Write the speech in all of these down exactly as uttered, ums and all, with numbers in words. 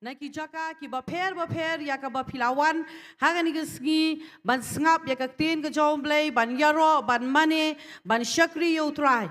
Na ki jaka kiba pher ba pher ïa kaba phi la wan ha kane ka sngi ban sngap ïa ka ktien ka jong U Blei, ban ïaroh, ban mane, ban shakri ïa U Trai.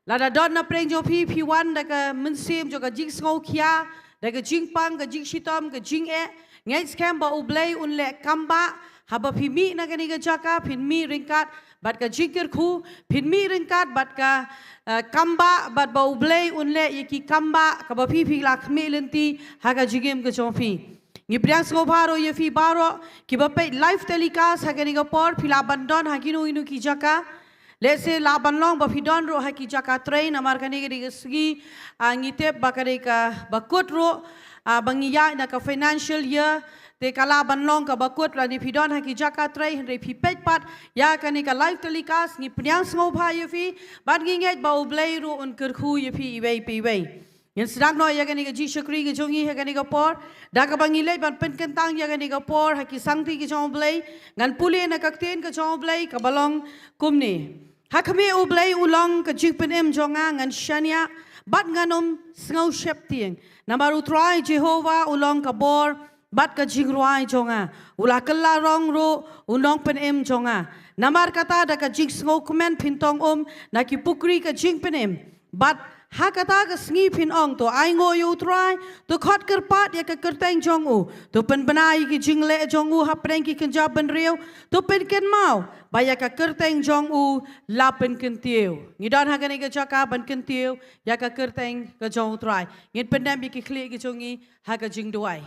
Lada don na pdeng jong phi, phi wan da ka mynsiem jong ka jingsngewkhia, da ka jingpang, ka jingshitom, ka jingeh, ngeit skhem ba U Blei un leh kam ba haba phi mih na kane ka jaka, phin mih ryngkat bad ka jingkyrkhu, phin mih ryngkat bad ka, eh, kam ba, bad ba U Blei un leh ïa ki kam ba kaba phi phi la khmih lynti ha ka jingim ka jong phi. Ngi pdiang sngewbha ruh ïa phi baroh kiba peit live telecast ha kane ka por, phi lah ban don ha kino kino ki jaka. Lehse lah ban long ba phi don ruh ha ki jaka trei, namar kane ka dei ka sngi, ah, ngi tip ba ka dei kaba kut ruh, ah, ba ngi ïaid na ka financial year. Te ka lah ban long kaba kut lane phi don ha ki jaka trei, hynrei phi peit pat ïa kane ka live telecast, ngi pdiang sngewbha ïa phi bad ngi ngeit ba U Blei ruh un kyrkhu ïa phi iwei pa iwei. Ngin sdang noh ïa kane ka jingshakri ka jong ngi ha kane ka por, da kaba ngi leit ban pynkyntang ïa kane ka por ha ki sangti ka jong U Blei. Ngan pule na ka ktien ka jong U Blei kaba long kumne: Ha khmih U Blei u long ka jingpynim jong nga, ngan shaniah bad ngan ym sngew sheptieng. Namar U Trai Jehobah u long ka bor bad ka jingrwai jong nga. U la kylla rong ruh u nongpynim jong nga. Namar kata da ka jingsngewkmen phin tong um na ki pukri ka jingpynim. Bad ha kata ka sngi phin ong, to ainguh ïa U Trai, to khot kyrpad ïa ka kyrteng jong u, to pynbna ïa ki jingleh jong u hapdeng ki kynja bynriew, to pynkynmaw ba ïa ka kyrteng jong u la pynkyntiew. Ngi don ha kane ka jaka ban kyntiew ïa ka kyrteng ka jong U Trai. Ngin pyndem ïa ki khlieh ki jong ngi ha ka jingduwai.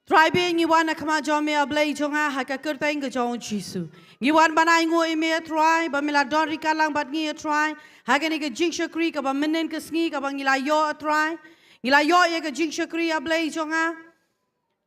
Trai bha, ngi wan ha khmat jong me, A Blei jong nga, ha ka kyrteng ka jong U Jisu. Ngi wan ban ainguh ïa me, A Trai, ba me la don ryngkat lang bad ngi, A Trai, ha kane ka jingshakri kaba mynnin ka sngi kaba ngi la ïoh, A Trai. Ngi la ïoh ïa ka jingshakri, A Blei jong nga.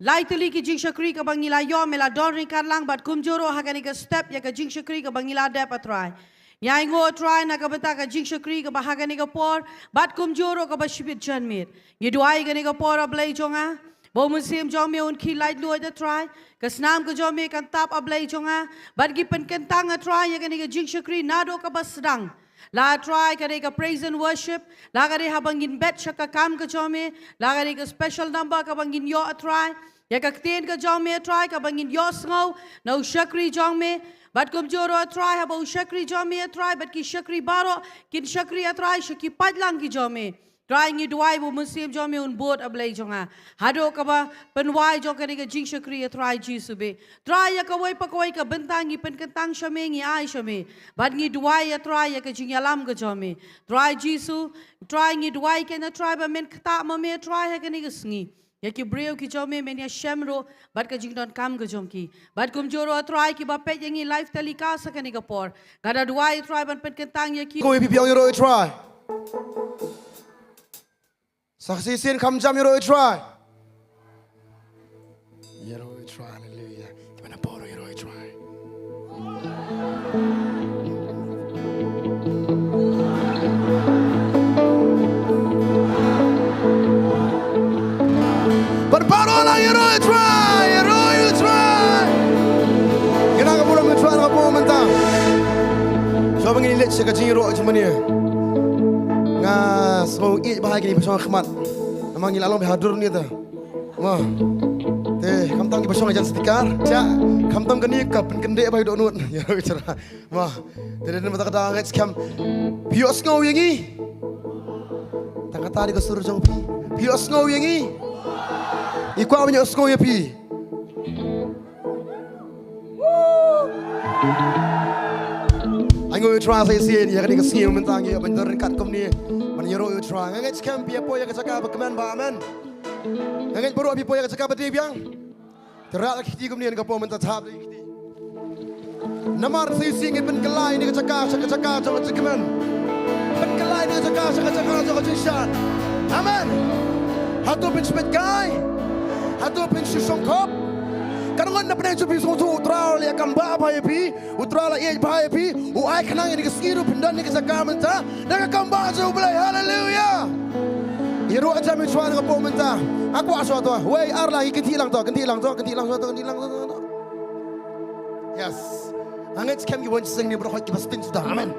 Lai tylli ki jingshakri kaba ngi la ïoh, me la don ryngkat lang bad kumjuh ruh ha kane ka step ïa ka jingshakri kaba ngi la dep, A Trai. Ngi ainguh, A Trai, na ka bynta ka jingshakri kaba ha kane ka por bad kumjuh ruh kaba shibit janmiet. Ngi duwai kane ka por, A Blei jong nga, ba U Mynsiem jong me un khie laitluid, A Trai. Ka snam ka jong me kan tap, A Blei jong nga, bad ngi pynkyntang, A Trai, ïa kane ka jingshakri naduh kaba sdang. La, A Trai, ka dei ka praise and worship, la ka dei haba ngin bet sha ka kam ka jong me, la ka dei ka special number kaba ngin ïoh, A Trai. Ïa ka ktien ka jong me, A Trai, kaba ngin ïohsngew na u shakri jong me. Bad kumjuh ruh, A Trai, haba u shakri jong me, A Trai, bad ki shakri baroh kin shakri, A Trai, sha ki paidlang ki jong me. Trai, ngi duwai ba U Mynsiem jong me un bud, A Blei jong nga, haduh kaba pynwai jong kane ka jingshakri, A Trai Jisu bha. Trai, ïa kawei pa kawei ka bynta ngi pynkyntang sha me, ngi ai sha me. Bad ngi duwai, A Trai, ïa ka jingïalam ka jong me. Trai Jisu, Trai, ngi duwai kane, Trai, ba men ktah ma me, Trai, ha kane ka sngi. Ïa ki briew ki jong me men ïashem ruh bad ka jingdonkam ka jong ki. Bad kumjuh ruh, A Trai, kiba peit ïa ngi live telecast ha kane ka por, nga da duwai, A Trai, ban pynkyntang ïa ki. Ko ïa phi biang ïaroh, A Trai. Sa shisien kham jam ïaroh, A Trai. Ïaroh, A Trai, haleluya. Kiba na por ïaroh, A Trai. Pynpaw ruh lang, ïaroh, A Trai, ïaroh, A Trai. Kane ka burom, A Trai, ka burom mynta. Shuwa ba ngin leit sha ka jingïaroh jingmane, nga sngew ïeit ba ha kine ba shong ha khmat. Namar ngi la long ba hadur ni ta. Mo. Te khamtam kiba shong hajan speaker. Cha, khamtam kane ka pynkyndit ba ïa dohnud. Ïa, bichara. Mo. Te dei mynta ka dang ngeit skhem. Phi ïohsngew ïa ngi? Tang kata dei ka sur jong phi. Phi ïohsngew ïa ngi? Ngi kwah ban ïohsngew ïa phi. Ainguh, A Trai, sa shisien ïa kane ka sngi mynta ngi ïa ban don ryngkat kumne ban ïaroh, A Trai. Nga ngeit skhem phi ïa poi ïa ka jaka ba kmen ba, amen. Nga ngeit baroh phi poi ïa ka jaka ba dei biang. Te rah la ki kti kumne, ka pom mynta, thap la ki kti. Namar sa shisien ngi pynkylla ïa kane ka jaka sha ka jaka jong ka jingkmen. Pynkylla ïa kane ka jaka sha ka jaka jong ka jingshan. Amen. Hato phin sheptieng? Hato phin shu shongkop? Kan ngon na pdeng jong phi, sngewthuh, U Trai u la ïa kam bha bha ïa phi. U Trai u la ïeit bha ïa phi, u ai khnang ïa kane ka sngi ruh phin don ha kane ka jaka mynta da ka kam bha jong U Blei. Haleluya. Ïaroh ïa jam, A Trai, na ka por mynta. Nga kwah shuwa to. Wei, ar, la, kynti lang to, kynti lang to, kynti lang to, kynti lang to. Yes. Nga ngeit skhem ki wan seng ne baroh kiba sting suda. Amen.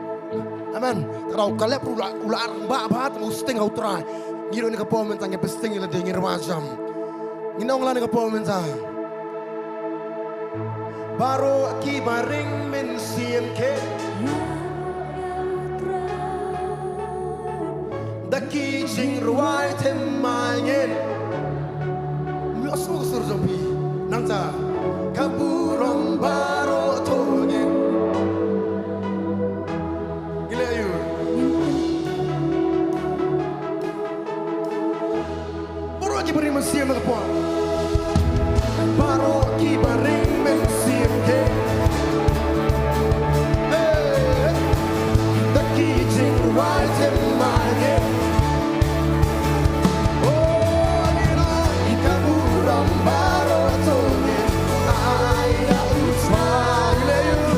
Amen. Te u Kaleb ruh u la, u la rangbah bha, te u sting ha U Trai. Ngi ruh na ka por mynta ngi pyrshang ïa lade, ngi rwai jam. Ngi ong la na ka por mynta. Baroh kiba ring mynsiem khie da ki jingrwai thymmai ngin. Mih suk sur jong phi. Nangta ka burom baroh to ngin. Ngi leh aïu? Baroh kiba ring mynsiem na ka por. Baroh kiba ring mynsiem khie. Hey. Da ki jingrwai thymmai ngin. Oh, ngi ong ïa ka burom baroh to ngin. Ai ïa u Trai. Ngi leh aïu?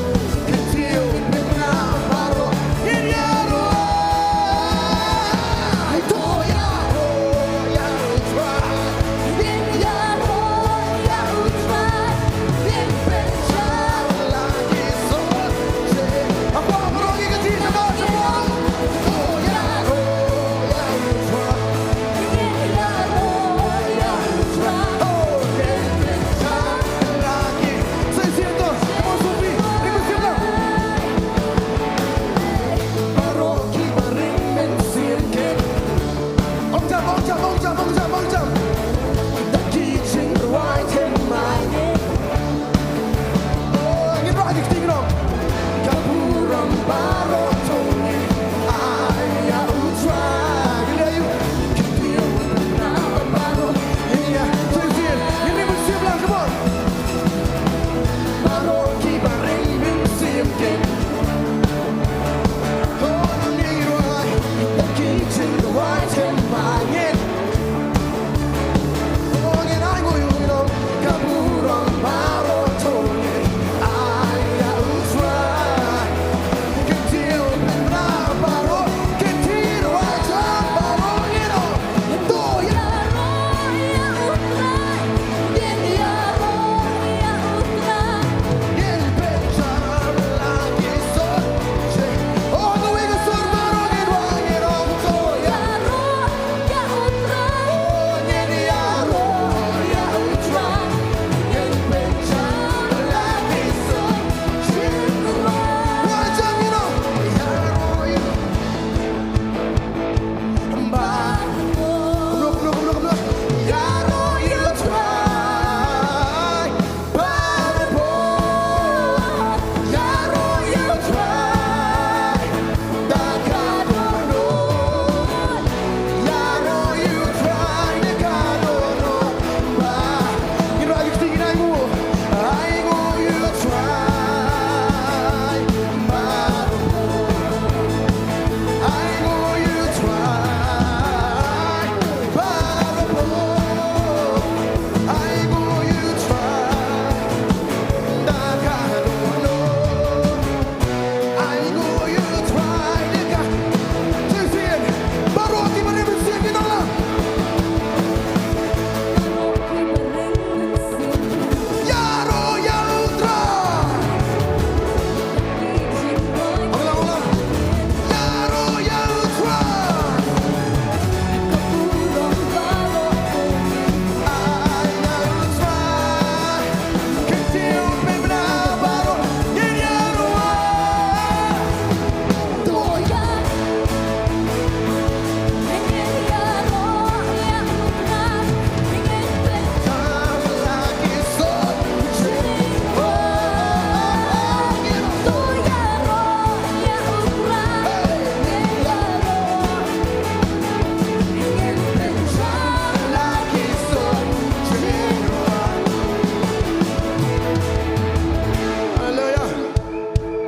Haleluya.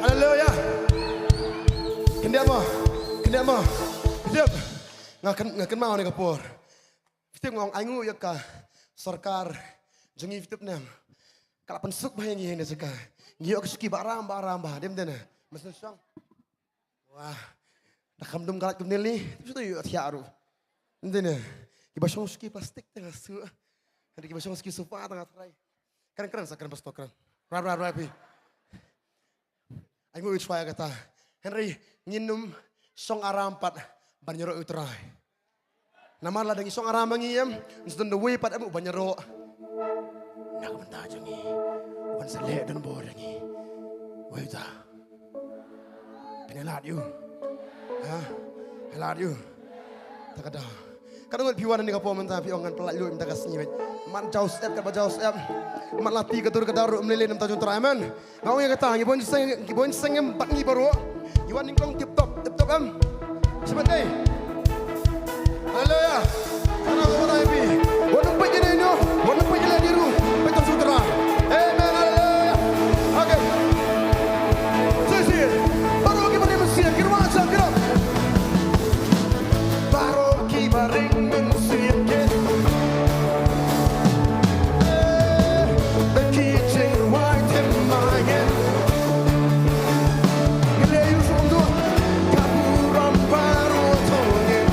Haleluya. Kyndiat mo. Kyndiat mo. Kyndiat. Nga kyn-, nga kynmaw ha kane ka por. Phi tip, nga ong ainguh ïa ka sorkar jong ngi, phi tip ne em. Ka la pynsuk bha ïa ngi ha kane ka jaka. Ngi ïoh ka shuki baram baram bha, dei ne em? Mesen shong. Wah. Da kham dum ka lait kumne lei, phi tip, ïoh thiah ruh. Dei ne em? Kiba shong shuki plastik te nga shu. Hynrei kiba shong shuki sofa te nga tharai. Kren kren sa kren, pastor, kren. Rai rai rai phi. Ainguh ïa u Trai kata. Hynrei ngin ym shong aram pat ban ïaroh ïa u Trai. Namar lada ngi shong aram ma ngi em, ngi sdang da wei pat em uban ïaroh na ka bynta jong ngi, uban sa leh donbor ïa ngi. Wei uta. Phin ïalad ïa u. Ha? Ïalad ïa u. Ta ka daw. Ka dang ngut phi wan hangne ka por mynta phi ong ngan pyllait lut mynta ka sngi wei. Mat jaw syep katba jaw syep. Mat lati ka dur ka dar ruh ym lei lei na ka bynta jong U Trai. Amen. Nga ong ïa kata, ngi bun seng, ngi bun seng em bad ngi baroh. Ngi wan nyngkong tip top, tip top em. Sha ban dei. Haleluya. Ka dang ngut ïa phi. Wan peit ïa ngi noh, wan peit ïa ngi ruh. Peit tang sutara. Amen, haleluya. Okay. Sisi. Baroh ki barim mynsiem, ki rwai sa, ki rwai. Baroh ki barim mynsiem, ki. Eh, the kitchen right in my hand. Ngi leh ïa u sngewthuh, ka burom baroh to ngin.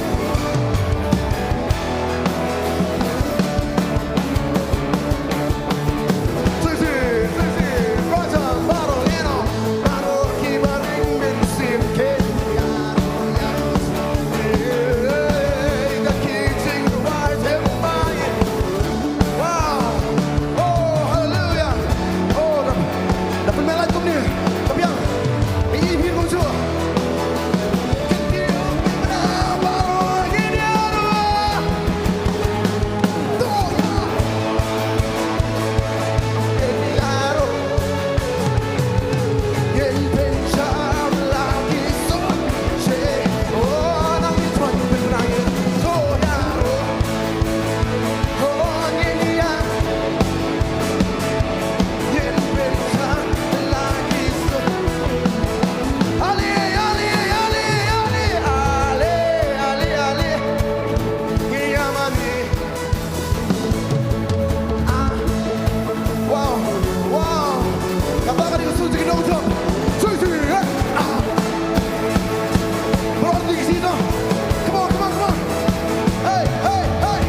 Wow. Oh, haleluya. Oh, da, da pynmeh lait kumne. Ka biang. Ïa i phi kumjuh. Wow, wow. Kata ka dei ka suit ka dei ka jop. Suit, suit, eh. Ah. Baroh dei ka suit noh. Come on, come on, come on. Hey, hey, hey.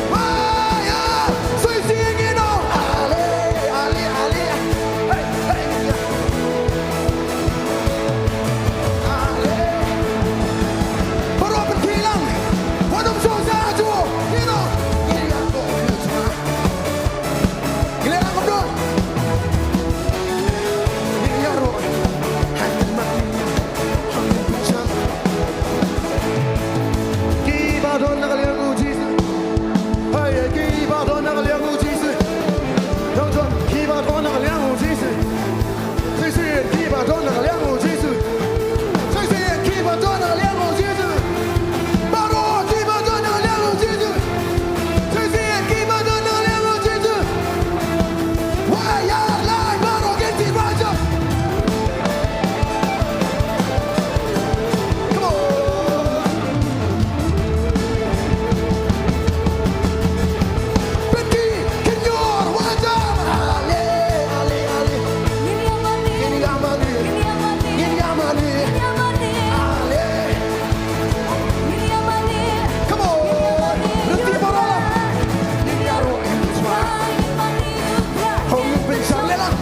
Wah, yeah. Suit, suit, you know. Ale, ale, ale. Hey, hey, yeah. Kiba don na ka liang u Jisu. Hai, kiba don na ka liang u Jisu. Don, don, kiba don na ka liang u Jisu. Shisien kiba don na ka liang u Jisu. Shisien kiba don na ka liang u Jisu. Baroh kiba don na ka liang u Jisu. Shisien kiba don na ka liang u Jisu. Wai ïa lai baroh kin tip ba jop. Come on. Pynki, kynñor, wajam. Ale, ale, ale. Ngin ïa mane. Ngin ïa mane. Ngin ïa mane. Ngin ïa mane. Ale. Ngin ïa mane. Come on. Ngin ïa mane. Rynti baroh. Ngin ïaroh. Hong pynshang leh lah.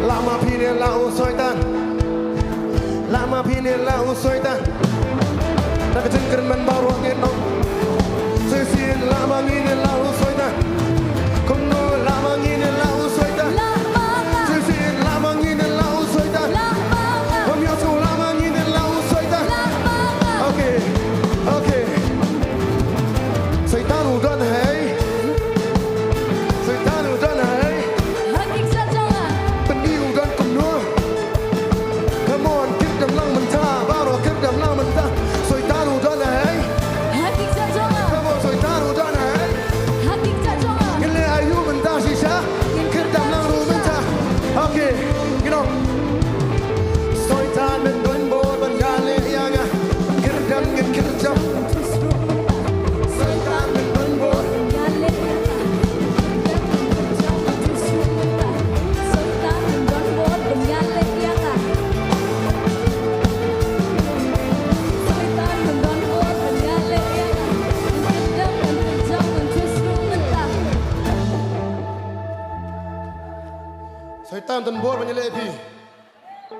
Lama phi ne la u Soitan. Lama phi ne la u Soitan. Na ka jingkyrmen baroh ngin ong. Shisien lama ngi ne la u Soitan. Kumno lama ngi ne la u Soitan. Shisien lama ngi ne la u Soitan. Ym ïohsngew lama ngi ne la u Soitan. Okay. Okay. Soitan u don hei. Soitan u don hei. Pyni u don kumno. Come on, kyrdan lang mynta, baroh kyrdan lang mynta. Soitan u don hei. Come on, Soitan u don hei. Ngin leh aïu mynta shisha. Kyrdan lang ruh mynta. Okay, you know. Soitan men don bor ban ïaleh ïa nga. Kyrdan ngin kyrdan. Soitan men don bor. Tang don bor ban ïaleh phi.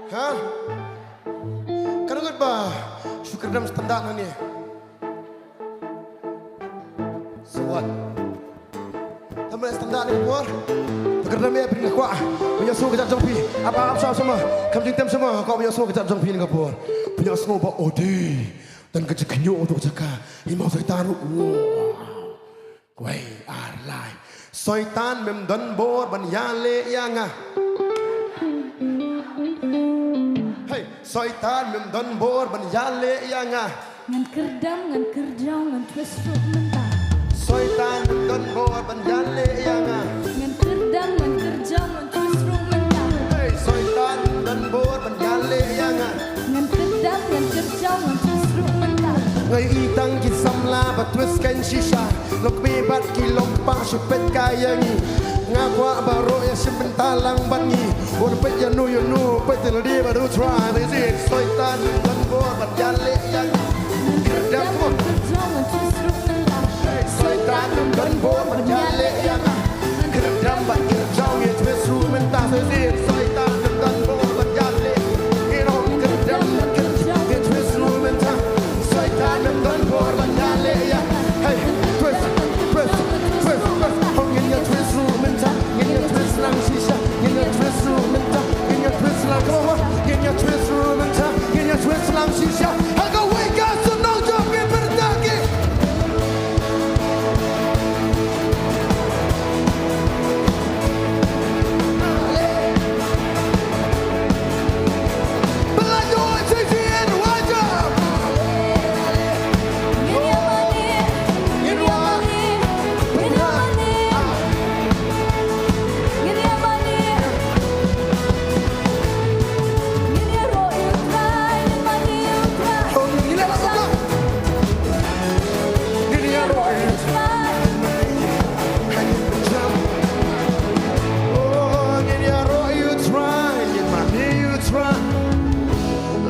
Ha? Kan ngut ba shu kyrdan standa nangne. Sawat. Tang ban standa nangne bor. Kyrdan me phi nga kwah. Ban ïohsngew ka jait jong phi. Ap ap sha sha ma. Kam jingtem sha ma. Kwah ban ïohsngew ka jait jong phi nangne bor. Ban ïohsngew ba odi. Don ka jingkhynñiuh tu ka jaka. Ïa ma Soitan. Wah. Wei ar lai. Soitan mem don bor ban ïaleh ïa nga. Hey, Soitan mem don bor ban ïaleh ïa nga. Ngan kyrdam, ngan kyrjaw, ngan twist ruh mynta. Soitan mem don bor ban ïaleh ïa nga. Ngan kyrdam, ngan kyrjaw, ngan twist ruh mynta. Hey, Soitan mem don bor ban ïaleh ïa nga. Ngan kyrdam, ngan kyrjaw, ngan twist ruh mynta. Nga ïohi tang ki samla ba twist kein shisha. Lok bi bad ki long pa shu peit kai ïa ngi. Nga kwah baroh ïa shim bynta lang bad ngi. Bor peit ïa no ïa no peit te lade ba du try. Ba ïa Soitan don bor ban ïaleh ïa ngi. Kyrdam, come on. Soitan don bor ban ïaleh ïa ngi. Kyrdam bad kyrjaw ïa twist ruh mynta. Ba ïa Soitan don bor ban ïaleh. Kyrdam bad kyrjaw ïa twist ruh mynta. Soitan mem don bor ban ïaleh ïa. Hey, twist, twist, twist, twist. Hong ngin ïa twist ruh mynta. Ngin ïa twist lang shisha. Ngin ïa twist ruh mynta. Ngin ïa twist lang. Come on, ngin ïa twist ruh mynta. Ngin ïa twist lang shisha. Ha kawei ka shnong jong ngi pyrta ki.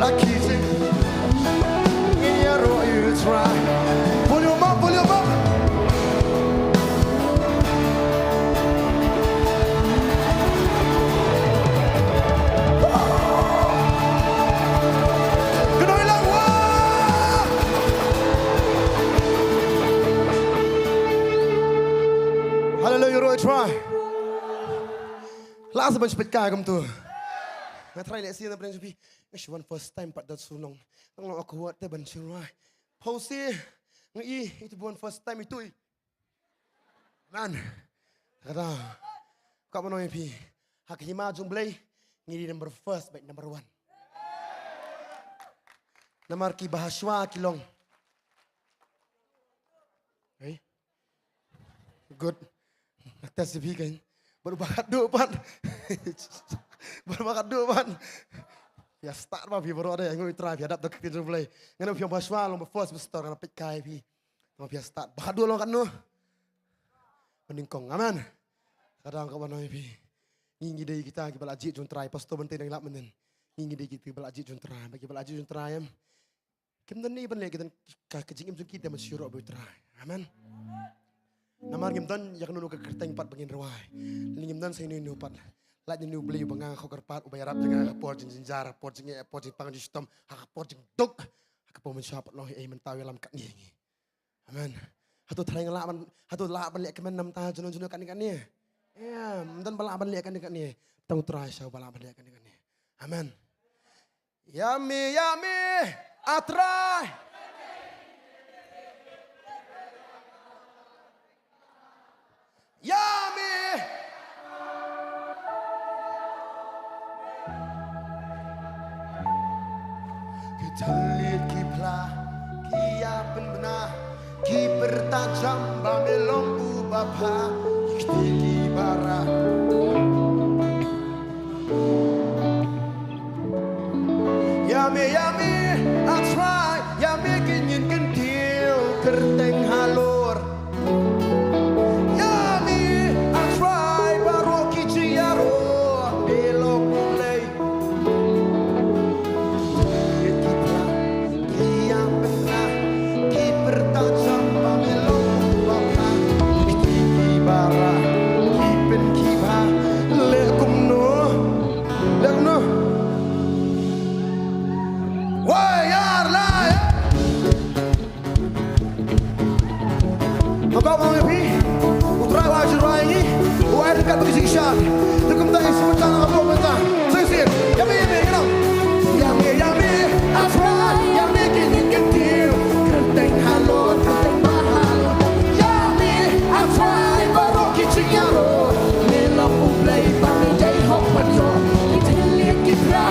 Lucky thing. Ngin ïaroh ïa u Trai. Volume up, volume up. Kynoi lang wah. Haleluia, ïaroh ïa u Trai. Last bunch peit kai kumtu. Nga try leh sien na pdeng jong phi. Nga shu wan first time pat da shu long. Nang long awkward te ban shu rwai. Pause. Nga i, itu ban first time itu i. Man. Kata. Ka ban ong ïa phi. Ha ka hima jong Blei. Ngi dei number first bad number one. Namar ki ba ha shuwa ki long. Hey. Good. Nga test ïa phi kein. Baroh ba khatduh pat. Baroh ba khatduh pat. Phi ïa start ba phi baroh de, nga ïa try phi ïa dap da ka ktien jong U Blei. Nga ong phi ong ba shuwa long ba first ba start nga peit kai phi. Tang phi ïa start ba khatduh long katno. Ba nyngkong. Amen. Ka dang ka ban ong ïa phi. Ngi ngi dei kita kiba la jied jong U Trai, pastor ban te dang lap mynnin. Ngi ngi dei kita kiba la jied jong U Trai, ba kiba la jied jong U Trai em. Kim don ne ban leh, ki don ka, ka jingim jong ki te ban shu ïaroh bad U Trai. Amen. Namar ngim don ïa kano kano ka kyrteng pat ba ngin rwai. Lane ngim don sa ino ino pat. Lait na U Blei uba nga kyrpad, uba ïarap ïa nga ha ka por jingjynjar, ha ka por jingeh, ha ka por jingpang jingshitom, ha ka por jingduk, ha ka por mynshuwa pat long hi ei mynta u ïalam katne ïa ngi. Amen. Hato trai nga lah ban, hato lah ban leh kmen namar ta junom junom katne katne. Ïa, ym don ba lah ban leh katne katne. Tang U Trai sha uba lah ban leh katne katne. Amen. Ïa me, ïa me, ah Trai. Ïa me. Ki thylliej ki phla, ki ïa pynbna, ki pyrta jam ba me long uba bha, ki kti ki bara. Ïa me, ïa me, ah Trai, ïa me ki ngin kyntiew kyrteng halor. Ïa me, ah Trai, baroh ki jingïaroh, me long U Blei. Ki phla, ki ïa pynbna, ki pyrta jam ba me long uba bha, ki kti ki bara, ki pyn ki U Trai u ai jingruh ïa ngi, u ai ryngkat bad ka jingshad. Te kumta ngin sngewbha tang ha ka bynta. Sa shisien, ïa me, ïa me, ïa me. Ïa me, ïa me, A Trai, ïa me ki ïing ki tiew. Kyrteng halor, kyrteng bahalor. Ïa me, A Trai, baroh ki jingïaroh. Me long U Blei bad me dei hok ban ïoh. Ki thylliej ki pra,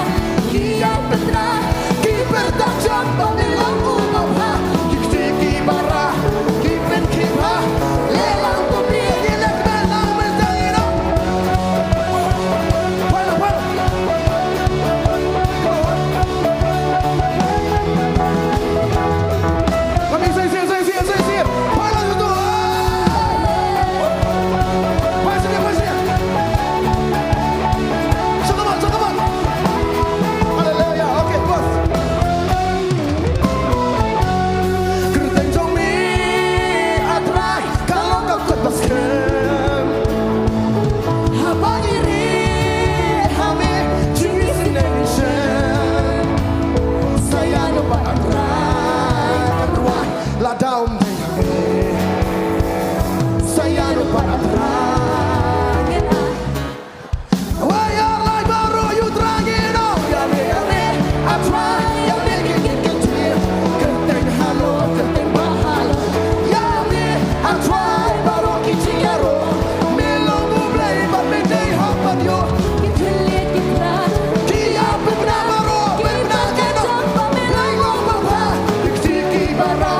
ki ïap ki pra, ki pyrta jam ba me long u babha. Ki kti ki bara, ki pyn ki bha. Leh lang kumne, ki leh kmen lang mynta ïa no. Pal, pal. Kami sing, sing, sing, sing, sing, sing. Pal lang tu. Pal sini, pal sini. Sangkabang, sangkabang. Haleluya. Okay, bos. Kyrteng jong me, A Trai, ka long ka kot ba skhem. Haba ngi ri ha me, jingïaseng nation. Sa ïano pat, A Trai, A Trai, lada ym dei ha me. Sa ïano pat, A Trai. Wei ar lai baroh ïa U Trai ngin ong. Ïa me, ïa me, A Trai, ïa me ki ïing ki tiew. Kyrteng halor, kyrteng bahalor. Ïa me, A Trai, baroh ki jingïaroh. Me long U Blei bad me dei hok ban ïoh. Ki thylliej ki pra, ki ïap ki pra baroh, ki pynbna ki jam ba me long u babha. Ki kti ki bara,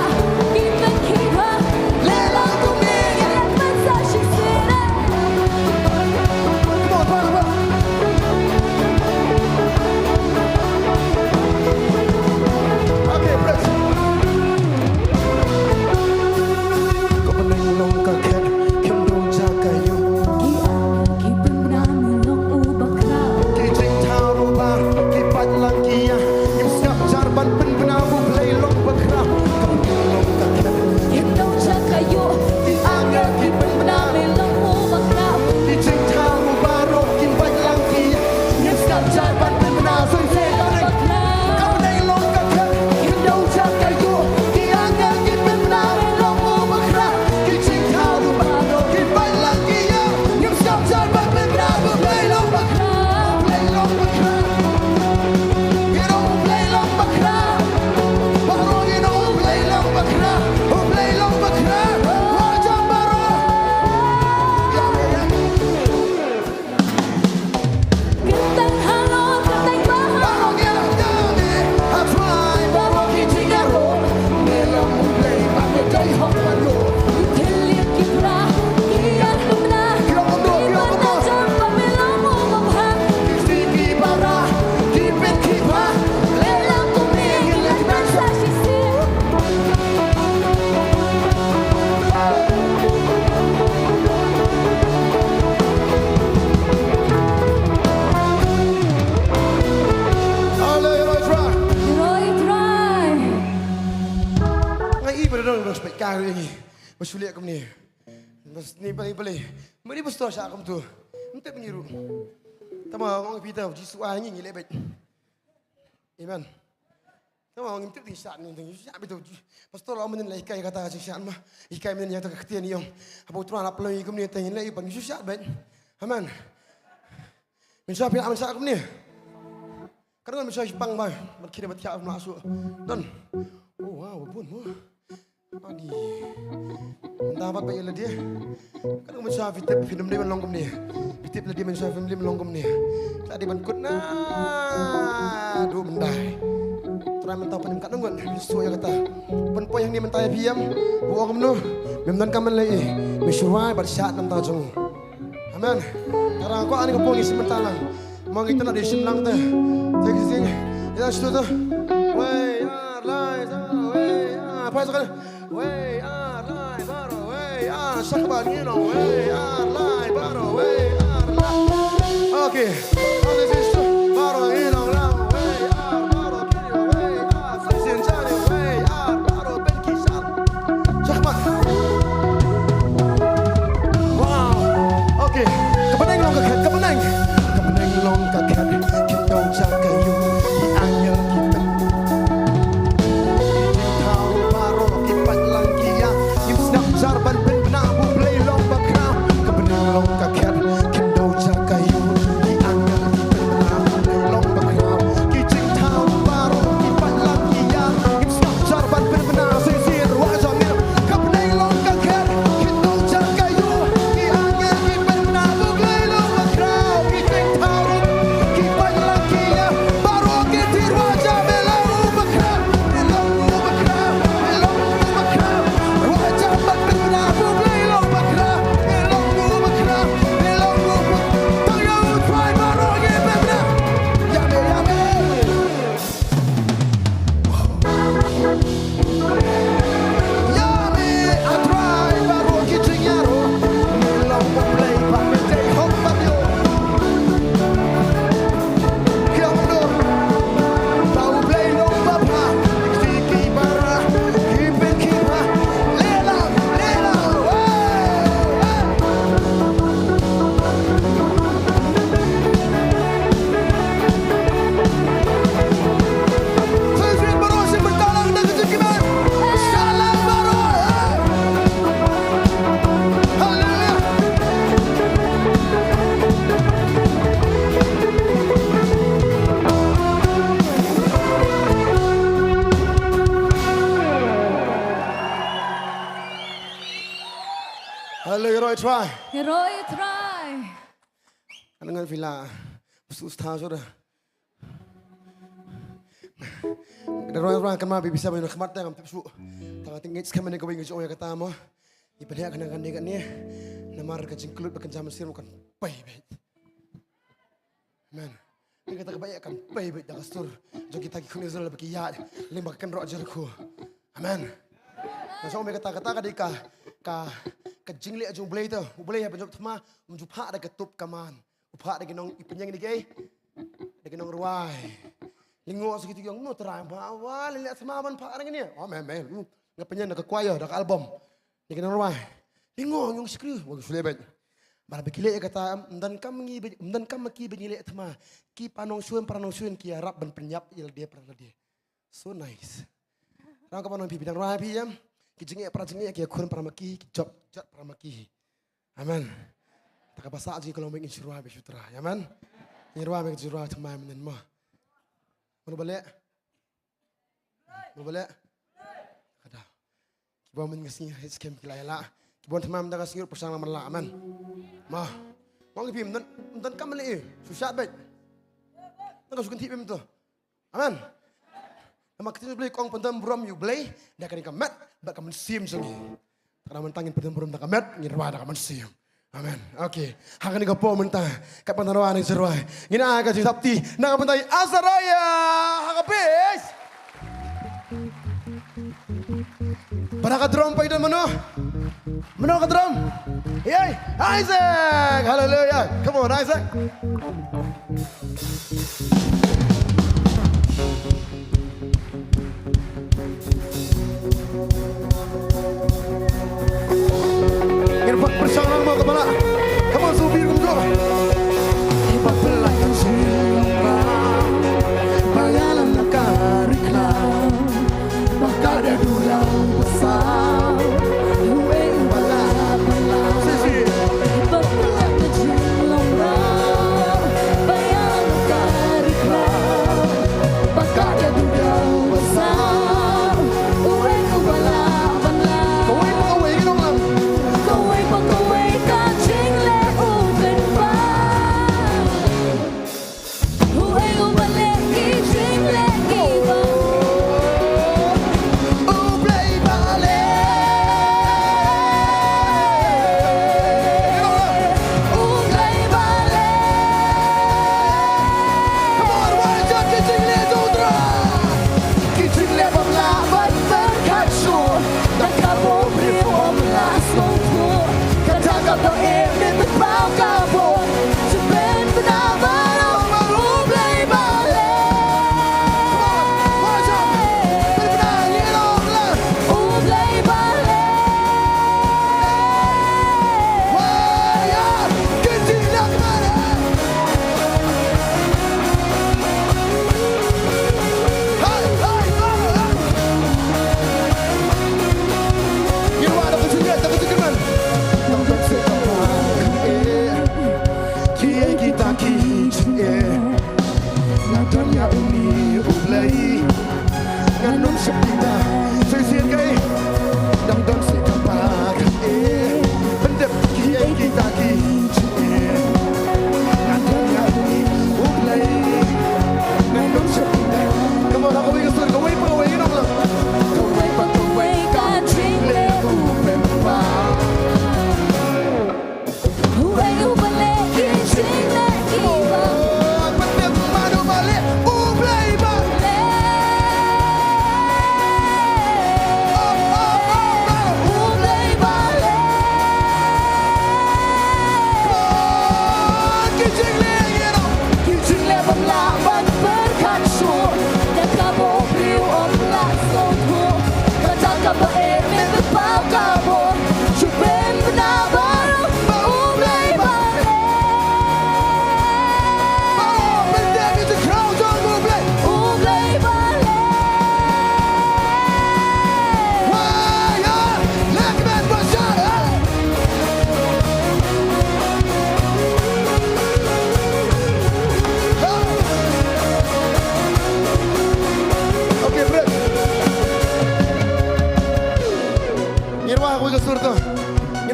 ki pyn ki bha. Leh lang kumne, leh lang sa shisien. Come on, come on, come on. Okay, praise. Ka bneng long ka khet, khyndew jaka ïew. Ki angel ki pynbna me long u bakhraw. Ki jingthaw ruh ba, ki pait lang ki ïa. Ngim sngap jar ban pynbna U Blei long bakhraw. Ka bneng long ka khet. Khyndew jaka ïew. Ki angel ki pynbna me long u bakhraw. Ki jingthaw ruh baroh ki pait lang ki ïa. Ngim sngap jar ban pynbna shisien ka bneng. Ka bneng long ka khet. Khyndew jaka ïew. Ki angel ki pynbna me long u bakhraw. Ki jingthaw ruh baroh ki pait lang ki ïa. Ngim sngap jar ban pynbna, U Blei long bakhraw. U Blei long bakhraw. Ïa U Blei long bakhraw. Baroh ïa U Blei long bakhraw. U Blei long bakhraw. Wajam baroh. Ïa me, ïa me. Kyrteng halor, kyrteng bahalor. Baroh ïa me, A Trai, baroh ki jingïaroh. Me long U Blei bad me dei hok ban ïoh. Ki thylliej ki pra, ki ïap ki pra. Ki long kumno, ki long kumno. Ki pynbna jam ba me long u babha. Ki kti ki bara, ki pyn ki bha. Leh lang kumne, ki leh kmen sa shisien. Haleluya, Trai. Trai, Trai. Nga i ba don ba spek ka ri ngi. Ba shu leh kumne. Bas ni pali pali. Mari pastor sha kumtu. Ym tip ngi ruh. Tama ngong Peter, Jisu ai ngi ngi leh beit. Amen. Tama ngim tip ding shad ni ding shad beit. Pastor la mynnin la hikai kata ka jingshad ma. Hikai mynnin ïa kata ka ktien ïong. Haba U Trai la pynlong ïa kumne te ngin leh ïa ban shu shad beit. Amen. Mynshuwa phi lah ban shad kumne. Ka don mynshuwa phi pang ba ban khie ban thiah ban lah shuh. Don. Oh wow, bun mo. Adi. Mynta pat ba ïa lade. Ka don mynshuwa phi tip phin ym dei ban long kumne. Phi tip lade mynshuwa phin ym dei ban long kumne. Phi la dei ban kut naduh mynta. Trai mynta pynkat nang ngut phi shu ïa kata. Pynpoi hangne mynta ïa phi ïam. U ong kumno. Mem donkam ban leh i. Me shu rwai bad shad na bynta jong u. Amen. Tara ko ani ko pong isi mynta lang. Mo ngi tana di shim lang te. Te ki sing. Ïa shu te. Wei ar lai sa wei ar. Phai sa kan. Wei ar lai baroh wei ar. Sa ka ba ngi long wei ar lai baroh wei ar lai. Okay. All this is true. Baroh ngi long lang wei ar baroh kiri wei ar. Sa sien jani wei ar baroh ben ki sar. Shakmat. Wow. Okay. Ka bneng long ka khet, ka bneng. Ka bneng long ka khet. Ki tong jaka ïew. Ki angel ki pyn. Ki thaw baroh ki pait lang ki ïa. Ngim sngap jar ban pynbna U Haleluya, Heroi Trai. Heroi Trai. Kan ngan fila. Busu sta sura. Heroi Trai, kan ma bi bisa ba ina khmat ta ngam pip su. Ta nga tingit skhem ne ka wing jong ya kata mo. Ni pynhek kana kan ni kan ni. Namar ka jingklut ba kan jam sir mo kan pai beit. Amen. Ni kata ka ba ïa kan pei beit da ka stur jong kita ki khun Israel ba ki ïa lyngba ka kynroh Jerikho. Amen. Nga sngewbha kata, kata ka dei ka, ka, ka jingleh jong U Blei te. U Blei ha ban jop thma, um ju phah da ka tup kaman. U phah da ki nong i pynïeng da ki ei. Da ki nong rwai. Lyngngoh sa ki tu ki ong, no Trai, ba wa leh leh thma ban phah da ki ni. Oh, amen, amen. Hmm. Nga pynïeng da ka choir, da ka album. Ni ki nong rwai. Lyngngoh ngi ong shakri, wa ki shu leh beit. Ba la ba ki leh kata, ym don kam ngi beit, ym don kam ma ki beit ngi leh thma. Ki pa nongshun, para nongshun, ki ïarap ban pynïap ïa lade para lade. So nice. Rang ka ba nong phi, phi dang rwai phi ïam. Ki jingeh para jingeh, ki ïakhun para ma ki, ki jop jop para ma ki. Amen. Ta ka ba sah jingïakalong beit ngin shu rwai beit shu trai. Amen. Ngin rwai beit shu rwai thma mynnin mo. Mano ba leh? Mo ba leh? Ka dei. Ki bym mynta ka sngi ha skhem ki la ïa la. Ki bym thma mynta ka sngi ruh pyrshang la man la, amen. Mo. Mo ngi phi mynta, mynta kam leh ïa. Shu shat beit. Nang ka shu kynthih beit mynta. Amen. Namar ka ktien U Blei ka ong pyndem burom ïa U Blei da kane ka met bad ka mynsiem jong ngi. Te mynta ngin pyndem burom da ka met, ngin rwai da ka mynsiem. Amen. Okay. Ha kane ka por mynta, katba ngi rwai ngi rwai, ngin ai ka jingthap kti na ka bynta Azariah ha ka base. Bad ha ka drum pat i don mano? Mano ka drum? Yay! Isaac! Hallelujah! Come on, Isaac! Ngin pat pyrshang lang mo ka bala. Come on, Zubir, kumjuh. Iba pynlait kan shin long ba. Ba ïalam na ka ri klam. Ba ka da du lang ba sa. Uei uba la ba la. Iba pynlait kan shin long ba.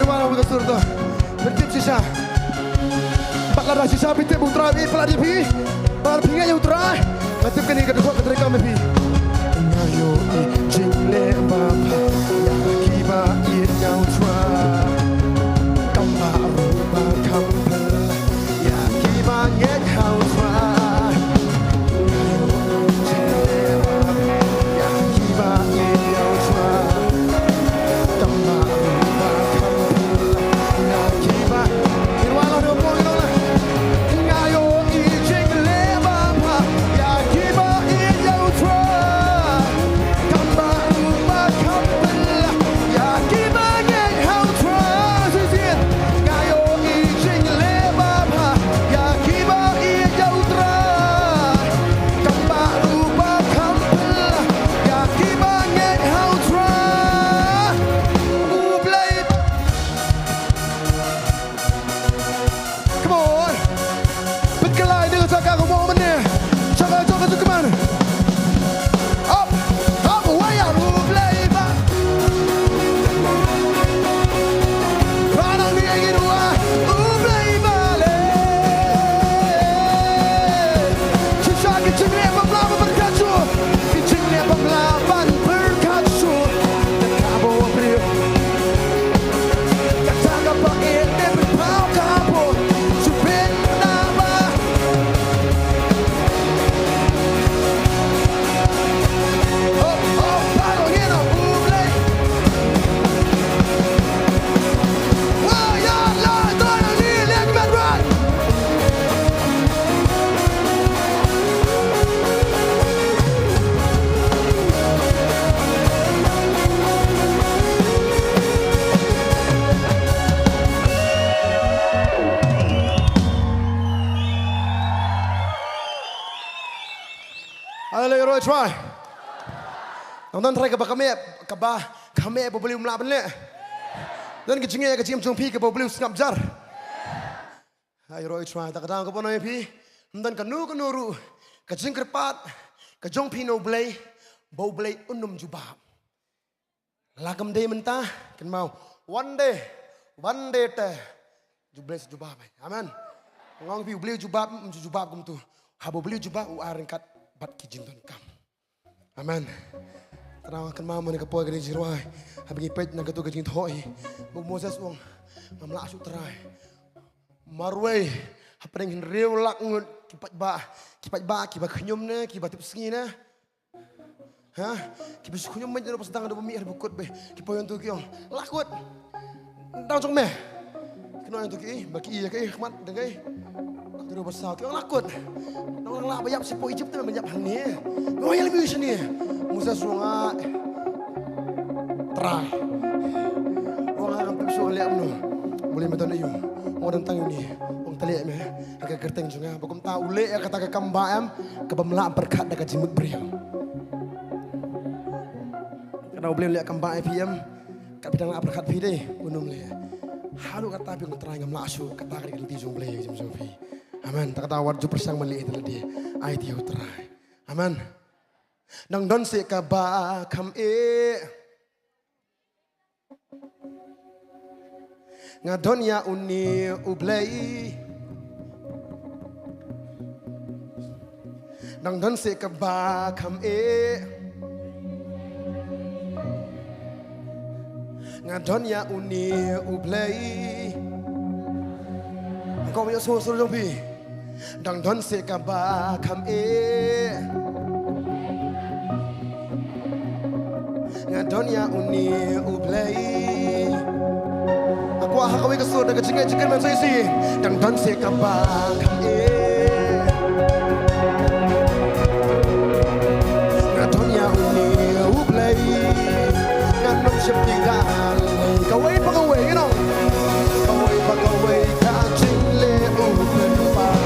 Para ka sur to. Phi tip shisha. Bad lada shisha phi tip U Trai u ïeit palat ïa phi. Bad phi ngeit ïa U Trai. Nga tip kane ka dei ka treikam ïa phi. Nga ïohi jingleh babha ïa kiba ïeit ïa U Trai. Kam bah ruh ba kham phylla ïa kiba ngeit ha U Trai. Come on. Pynkylla ïa ka jaka ka mo mynne. Jaka, jaka, jaka man. Up, up, way up, U Blei ba. Ranang ni ïa ngi ruh, U Blei ba le. Shisha ki jingleh bym lah ban pyrkhat shuh. Ki jingleh bym lah ban pyrkhat shuh. Ka kaba briew. Kata kaba ïeit te pynpaw ka bor. Shu pynda ba. Oh, oh, ba ong ïa U Blei. Wa ya la da ni lek ban rai. Haleluia, ïaroh ïa U Trai. Nang don trai kaba kham eh, kaba kham eh ba U Blei um lah ban leh. Don ka jingeh ka jingim jong phi kaba U Blei u sngap jar. Ha, ïaroh ïa U Trai, ta ka dang ka ban ong ïa phi. Ym don kano kano ruh ka jingkyrpad ka jong phi na U Blei ba U Blei un ym jubab. La kam dei mynta, kynmaw, one day, one day te U Blei sa jubab. Amen. Nga ong ïa phi U Blei u jubab, um ju jubab kumto. Haba U Blei u jubab u ai ryngkat bad ki jingdonkam. Amen. Trai, kynmaw mynne ka por kane ka jingrwai. Haba ngi peit na kato ka jingthoh hi, ba u Moses u ong, ngam lah shuh Trai. Marwei hapdeng hynriew lak ngut ki paidbah, ki paidbah kiba khñium ne kiba tipsngi ne. Ha? Kiba shu khñium, mih na ba sdang da ba mih ha ba kut be. Ki poi ïa uto ki ong, la kut. Dang jong me. Ki ong ïa uto ki, ba ki ïa ka khmat dang kai. Ki ruh ba saw ki ong la kut. Nang la ba ïap sha poi Egypt te me ïap hangne. Ong ïa lem ïa shane. Moses u ong, Trai, u ong, ngam tip shuh leh kumno. Balei me don aïu? U ong, don tang une. U ong, te leh me ha ka kyrteng jong nga. Ba kumta u leh ïa kata ka kam ba em, ka bym lah pyrkhat da ka jingmut briew. Kane U Blei u leh kam ba ïa phi em, kat phi dang lah pyrkhat phi dei, un ym leh. Haduh katta phi ong Trai ngam lah shuh, kata ka dei ka lynti jong U Blei jong phi. Amen. Ta kata wat ju pyrshang ban leh ïa lade. Ai tiar U Trai. Amen. Nang don seh kaba kham eh. Nga don ïa une U Blei. Nang don seh kaba kham eh. Nga don ïa une U Blei. Kong ïa sur sur jong phi. Dang don seh kaba kham eh. Nga don ïa une U Blei. Nga kwah ha kawei ka sur da ka jingngeit jingkyrmen sa ïa shi. Dang don seh kaba kham eh. Nga don ïa une U Blei. Ngan ym sheptieng da kawei pa kawei, you know. Kawei pa kawei ka jingleh u pynpaw.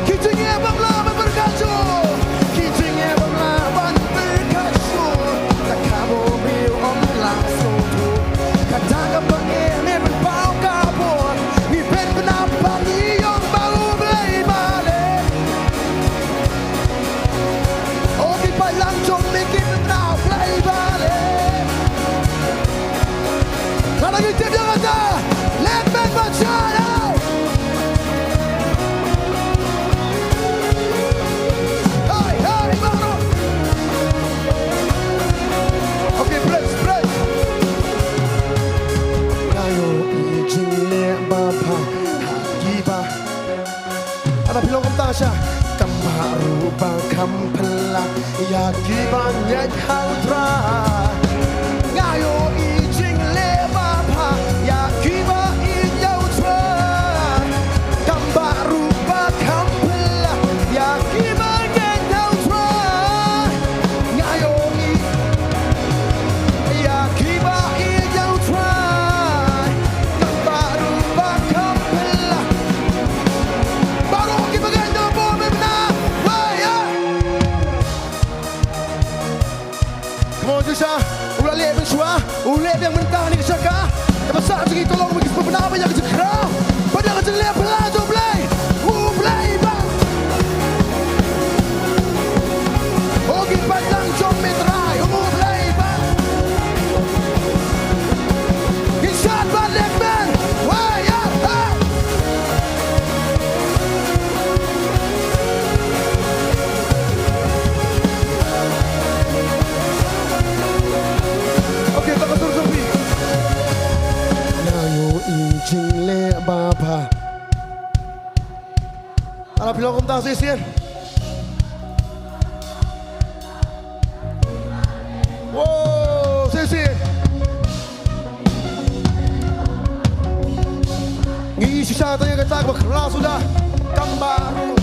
Ki jingeh bym lah ban pyrkhat shuh. Ki jingeh bym lah ban pyrkhat shuh. Ta ka bym briew ym Kata, leh bad ba jia. Hey, hey, baroh. Okay, praise, praise. Nga ïohi jingleh babha ha kiba. Hana phi long kumta sha. Kam bha ruh ba kham phylla ïa kiba ngeit ha U Trai. Nga ïohi jingleh babha ïa kiba ïeit ïa U Trai. Kam bha ruh ba kham phylla ïa kiba ngeit ha U Trai. Nga ïohi ïa kiba ïeit ïa U Trai. Kam bha ruh ba kham phylla. Baroh kiba ngeit, to bor mynta. Wai, ya. Come on, Joshua. U la leh biang shuwa. U leh biang mynta ha kane ka jaka. Kaba sah jong ngi ka long ba ngin sngewbha ban ïa ka jingkhraw bad ïa ka jingleh phylla jong U Blei. U Blei ba. O ki paidlang jong me Trai, U Blei ba. Ngin shad bad leh kmen. Wai, ya, ha. Okay, to ka sur jong phi. Nga ïohi jingleh babha. Hana phi long kumta shisien. Wow, shisien. Ngi shisha tang ïa kata kaba khraw suda. Kam bha ruh.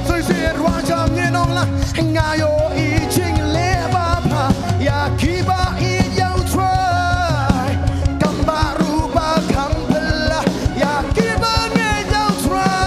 Shisien, ruh jam ngi ong la. Nga ïohi jingleh babha ïa kiba ïeit ïa U Trai. Kam bha ruh ba kham phylla ïa kiba ngeit ïa U Trai.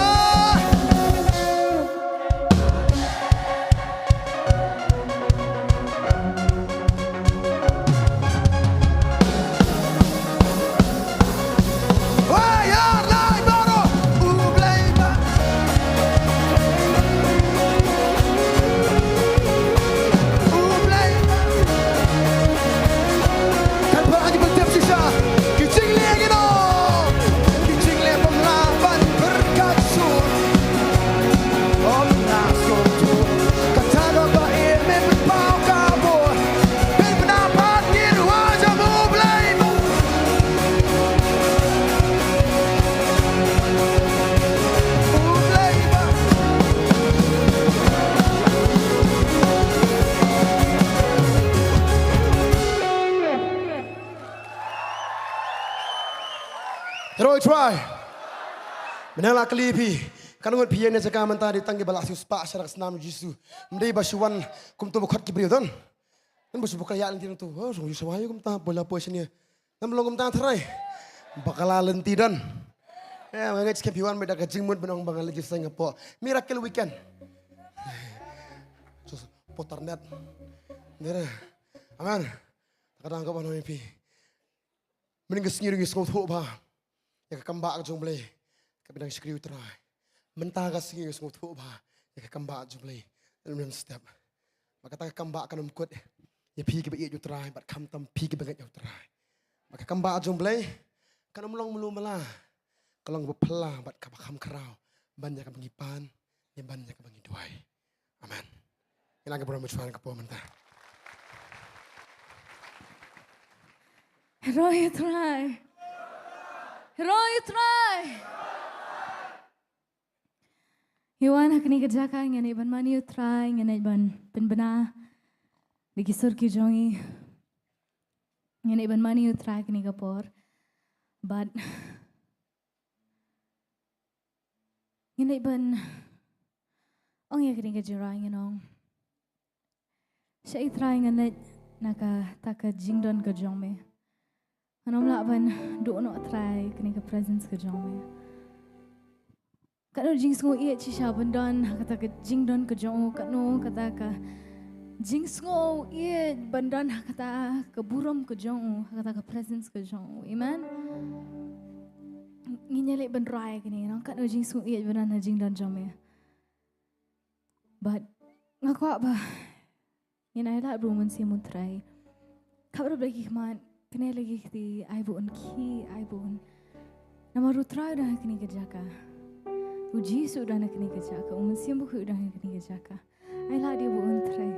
Hero Trai. Mynta la kylli phi. Katno ngut phi ïa ne jaka mynta dei tang kiba la siew spah sha ka snam Jisu. Ym dei ba shu wan kum tu ba khot ki briew don. Ngan ba shu buka ïa lynti nang tu. Oh, shu shu ïa kumta poi la poi shane. Ngan long kumta Trai. Ba ka la lynti don. Eh, nga ngeit skhem phi wan me da ka jingmut ban ong ba nga leit seng hapoh Miracle Weekend. Sus, potar net. Nere. Amen. Ka dang ka ban ong ïa phi. Mynta ka sngi ruh ngi sngewthuh ba ïa ka kam bah ka jong U Blei ka bynta shakri U Trai. Mynta ka sngi ngi sngewthuh ba ïa ka kam bah jong U Blei. Lem lem step. Ba kata ka kam bah kan ym kut ïa phi kiba ïeit U Trai bad khamtam phi kiba ngeit ïa U Trai. Ba ka kam bah jong U Blei kan ym long malu mala. Ka long ba phylla bad kaba kham khraw ban ïa kaba ngi pan ne ban ïa kaba ngi duwai. Amen. Ïa la ka burom ba chwa ka por mynta. Hero ïa U Trai. Hero ïa U Trai. Ïa wan ha kane ka jaka ngan ïa ban mane ïa U Trai, ngan ïa ban pynbna da ki sur ki jong ngi. Ngan ïa ban mane ïa U Trai kane ka por. Bad ngan leit ban ong ïa kane ka jingrwai ngan ong. Shaei Trai ngan leit na kata ka jingdon ka jong me. Ngan ym lah ban duh noh Trai kane ka presence ka jong me. Katno jingsngew ïeit shisha ban don ha kata ka jingdon ka jong u, katno kata ka jingsngew ïeit ban don ha kata ka burom ka jong u, ha kata ka presence ka jong u. Amen. Ngin ïa leit ban rwai kane, ngan ong katno jingsngew ïeit ban don ha jingdon jong me. Bad nga kwah ba ngin ai lad bru Mynsiem U Trai. Khap ruh bad ki khmat, Kane lagi kti, ai ba un khie, ai ba un. Namar u Trai u don ha kane ka jaka. U Jisu u don ha kane ka jaka. U Mynsiem Bakhuid u don ha kane ka jaka. Ai lad ïa ba un trei.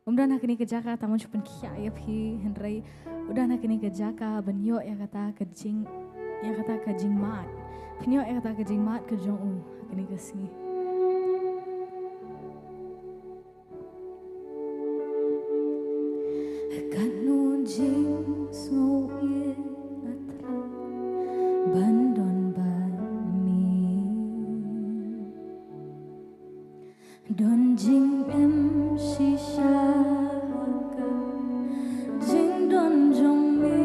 Um don ha kane ka jaka tang ban shu pynkhiah ïa phi, hynrei u don ha kane ka jaka ban ïoh ïa kata ka jing, ïa kata ka jingmad. Phin ïoh ïa kata ka jingmad ka jong u ha kane ka sngi. Katno jingsngew ïeit, A Trai, ban don bad me. Don jingim shisha ha ka jingdon jong me.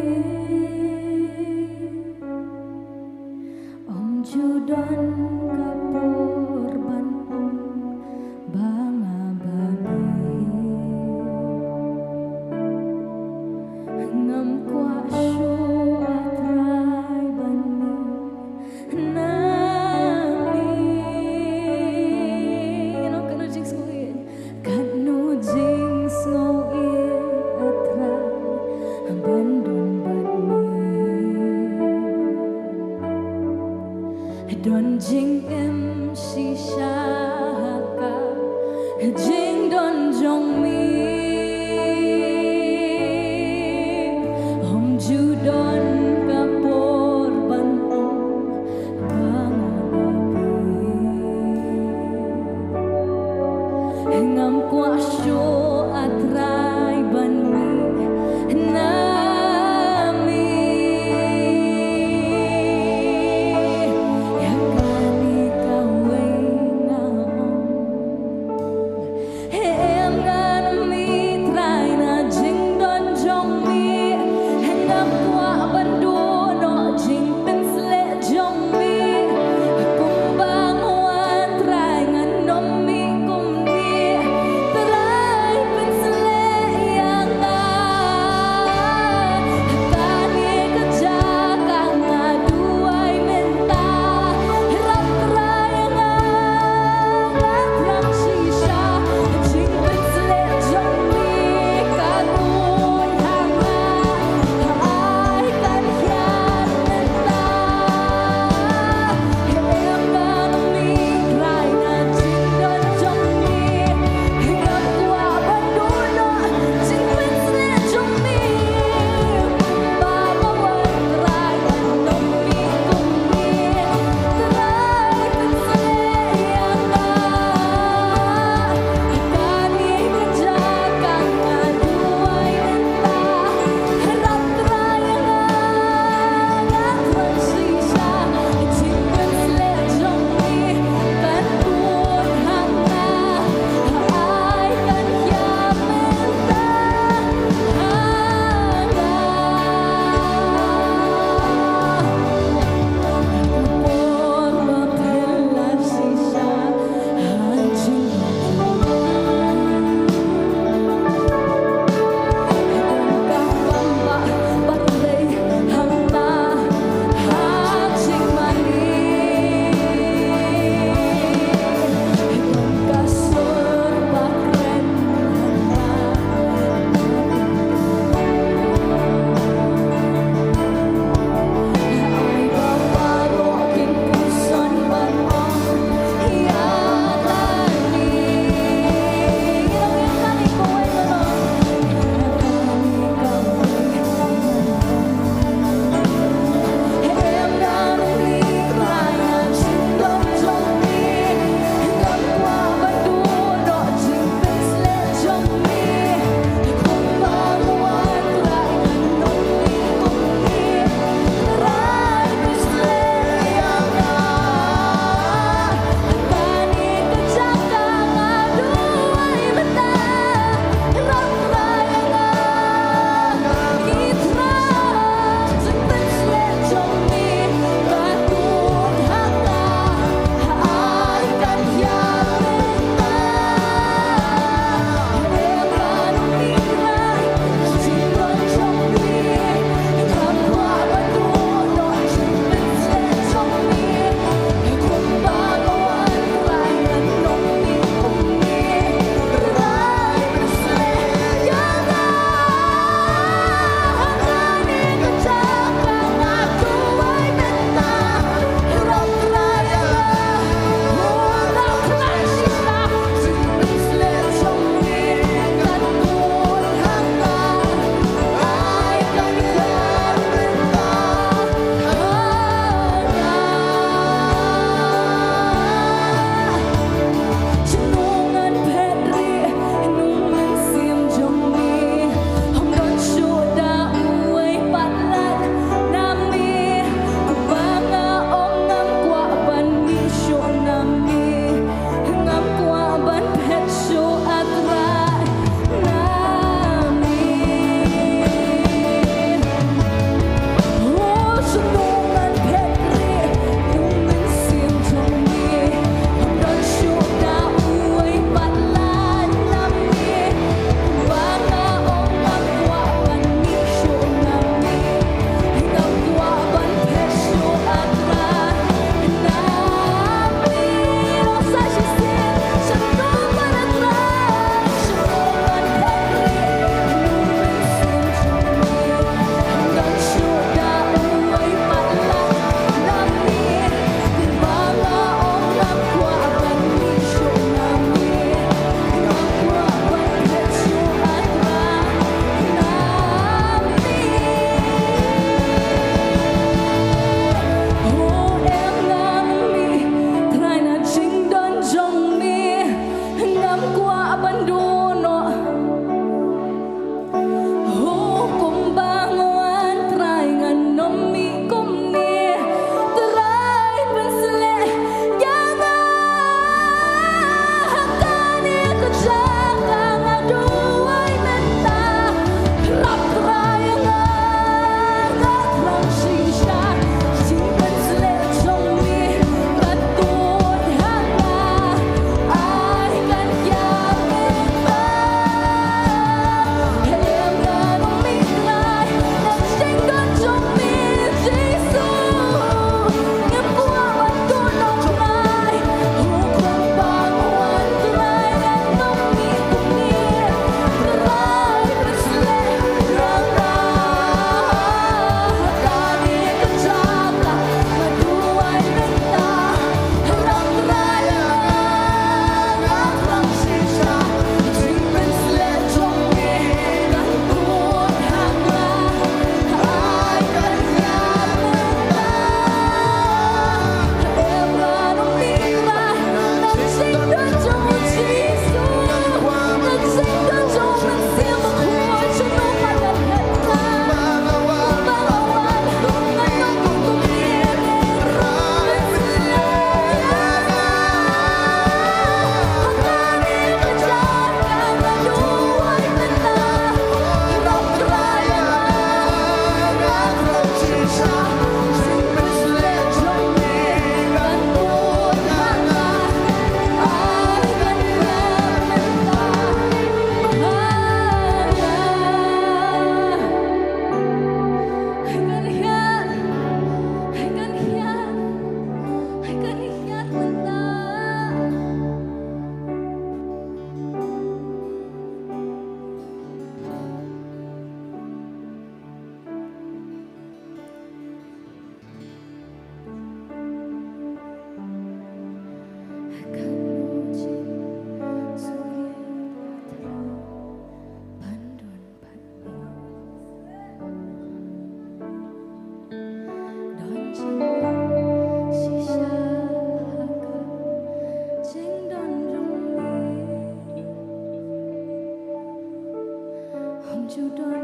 Ym ju don ka por ban ong ba nga babe. Ngam kwah shuh, A Trai, ban mih na me. Katno jingsngew ïeit, katno jingsngew ïeit, A Trai, ban don bad me. Don jingim shisha ha ka jingdon jong me. Ym ju don ka por ban ong ba nga babe. Ngam kwah shuh, A Trai, ban mih na me. Ïa kane kawei nga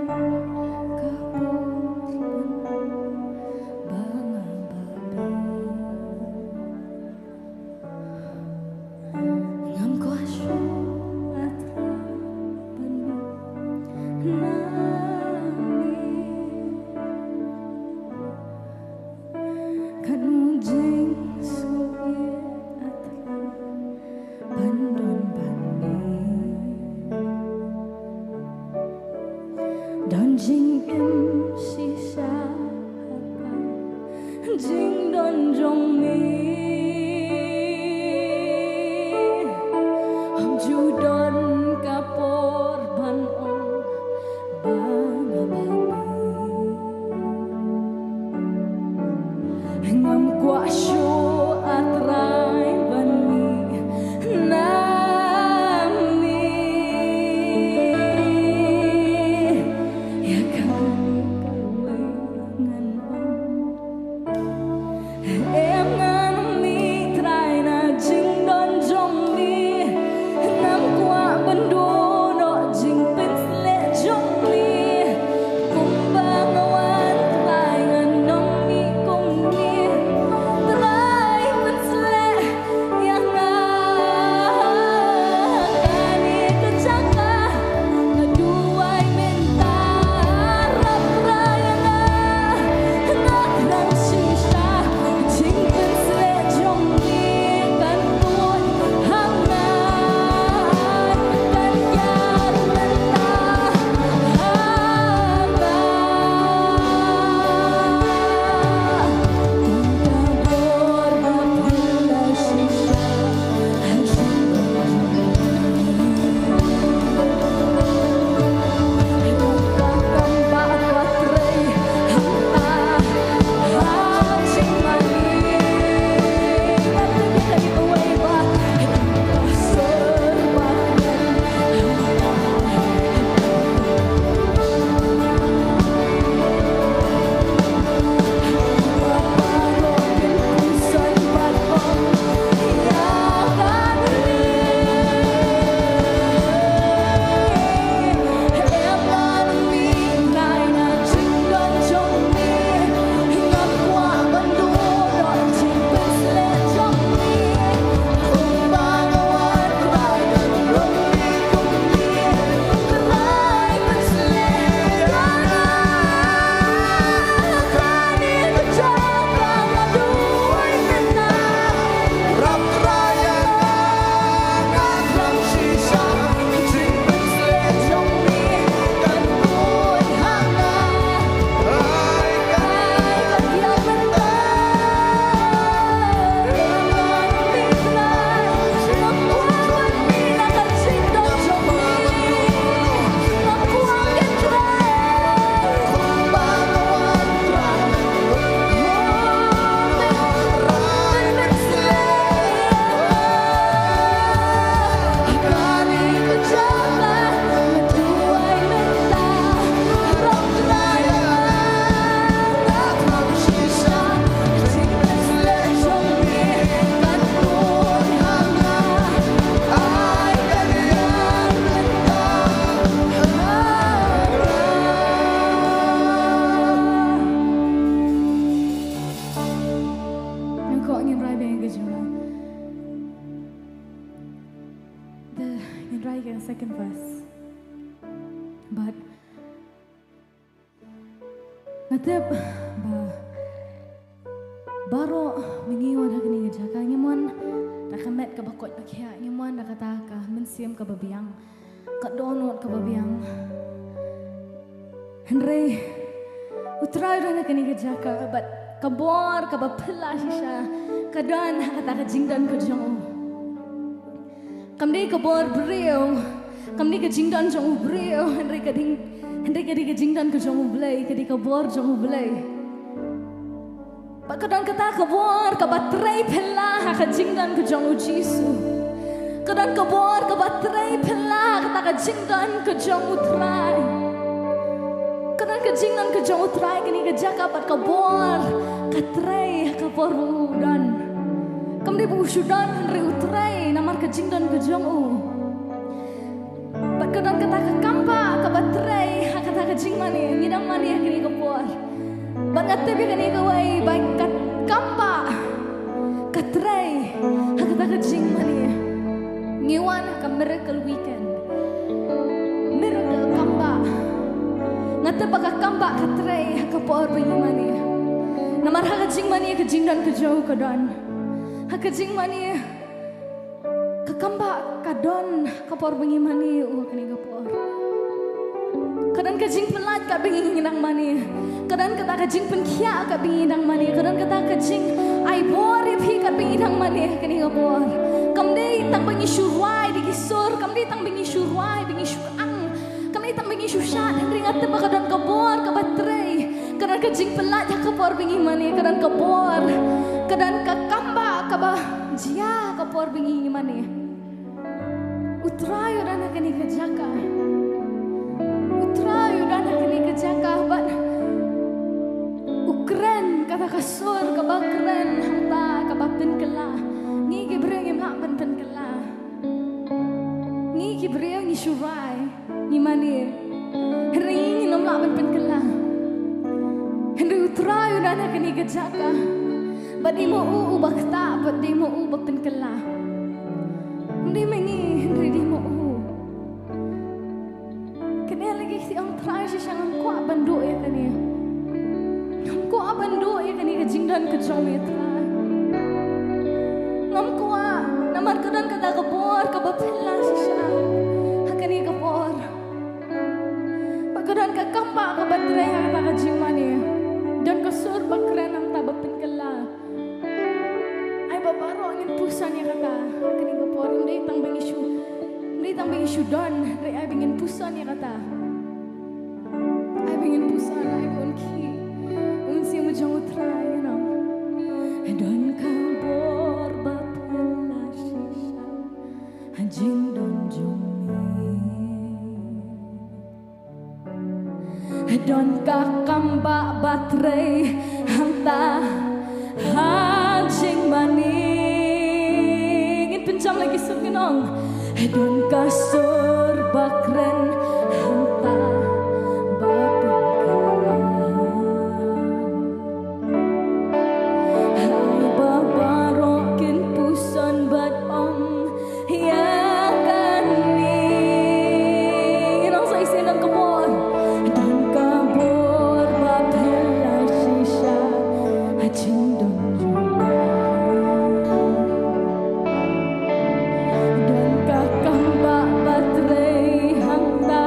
Ka por ban ong ba nga babe. Ngam kwah shuh, A Trai, ban mih na me. Katno jingsngewsih, A Trai, ban don bad me. Don jingim shisha ha ka jingdon jong me. Ym ju don ka por ban ong ba nga babe. Ngam kwah shuh, A Trai, ban mih na me. Ïa kane kawei ngan ong. Em ngan mih, Trai, na jingdon jong me. Ngam kwah ban duh noh jingpynsleh jong me. Kumba nga wan, Trai, ngan ym mih kumne. Trai, pynsleh ïa nga. Kane ka jaka nga duwai mynta, rap rai ïa nga. Nga khlem shisha, jingpynsleh jong me kan kut ha nga, kan ïar mynta ha nga. Ngin rai biang ka jingmut. Te ngin rai ka second verse. But nga tip ba baroh ma ngi wan ha kane ka jaka ngim wan da ka met kaba koit ba khiah, ngim wan da kata ka mynsiem kaba biang, ka dohnud kaba biang. Hynrei U Trai u don ha kane ka jaka, bad ka bor kaba phylla shisha ka don ha kata ka jingdon ka jong u. Kam dei ka bor briew, kam dei ka jingdon jong u briew, hynrei ka dei, hynrei ka dei ka jingdon ka jong u Blei, ka dei ka bor jong u Blei. Bad ka don kata ka bor kaba trei phylla ha ka jingdon ka jong u Jisu. Ka don ka bor kaba trei phylla ha kata ka jingdon ka jong u Trai. Ka don ka jingdon ka jong u Trai kane ka jaka, bad ka bor ka trei ha ka por ba u don. Kam dei ba u shu don, hynrei u trei namar ka jingdon ka jong u. Bad Ka don kata ka kambah kaba trei ha kata ka jingmane. Ngi dang mane ha kane ka por. Bad nga tip ïa kane kawei ba ka kambah ka trei ha kata ka jingmane. Ngi wan ha ka miracle weekend. Miracle kambah. Nga tip ba ka kambah ka trei ha ka por ba ngi mane. Namar ha ka jingmane ka jingdon ka jong u ka don. Ha ka jingmane ka kambah ka don ha ka por ba ngi mane ïa u ha kane ka por. Ka don ka jingpyllait katba ngi nang mane. Ka don kata ka jingpynkhiah katba ngi nang mane. Ka don kata ka jingai bor ïa phi katba ngi nang mane ha kane ka por. Kam dei tang ba ngi shu rwai da ki sur, kam dei tang ba ngi shu rwai, ba ngi shu ang, kam dei tang ba ngi shu shad, hynrei nga tip ba ka don ka bor kaba trei. Ka don ka jingpyllait ha ka por ba ngi mane, ka don ka bor, ka don ka kambah kaba jia ha ka por ba ngi mane. U Trai u don ha kane ka jaka. U Trai u don ha kane ka jaka bad u kren kata ka sur kaba kren hangta kaba pynkylla. Ngi ki briew ngim lah ban pynkylla. Ngi ki briew ngi shu rwai, ngi mane. Hynrei ngin ym lah ban pynkylla. Hynrei u Trai u don ha kane ka jaka. Bad dei ma u uba ktah, bad dei ma u uba pynkylla. Ym dei ma ngi, hynrei dei ma u. Kane la ki ktien ong Trai shisha ngam kwah ban duh ïa kane. Ngam kwah ban duh ïa kane ka jingdon ka jong me Trai. Ngam kwah namar ka don kata ka bor kaba pynkylla shisha ha kane ka por. Ba ka don ka kambah kaba trei ha kata ka jingmane. Don ka sur ba kren hangta ba pynkylla. Ai ba baroh ngin puson ïa kata ha kane ka por. Ym dei tang ba ngi shu, ym dei tang ba ngi shu don, hynrei ai ba ngin puson ïa kata. Ai ba ngin puson, ai ba un khih u Mynsiem jong u Trai, you know. Don ka bor ba pynkylla shisha ha jingdon jong me. Don ka kambah ba trei hangta ha jingmane. Ngin pynjam la ki sur, ngin ong. Don ka sur ba kren hangta ba pynkylla. Ai ba baroh kin puson bad ong ïa kane. Ngi ong sa shisien, don ka bor. Don ka bor ba pynkylla shisha ha jingdon jong me. Don ka kambah ba trei hangta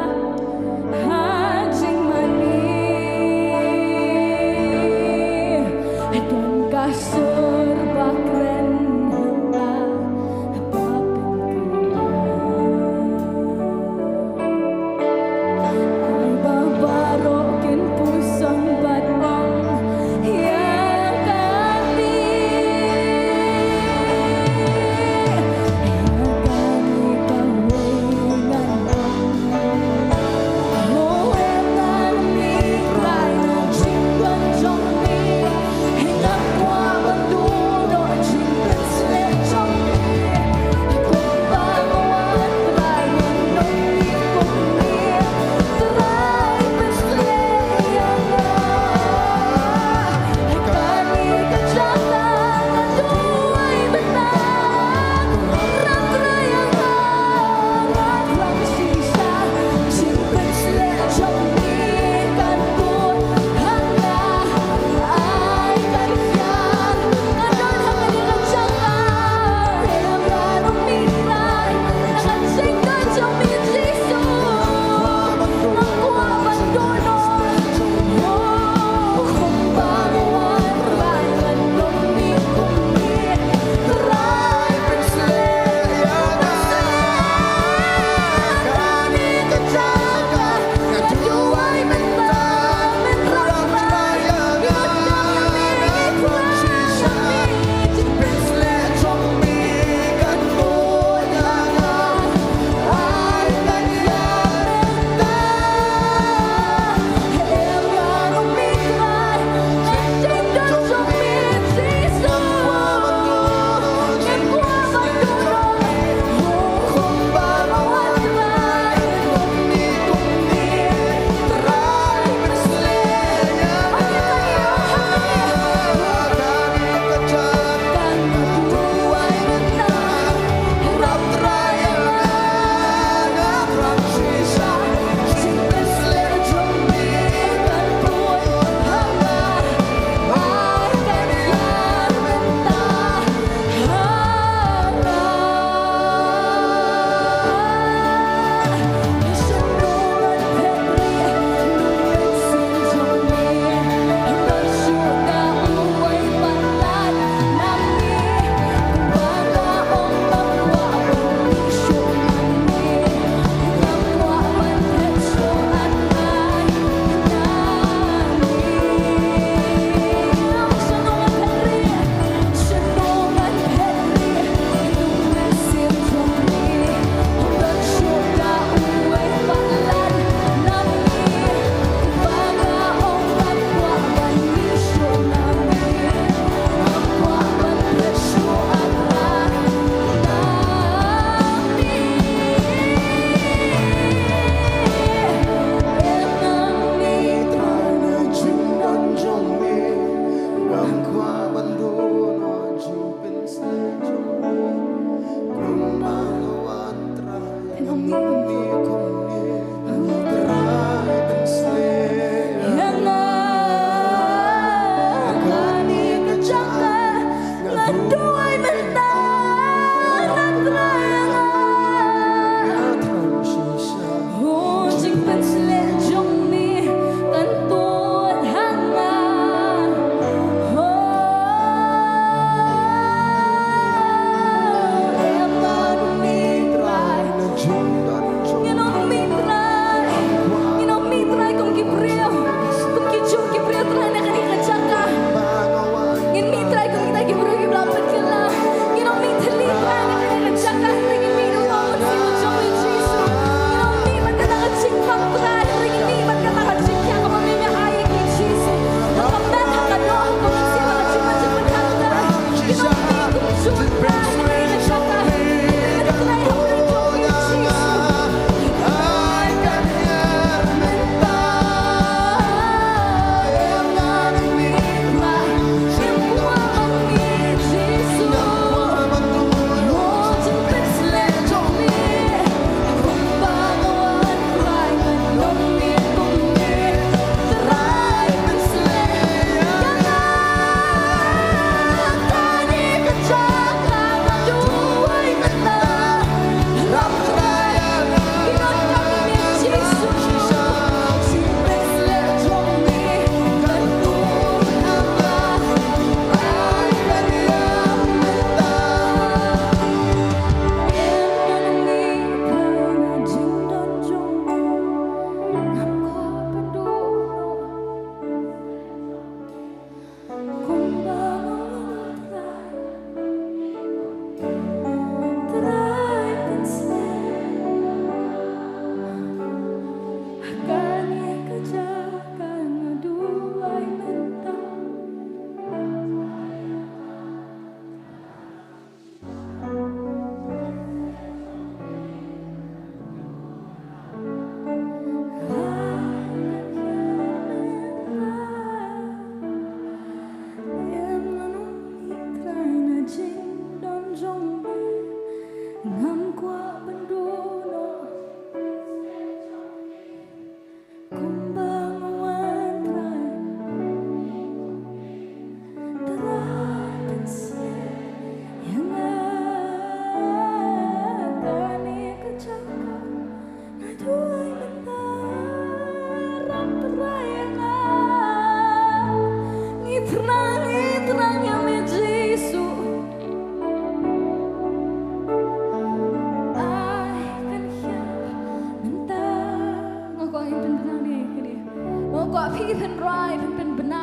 Nga kwah phi pynrwai, phin pynbna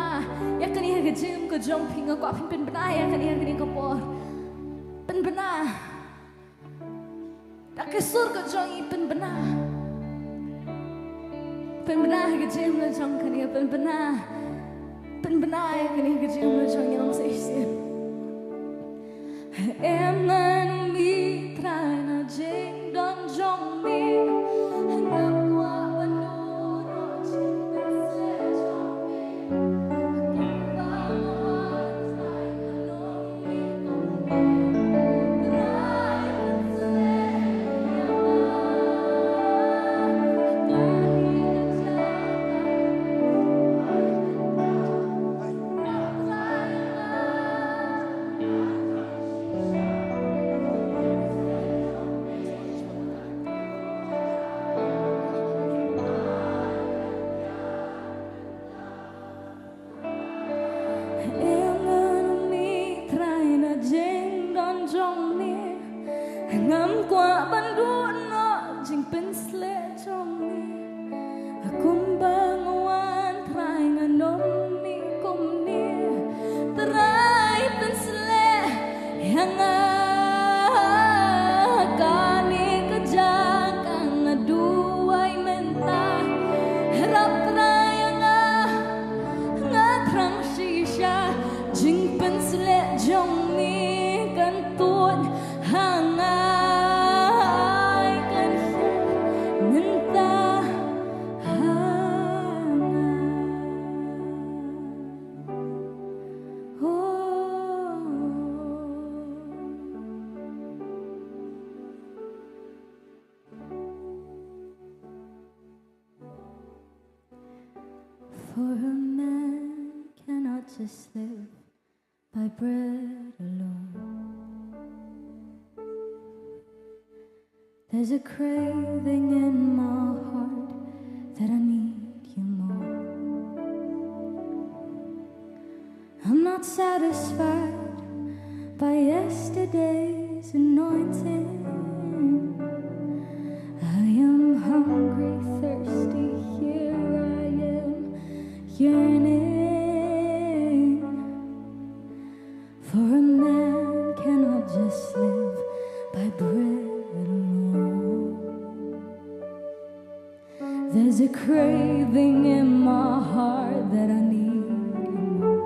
ïa kane ha ka jingim ka jong phi. Nga kwah phin pynbna ïa kane ha kane ka por. Pynbna. Da ka sur ka jong i, pynbna. Pynbna ha ka jingim la jong kane, pynbna. Pynbna ïa kane ha ka jingim la jong i, long sa shisien. Em ngan mih Trai na jingdon jong me. Ngam kwah ban duh noh jingpynshlur jong me. Em ngan mih Trai na jingdon jong me. Ngam kwah ban duh noh jingpynshlur jong me. Kumba nga wan Trai ngan ym mih kumne. Trai pynshlur ïa nga. Kane ka jaka nga duwai mynta. Rap Trai ïa nga. Nga thrang shisha jingpynshlur jong me kan tuid ha nga, kan hiar mynta ha nga. Oh. For a man cannot just live by bread alone. There's a craving in my heart that I need you more. I'm not satisfied by yesterday's anointing. I am hungry, thirsty, here I am yearning. For a man cannot just live by bread alone. There's a craving in my heart that I need you more.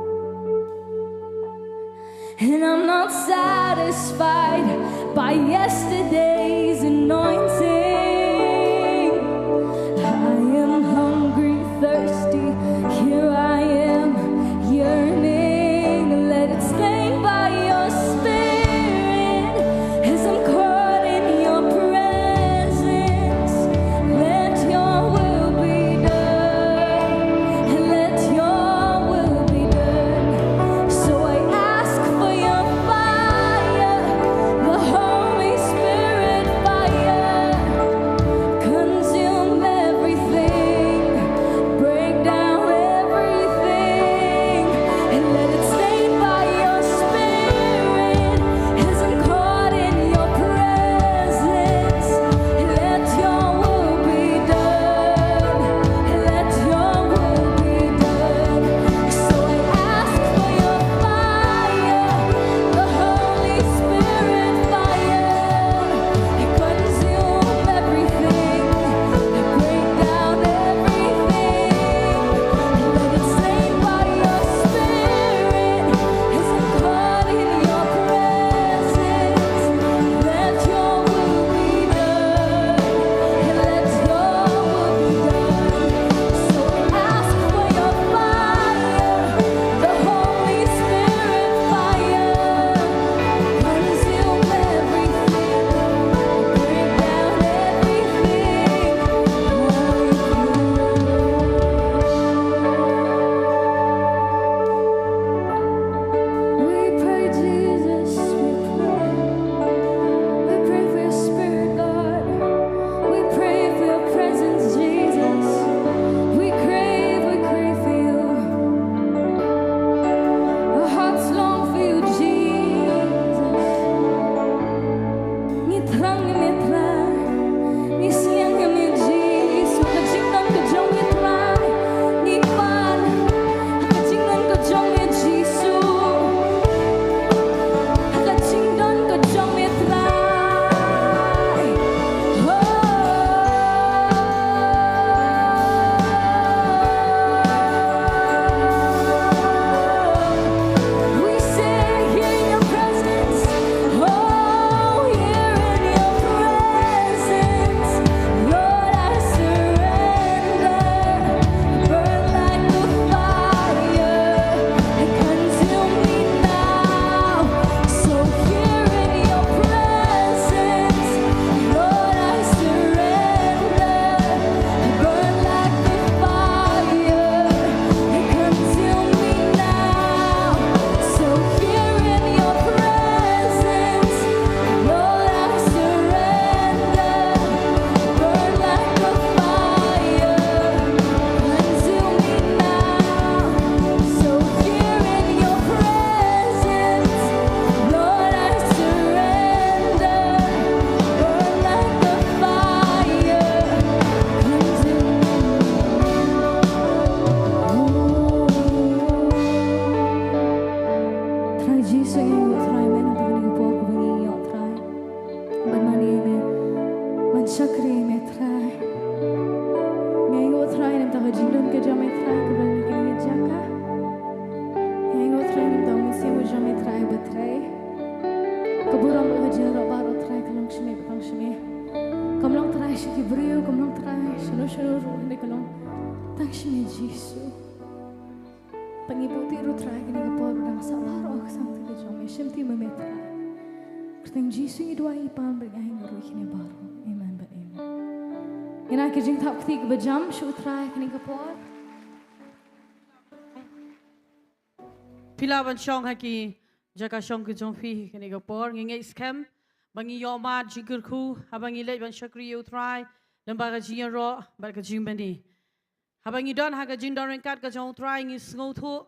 And I'm not satisfied by yesterday's anointing. I am hungry, thirsty, here I am yearning. Let it stay by your spirit as I'm caught in your presence. Let your will be done. Let your will be done. So I ask for your fire, the Holy Spirit Briew kumno Trai, shano shano ruh hynrei ka long tang shi me Jisu. Tang ngi buh ti ruh Trai kane ka por ba dang sah baroh ka samrkhie ka jong me, shim ti ma me Trai. Kyrteng Jisu ngi duwai ngi pan bad ngi ai ngi ruh kine baroh. Amen bad amen. Ngin ai ka jingthap kti kaba jam sha u Trai kane ka por. Phi lah ban shong ha ki jaka shong ki jong phi kane ka por. Ngi ngeit skhem ba ngi ïoh mad jingkyrkhu haba ngi leit ban shakri ïa u Trai lyngba ka jingïaroh bad ka jingmane. Haba ngi don ha ka jingdon ryngkat ka jong u Trai ngi sngewthuh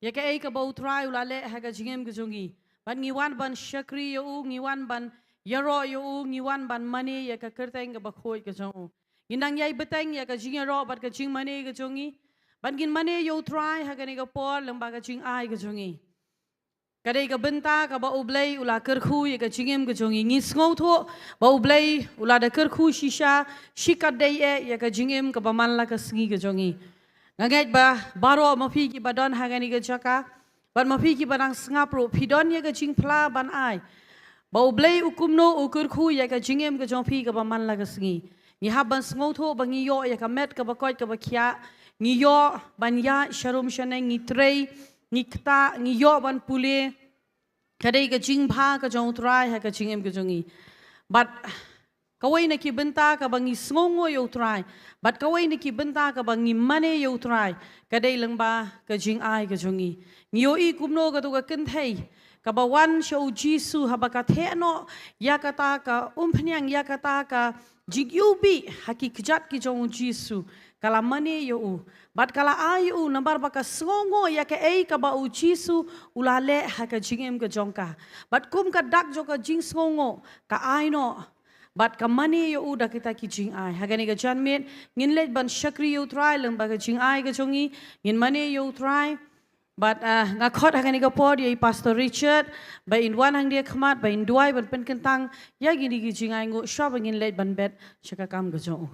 ïa kaei kaba u Trai u la leh ha ka jingim ka jong ngi. Bad ngi wan ban shakri ïa u, ngi wan ban ïaroh ïa u, ngi wan ban mane ïa ka kyrteng kaba khuid ka jong u. Ngin nang ïai bteng ïa ka jingïaroh bad ka jingmane ka jong ngi. Bad ngin mane ïa u Trai ha kane ka por lyngba ka jingai ka jong ngi. Ka dei ka bynta kaba u Blei u la kyrkhu ïa ka jingim ka jong ngi. Ngi sngewthuh ba u Blei u la da kyrkhu shisha, shikatdei eh ïa ka jingim kaba man la ka sngi ka jong ngi. Nga ngeit ba baroh ma phi kiba don ha kane ka jaka bad ma phi kiba dang sngap ruh phi don ïa ka jingphla ban ai ba u Blei u kumno u kyrkhu ïa ka jingim ka jong phi kaba man la ka sngi. Ngi hap ban sngewthuh ba ngi ïoh ïa ka met kaba koit kaba khiah. Ngi ïoh ban ïaid sharum shaneng, ngi trei, ngi ktah, ngi ïoh ban pule. Ka dei ka jingbha ka jong u Trai ha ka jingim ka jong ngi. Bad kawei na ki bynta kaba ngi sngewnguh ïa u Trai bad kawei na ki bynta kaba ngi mane ïa u Trai ka dei lyngba ka jingai ka jong ngi. Ngi ïohi kumno kato ka kynthei kaba wan sha u Jisu haba ka theh noh ïa kata ka umphniang, ïa kata ka jingïubih ha ki kjat ki jong u Jisu, ka la mane ïa u bad ka la ai ïa u namar ba ka sngewnguh ïa kaei kaba u Jisu u la leh ha ka jingim ka jong ka. Bad kum ka dak jong ka jingsngewnguh ka ai noh bad ka mane ïa u da kita ki jingai. Ha kane ka janmiet ngin leit ban shakri ïa u Trai lyngba ka jingai ka jong ngi. Ngin mane ïa u Trai. Bad ah, nga khot ha kane ka por ïa i Pastor Richard ba in wan hangne khmat ba in duwai ban pynkyntang ïa kine ki jingai nguh shuwa ba ngin leit ban bet sha ka kam ka jong u.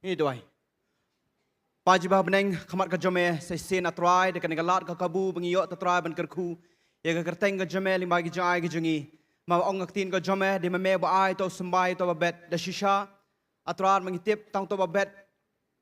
Ngi duwai. Pa jong ngi ba ha bneng, khmat ka jong me sa shisien, A Trai, da kane ka lad ka kabu ba ngi ïoh, A Trai, ban kyrkhu ïa ka kyrteng ka jong me lyngba ki jingai ki jong ngi. Ma ong ka ktien ka jong me, dei ma me ba ai uto u symbai, uto ba bet. Da shisha, A Trai, ma ngi tip tang uto ba bet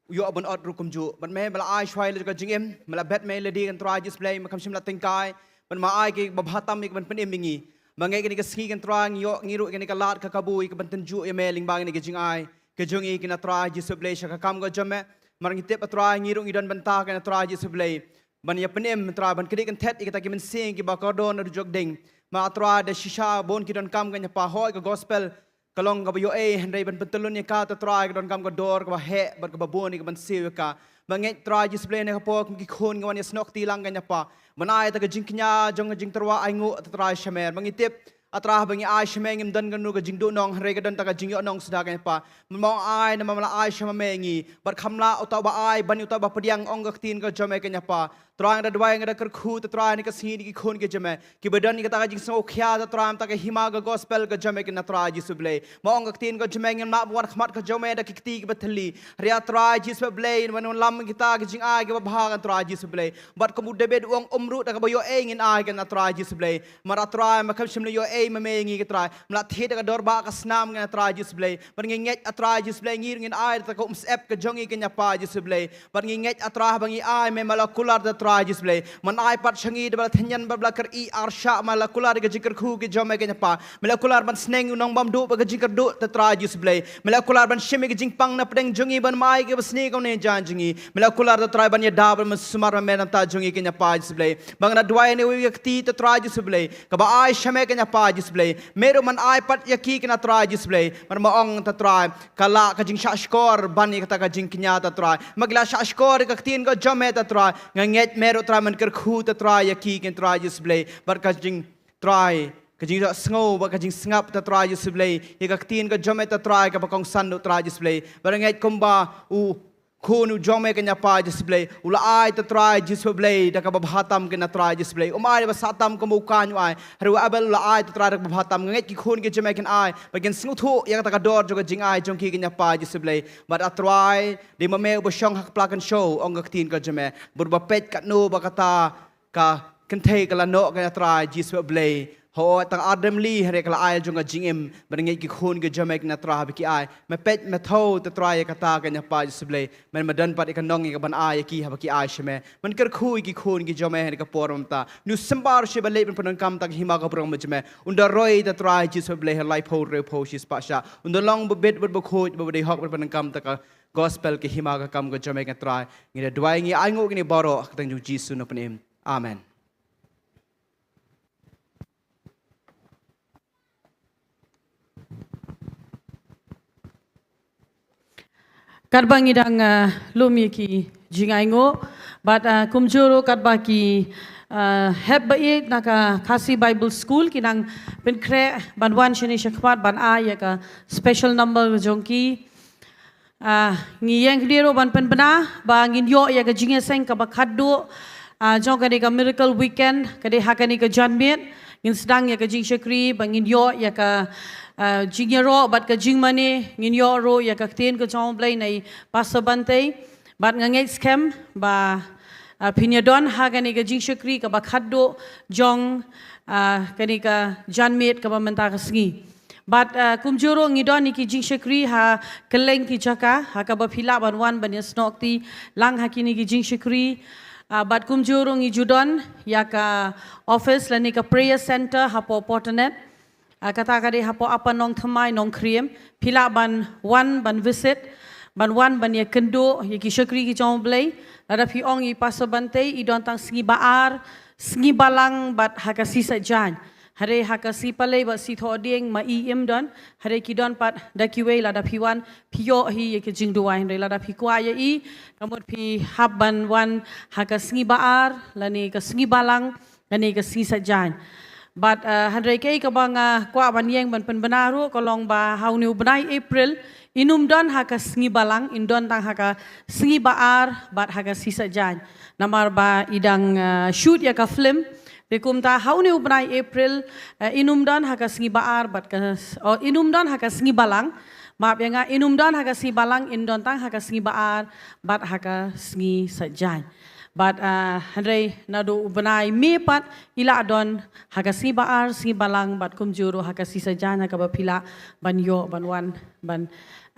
u ïoh ban ot ruh kumjuh. Bad me, me la ai shuwa ïa la ka jingim, me la bet me ïa lade, ko Trai Jisu Blei, me kam shym la tyngkai, bad me ai kaba bha tam ïa ka ban pynim ïa ngi. Ma ngeit kane ka sngi, ko Trai, ngi ïoh ngi ruh ïa kane ka lad ka kabu ïa ka ban tynjuh ïa me lyngba kine ki jingai ki jong ngi, ko Trai Jisu Blei, sha ka kam ka jong me. Mar ngi tip, A Trai, ngi ruh ngi don bynta, ko Trai Jisu Blei, ban ïa pynim, Trai, ban kdiah kynthet ïa kita ki mynsiem kiba kordor na dujok ding. Ma A Trai, da shisha bun ki donkam, ko Pa, hooid ka gospel ka long kaba ïoh ei, hynrei ban pyntyllun ïa ka, A Trai, ka donkam ka dor kaba heh bad kaba bun ïa ka ban siew ïa ka. Ma ngeit, Trai Jisu Blei, na ka por kum ki khun ngi wan ïasnoh kti lang, ko Pa, ban ai ïa kata ka jingkñia jong ka jingtyrwa ainguh, A Trai, sha me. Ma ngi tip, A Trai, ba ngi ai sha me, ngim don kano ka jingduhnong, hynrei ka don kata ka jingïohnong suda, ko Pa. Me ma ong ai, namar me la ai sha ma me ïa ngi. Bad kham lah uta uba ai ban ïa uta uba pdiang, ong ka ktien ka jong me, ko Pa. Trai, nga da duwai, nga da kyrkhu, A Trai, ha kane ka sngi, ïa ki khun ki jong me kiba don ïa kata ka jingsngewkhia, A Trai, ïa kata ka hima ka gospel ka jong me, ko Trai Jisu Blei. Ma ong ka ktien ka jong me, ngim lah ban wan khmat ka jong me da ki kti kiba thylli. Hynrei A Trai Jisu Blei, wan wan lam kita ki jingai kiba bha, ko Trai Jisu Blei. Bad kum u David u ong, um ruh da kaba ïoh ei ngin ai, ko Trai Jisu Blei. Mar A Trai, me kam shym la ïoh ei ma me ïa ngi, ko Trai. Me la thied da ka dor ba ka snam, ko Trai Jisu Blei. Bad ngi ngeit, A Trai Jisu Blei, ngi ruh ngin ai da ka umsyep ka jong ngi, ko Pa Jisu Blei. Bad ngi ngeit, A Trai, ba ngi ai, me me la kular, A Trai Jisu Blei. Men ai pat sha ngi da ba la tyngen, ba la kyriah arshah, me la kular ka jingkyrkhu ka jong me, ko Pa. Me la kular ban sneng u nongbamduh bad ka jingkyrduh, A Trai Jisu Blei. Me la kular ban shim ïa ka jingpang na pdeng jong ngi, ban ai kaba sniew ha kane ka jan jong ngi. Me la kular, A Trai, ban ïada bad ban sumar ma me na ka bynta jong ngi, ko Pa Jisu Blei. Ba nga da duwai ïa kane ka kti, A Trai Jisu Blei, kaba ai sha me, ko Pa Jisu Blei. Me ruh men ai pat ïa ki, ko Trai Jisu Blei. Mar ma ong, A Trai, ka la ka jingshahshkor ban ïa kata ka jingkñia, A Trai. Ma ki la shahshkor ïa ka ktien ka jong me, A Trai. Nga ngeit me ruh, A Trai, men kyrkhu, A Trai, ïa ki, ko Trai Jisu Blei. Bad ka jing Trai, ka jingïohsngew bad ka jingsngap, A Trai Jisu Blei, ïa ka ktien ka jong me, A Trai, kaba kongsan, A Trai Jisu Blei. Bad nga ngeit kumba u khun u jong me, ko Pa Jisu Blei, u la ai, A Trai Jisu Blei, da kaba bha tam, ko Trai Jisu Blei. Um ai da kaba sah tam kumba u Kain u ai. Hynrei u Abel u la ai, A Trai, da kaba bha tam. Nga ngeit ki khun ki jong me kin ai bad kin sngewthuh ïa kata ka dor jong ka jingai jong ki, ko Pa Jisu Blei. Bad A Trai, dei ma me uba shong ha ka pla kynshew, ong ka ktien ka jong me. Bad uba peit katno ba kata ka kynthei ka la noh ka na Trai Jisu Blei. Ho tang ar dem li hynrei ka la ai jong ka jingim. Ban ngeit ki khun ki jong me ki na Trai ba ki ai. Me peit me thaw te Trai ïa kata ka na pa Jisu Blei. Men me don pat ïa ka nong ïa ka ban ai ïa ki haba ki ai sha me. Men kyrkhu ïa ki khun ki jong me hynrei ka por mynta. Nu symbar shi ba leit ban pyndonkam ta ka hima ka burom jong me. Unda roi te Trai Jisu Blei ha lai phew hynriew phew shi spah sha. Unda long ba bit ba ba khuid ba ba dei hok ban pyndonkam ta ka gospel ka hima ka kam ka jong me ka Trai. Ngi da duwai ngi ai nguh kine baroh ha ka kyrteng jong Jisu na pynïm. Amen. Katba ngi dang uh, lum ïa ki jingainguh bad uh, kumjuh ruh katba ki uh, hep ba ïeit na ka Khasi Bible School ki nang pynkhreh ban wan shane shakhmat ban ai ïa ka special number jong ki. Ah, ngi ïeng khyndiat ruh ban pynbna ba ngin ïoh ïa ka jingïaseng kaba khatduh ah, jong kane ka Miracle Weekend, ka dei ha kane ka janmiet. Ngin sdang ïa ka jingshakri ba ngin ïoh ïa ka ah, jingïaroh bad ka jingmane, ngin ïoh ruh ïa ka ktien ka jong U Blei na i Pastor Bantei. Bad nga ngeit skhem ba ah, phin ïadon ha kane ka jingshakri kaba khatduh jong ah, kane ka janmiet kaba mynta ka sngi. Bad uh, kumjuh ruh ngi don ïa ki jingshakri ha kylleng ki jaka ha kaba phi lah ban wan ban ïasnoh kti lang ha kine ki jingshakri. Uh, bad kumjuh ruh ngi ju don ïa ka office lane ka prayer center hapoh Porternet. Uh, kata ka dei hapoh Upper Nongthymmai Nongkriem. Phi lah ban wan ban visit, ban wan ban ïakynduh ïa ki shakri ki jong U Blei. Lada phi ong ïa i Pastor Bantei i don tang sngi ba ar, sngi balang bad ha ka sngi Saitjaiñ. Hynrei ha ka sngi Palei bad sngi Thohdieng ma i im don. Hynrei ki don pat da kiwei, lada phi wan phi ïoh hi ïa ka jingduwai. Hynrei lada phi kwah ïa i, ka mut phi hap ban wan ha ka sngi ba ar lane ka sngi balang lane ka sngi Saitjaiñ. Bad uh, hynrei kaei kaba nga kwah ban ïeng ban pynbna ruh ka long ba ha une u bnai April in ym don ha ka sngi balang, in don tang ha ka sngi ba ar bad ha ka sngi Saitjaiñ. Namar ba i dang uh, shoot ïa ka film. Te kumta ha une u bnai April uh, in ym don ha ka sngi ba ar bad ka oh, in ym don ha ka sngi balang. Map ïa nga, in ym don ha ka sngi balang, in don tang ha ka sngi ba ar bad ha ka sngi Saitjaiñ. Bad uh, hynrei naduh u bnai May pat i lah don ha ka sngi ba ar, sngi balang bad kumjuh ruh ha ka sngi Saitjaiñ ha kaba phi lah ban ïoh ban wan ban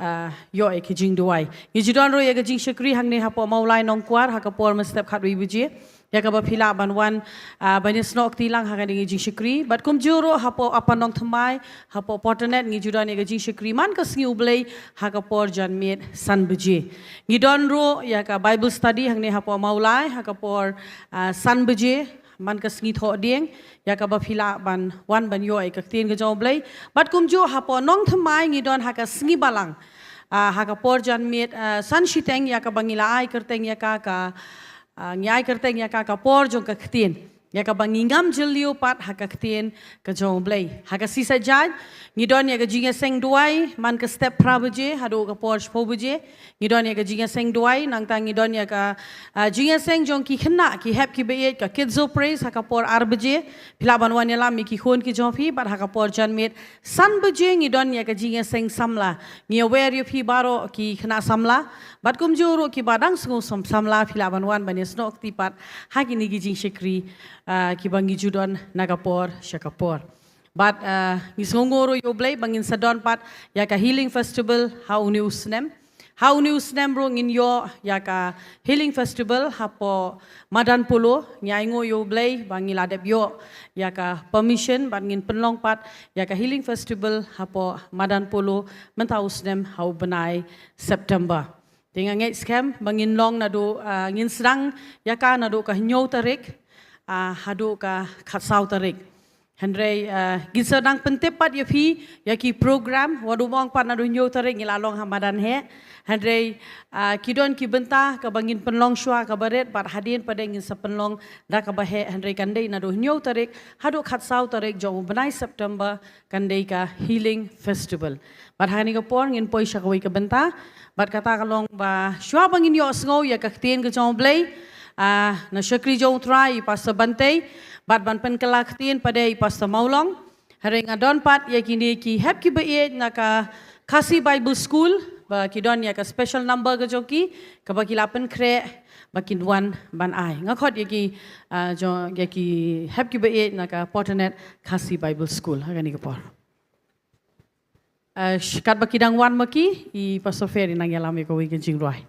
uh, ïoh ïa ki jingduwai. Ngi ju don ruh ïa ka jingshakri hangne hapoh Mawlai Nongkwar ha ka por mynstep khatwei baje. Ïa kaba phi lah ban wan uh, ban ïasnoh kti lang ha kane ka jingshakri. Bad kumjuh ruh hapoh Upper Nongthymmai, hapoh Porternet ngi ju don ïa ka jingshakri man ka sngi U Blei ha ka por janmiet san baje. Ngi don ruh ïa ka Bible study hangne hapoh Mawlai ha ka por uh, san baje man ka sngi Thohdieng, ïa kaba phi lah ban wan ban ïoh ïa ka ktien ka jong U Blei. Bad kumjuh hapoh Nongthymmai ngi don ha ka sngi balang. Uh, ha ka por janmiet uh, san shiteng ïa kaba ngi la ai kyrteng ïa ka ka uh, ngi ai kyrteng ïa ka ka por jong ka ktien. Ïa kaba ngi ngam jylliew pat ha ka ktien ka jong U Blei. Ha ka sngi Saitjaiñ ngi don ïa ka jingïaseng duwai man ka step phra baje haduh ka por shiphew baje. Ngi don ïa ka jingïaseng duwai, nangta ngi don ïa ka uh, jingïaseng jong ki khynnah ki hep ki ba ïeit, ka Kids of Praise ha ka por ar baje. Phi lah ban wan ïalam ïa ki khun ki jong phi bad ha ka por janmiet san baje ngi don ïa ka jingïaseng samla. Ngi aware ïa phi baroh ki khynnah samla. Bad kumjuh ruh ki ba dang sngew sam samla phi lah ban wan ban ïasnoh kti pat ha kine ki jingshakri uh, ki ba ngi ju don na ka por sha ka por. Bad uh, ngi sngewnguh ruh ïa U Blei ba ngin sa don pat ïa ka Healing Festival ha une u snem. Ha une u snem ruh ngin ïoh ïa ka Healing Festival hapoh Madan Polo. Ngi ainguh ïa U Blei ba ngi la dep ïoh ïa ka permission bad ngin pynlong pat ïa ka Healing Festival hapoh Madan Polo mynta u snem ha u bnai September. Te nga ngeit skhem ba ngin long naduh uh, ngin sdang ïa ka naduh ka hynñiew tarik uh, haduh ka khatsaw tarik. Hynrei uh, ngin sa dang pyntip pat ïa phi ïa ki program, wat ym ong pat naduh hynñiew tarik ngi la long ha madan heh. Hynrei uh, ki don ki bynta kaba ngin pynlong shuwa kaba rit bad hadien pat de ngin sa pynlong da kaba heh, hynrei kan dei naduh hynñiew tarik haduh khatsaw tarik jong u bnai September kan dei ka Healing Festival. Bad ha kane ka por ngin poi sha kawei ka bynta. Bad kata ka long ba shuwa ba ngin ïohsngew ïa ka ktien ka jong U Blei, uh, na shakri jong U Trai i Pastor Bantei bad ban pynkylla ktien pat de i Pastor Mawlong. Hynrei nga don pat ïa kine ki hep ki ba ïeit na ka Khasi Bible School ba ki don ïa ka special number ka jong ki, kaba ki la pynkhreh ba kin wan ban ai. Nga khot ïa ki, ah, jong, ïa ki hep kiba ïeit na ka Portanet Khasi Bible School ha kane ka por. Ah, sh-, katba ki dang wan ma ki, i Pastor Fer i nang ïalam ïa kawei ka jingrwai.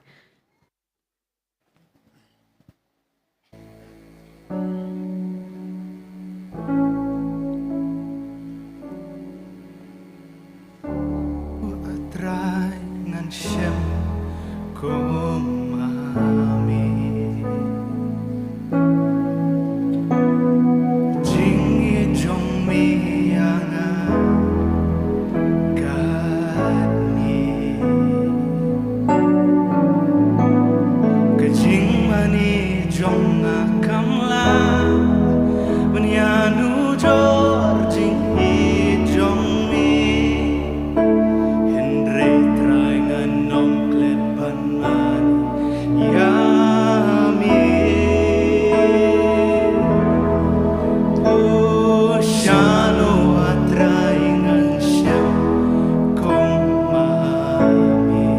A Trai, ngan shim kum ma me. Jingïeit jong me ïa nga katne. Ka jingmane jong nga kam lah ban ïanujor jingïeit jong me. Hynrei Trai, ngan ym klet ban mane ïa me. O shano, A Trai, ngan shim kum ma me.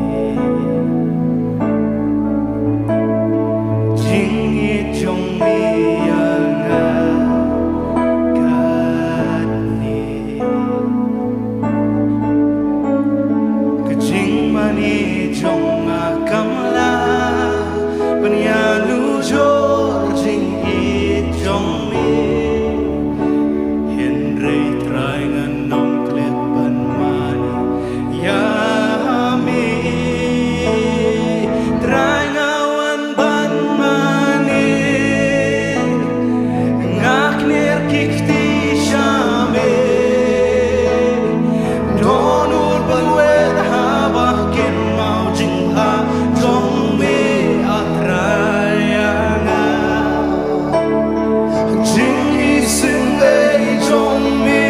Jingïeit jong me ïa nga katne. Ka jingmane jong nga kam lah ban ïanujor jingïeit jong me. Hynrei Trai, ngan ym klet ban mane ïa me. Trai, nga wan ban mane. Nga kner ki kti sha me. Don ur ban wer haba kin maw jingbha jong me, A Trai, ïa nga. Jingisynei jong me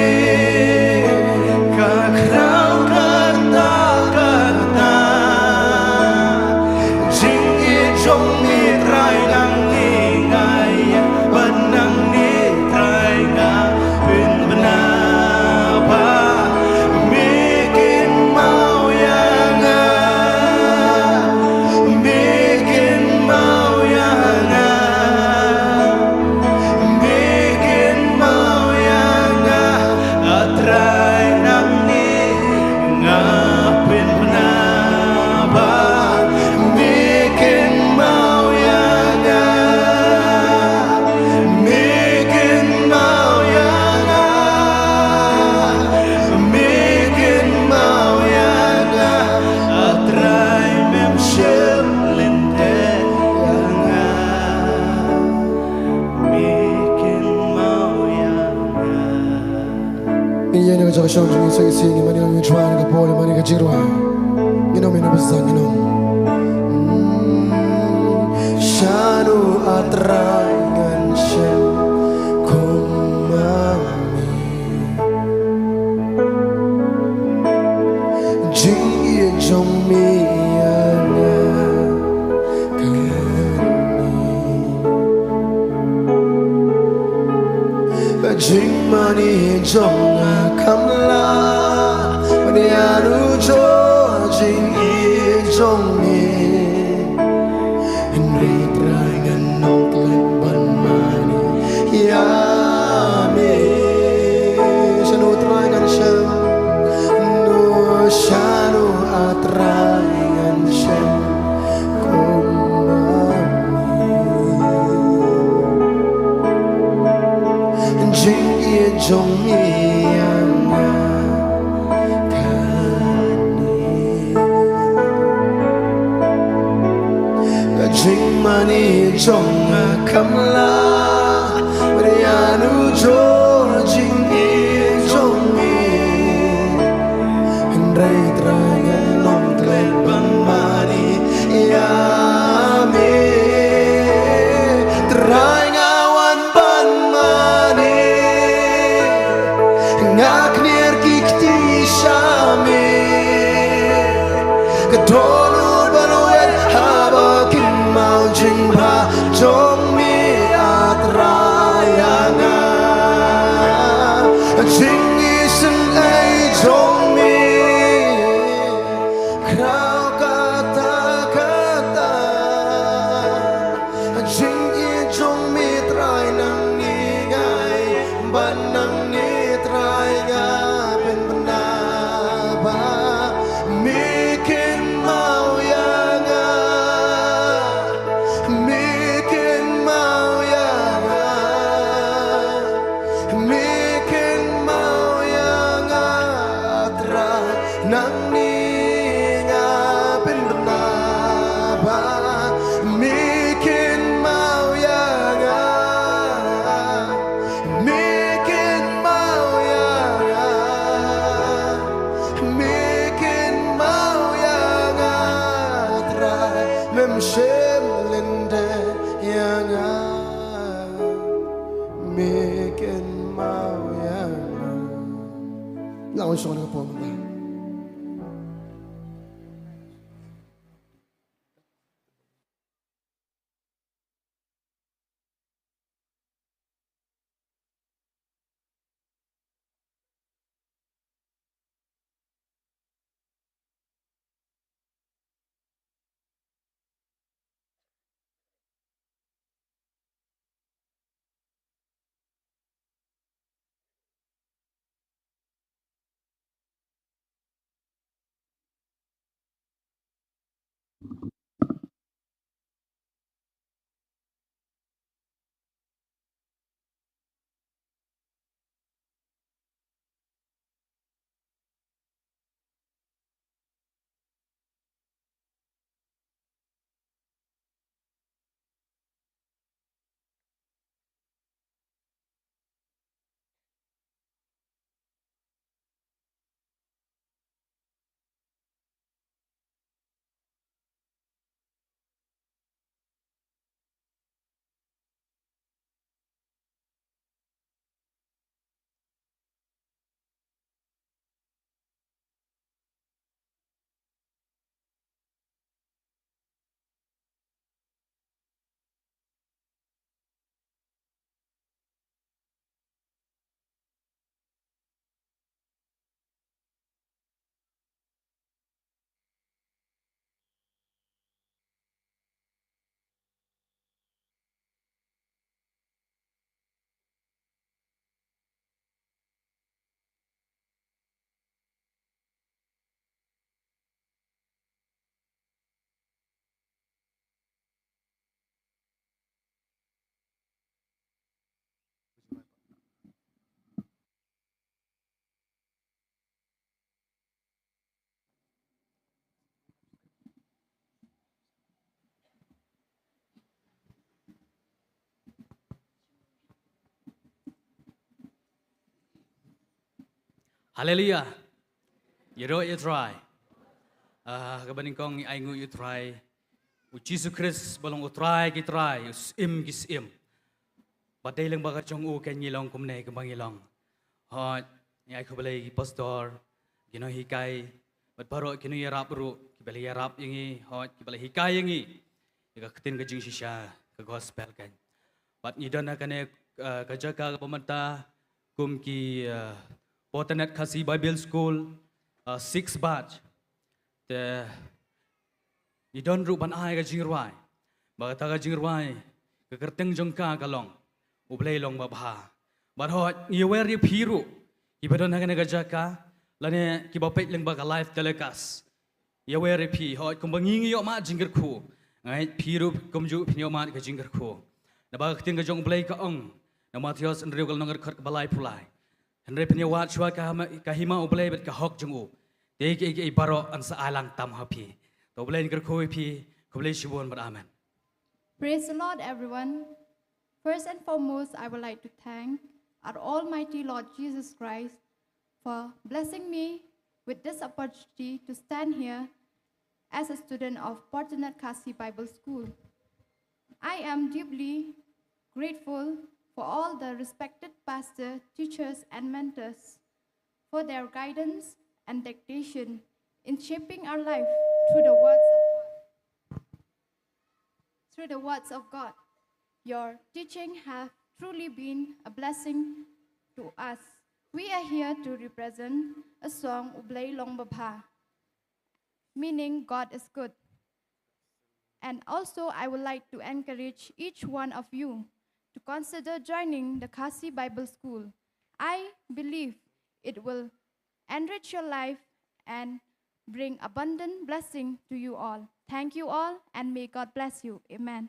ka khraw katta katta. Jingïeit jong me, Trai, nangne nga ïeng, bad nangne, Trai, nga pynbna ba me kin maw ïa nga. Me kin maw ïa nga. Me kin maw ïa nga, A Trai, nangne nga pynbna ba me kin maw ïa nga. Me kin maw ïa nga. Me kin maw ïa nga, A Trai, mem shim lynter ïa nga. Me kin maw ïa nga. Ngin ïa ka jaka shong jong ngi sa ngi sing, ngi mane ngi try na ka por, mane ka jingrwai. Ngin ong, ngin ong basa, ngin ong. Mm, shano, A Trai, ngan shim kum ma me. Jingïeit jong me ïa nga. Ka jingmane jong nga kam lah ban ïanujor jingïeit jong me. Hynrei Trai ngan ym klet ban mane ïa me. Shano Trai ngan shim, no shano A Trai ngan shim. Jingïeit jong me ïa nga kane. Ka jingmane jong nga kam lah ban ïanujor jingïeit jong me. Hynrei Trai ngan ym klet ban mane ïa me. Trai nga wan ban mane. Nga kner ki kti sha me. Ka dohnud ban wer haba kin maw jingbha jong me, A Trai ïa nga. Jingisynei jong me. Khraw Nangne nga pynbna ba me kynmaw ïa nga, me kynmaw ïa nga, me kynmaw ïa nga, Trai, mem shym lyndet ïa nga, me kynmaw ïa nga. Nga wan shong ka pom. Haleluia. Ïaroh ïa u Trai. Ah, kaba nyngkong ngi ainguh ïa u Trai, u Jisu Khrist, ba long u Trai ki trai, u Syiem ki syiem. Ba dei lyngba ka jong u kein ngi long kumne kumba ngi long. Hooid, ngi ai khublei ïa ki pastor, ki nonghikai, bad baroh ki nongïarap ruh, kiba la ïarap ïa ngi, hooid, kiba la hikai ïa ngi ïa ka ktien ka jingshisha, ka gospel kein. Bad ngi don ha kane, eh, ka jaka kaba mynta kum ki, eh, Portanet Khasi Bible School, eh, six batch. Te ngi don ruh ban ai ka jingrwai. Ba kata ka jingrwai, ka kyrteng jong ka ka long, U Blei long babha. Bad hooid, ngi ïawer ïa phi ruh, kiba don ha kane ka jaka, lane kiba peit lyngba ka live telecast. Ïawer ïa phi, hooid, kumba ngi ngi ïohmad jingkyrkhu, nga ngeit phi ruh kumjuh phin ïohmad ka jingkyrkhu. Naba ka ktien ka jong U Blei ka ong, na Mathaios hynriew ka lynnong dkhot kaba laiphew lai. Hynrei phin ïawad shuwa ka hima, ka hima U Blei bad ka hok jong u, te kiei kiei baroh yn sa ai lang tam ha phi. To U Blei un kyrkhu ïa phi, khublei shibun bad amen. Praise the Lord, everyone. First and foremost, I would like to thank our Almighty Lord Jesus Christ for blessing me with this opportunity to stand here as a student of Portanet Khasi Bible School. I am deeply grateful for all the respected pastor, teachers, and mentors for their guidance and dedication in shaping our life through the words of God. Through the words of God. Your teaching have truly been a blessing to us. We are here to represent a song, U Blei Long Babha, meaning God is good. And also, I would like to encourage each one of you to consider joining the Khasi Bible School. I believe it will enrich your life and bring abundant blessing to you all. Thank you all, and may God bless you. Amen.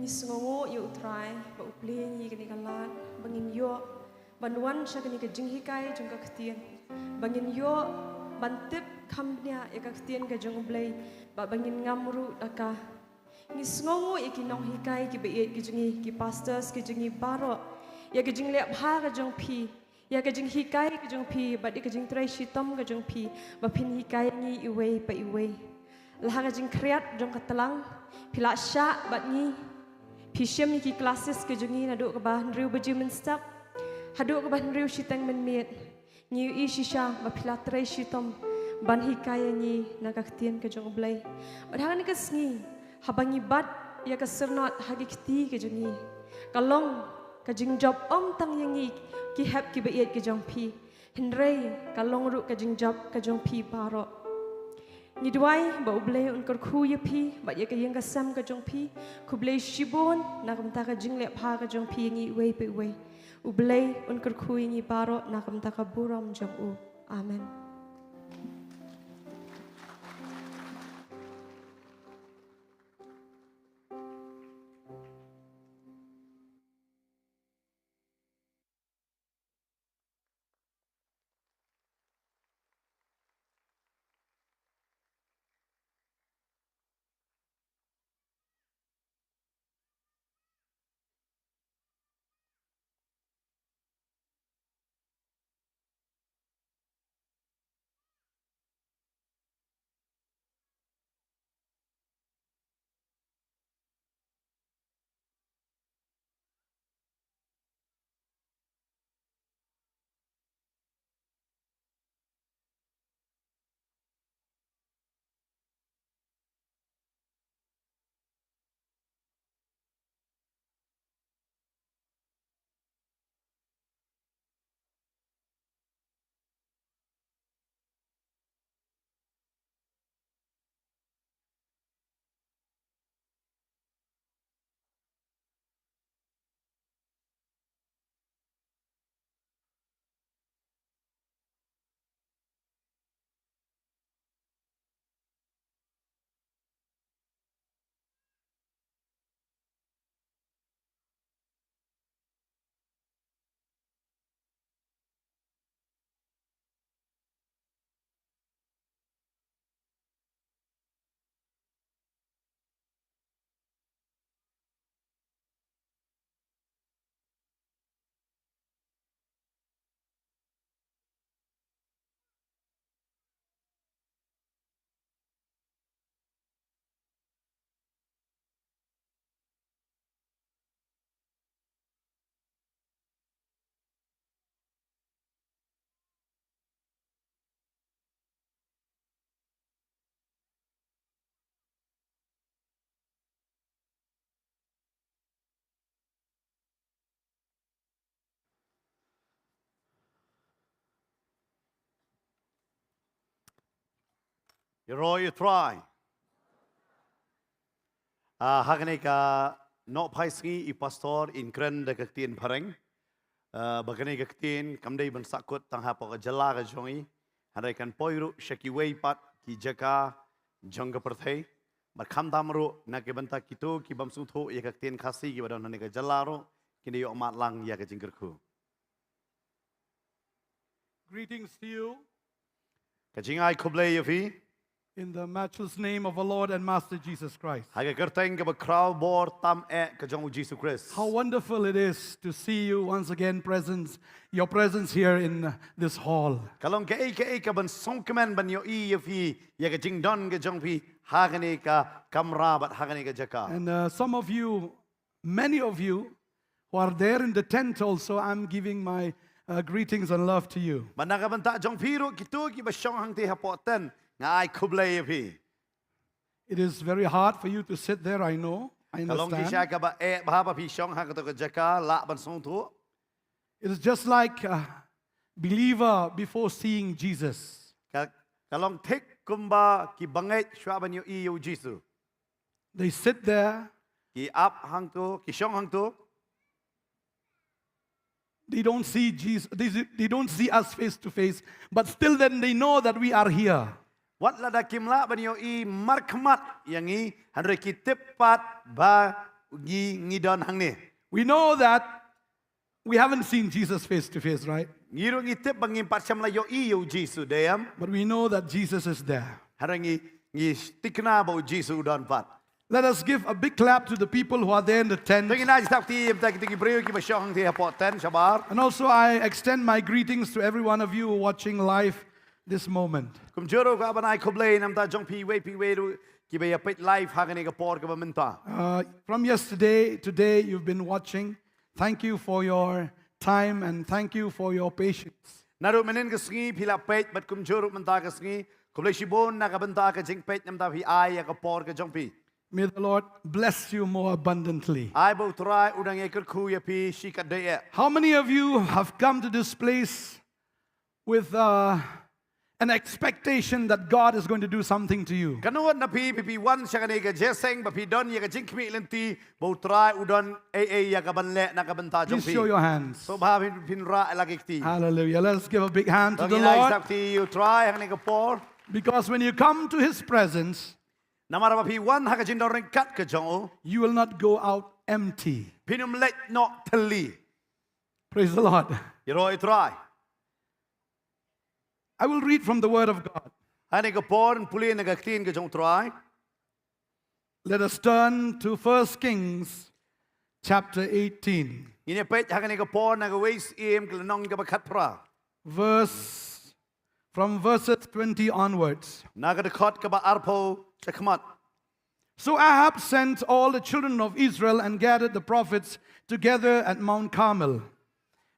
Ngi sngewnguh ïa U Trai ba u plie ïa ngi kane ka lad ba ngin ïoh ban wan sha kane ka jinghikai jong ka ktien, ba ngin ïoh ban tip kham bniah ïa ka ktien ka jong U Blei, ba ba ngin ngam ruh da ka. Ngi sngewnguh ïa ki nonghikai kiba ïeit ki jong ngi, ki pastors ki jong ngi baroh, ïa ka jingleh bha ka jong phi, ïa ka jinghikai ka jong phi bad ïa ka jingtrei shitom ka jong phi, ba phin hikai ngi iwei pa iwei. La ha ka jingkhriat jong ka tlang phi la shah bad ngi, phi shim ïa ki classes ka jong ngi naduh kaba hynriew baje mynstep haduh kaba hynriew shiteng mynmiet. Ngi ïohi shisha ba phi la trei shitom ban hikai ïa ngi na ka ktien ka jong U Blei. Bad ha kane ka sngi haba ngi bat ïa ka syrnod ha ki kti ka jong ngi, ka long ka jingjop ym tang ïa ngi ki hep kiba ïeit ki jong phi, hynrei ka long ruh ka jingjop ka jong phi baroh. Ngi duwai ba U Blei un kyrkhu ïa phi bad ïa ka ïing ka sem ka jong phi. Khublei shibun na ka bynta ka jingleh bha ka jong phi ïa ngi iwei pa iwei. U Blei un kyrkhu ïa ngi baroh na ka bynta ka burom jong u. Amen. Ïaroh ïa u Trai. Ah, ha kane ka nohphai sngi i pastor in kren da ka ktien phareng. Ah, ba kane ka ktien kam dei ban sahkut tang hapoh ka jylla ka jong i. Hynrei kan poi ruh sha kiwei pat ki jaka jong ka pyrthei. Bad khamtam ruh na ka bynta kito ki bym sngewthuh ïa ka ktien Khasi kiba don ha kane ka jylla ruh kin da ïoh mad lang ïa ka jingkyrkhu. Greetings to you Ka jingai khublei ïa phi. in the matchless name of our Lord and Master Jesus Christ. Ha ka kyrteng kaba khraw bor tam eh ka jong u Jisu Khrist. How wonderful it is to see you once again presence, your presence here in this hall. Ka long kaei kaei kaban sngewkmen ban ïohi ïa phi ïa ka jingdon ka jong phi ha kane ka kamra bad ha kane ka jaka. And uh, some of you, many of you who are there in the tent also, I'm giving my uh, greetings and love to you. Bad na ka bynta jong phi ruh kito kiba shong hangtei hapoh tent, nga ai khublei ïa phi. It is very hard for you to sit there, I know. I Ka long ki sha understand. kaba eh bha ba phi shong ha kato ka jaka lah ban sngewthuh. It is just like a believer before seeing Jesus. Ka ka long thik kumba ki bangeit shuwa ban ïohi ïa u Jisu. They sit there, Ki ap hangto, ki shong hangto. they don't see Jesus, they, they don't see us face to face, but still then they know that we are here. Wat lada kim lah ban ïohi markhmat ïa ngi, hynrei ki tip pat ba ngi ngi don hangne. We know that we haven't seen Jesus face to face, right? Ngi ruh ngi tip ba ngim pat shym la ïohi ïa u Jisu, dei em? But we know that Jesus is there. Hynrei ngi ngi tikna ba u Jisu u don pat. Let us give a big clap to the people who are there in the tent. To ngin ai sap ti im ta ki briew kiba shong hangtei hapoh tent shabar. And also, I extend my greetings to every one of you watching live this moment. Kumjuh ruh ka ban ai khublei namar jong phi iwei pa iwei ruh kiba ïa peit live ha kane ka por kaba mynta. Uh, from yesterday, today, you've been watching. Thank you for your time and thank you for your patience. Naduh mynhynnin ka sngi phi la peit bad kumjuh ruh mynta ka sngi. Khublei shibun na ka bynta ka jingpeit namar phi ai ïa ka por ka jong phi. May the Lord bless you more abundantly. Ai ba u Trai u dang ïakyrkhu ïa phi shikatdei eh. How many of you have come to this place with uh, an expectation that God is going to do something to you? Katno wat na phi phi phi wan sha kane ka jingïaseng ba phi don ïa ka jingkhmih lynti ba u Trai u don ei ei ïa ka ban leh na ka bynta jong phi. Please show your hands. So bha phin phin rah la ki kti. Hallelujah. Let's give a big hand to the Lord. Bang ïa sap ti u Trai ha kane ka por. Because when you come to his presence, Namar ba phi wan ha ka jingdon ryngkat ka jong u. You will not go out empty. Phin ym leit noh thylli. Praise the Lord. Ïaroh ïa u Trai. I will read from the Word of God. Ha kane ka por yn pule na ka ktien ka jong u Trai. Let us turn to First Kings chapter eighteen. Ngin ïa peit ha kane ka por na kawei Syiem ka lynnong kaba khatphra. Verse, from verses twenty onwards. Na ka dkhot kaba arphew shakhmat. So Ahab sent all the children of Israel and gathered the prophets together at Mount Carmel.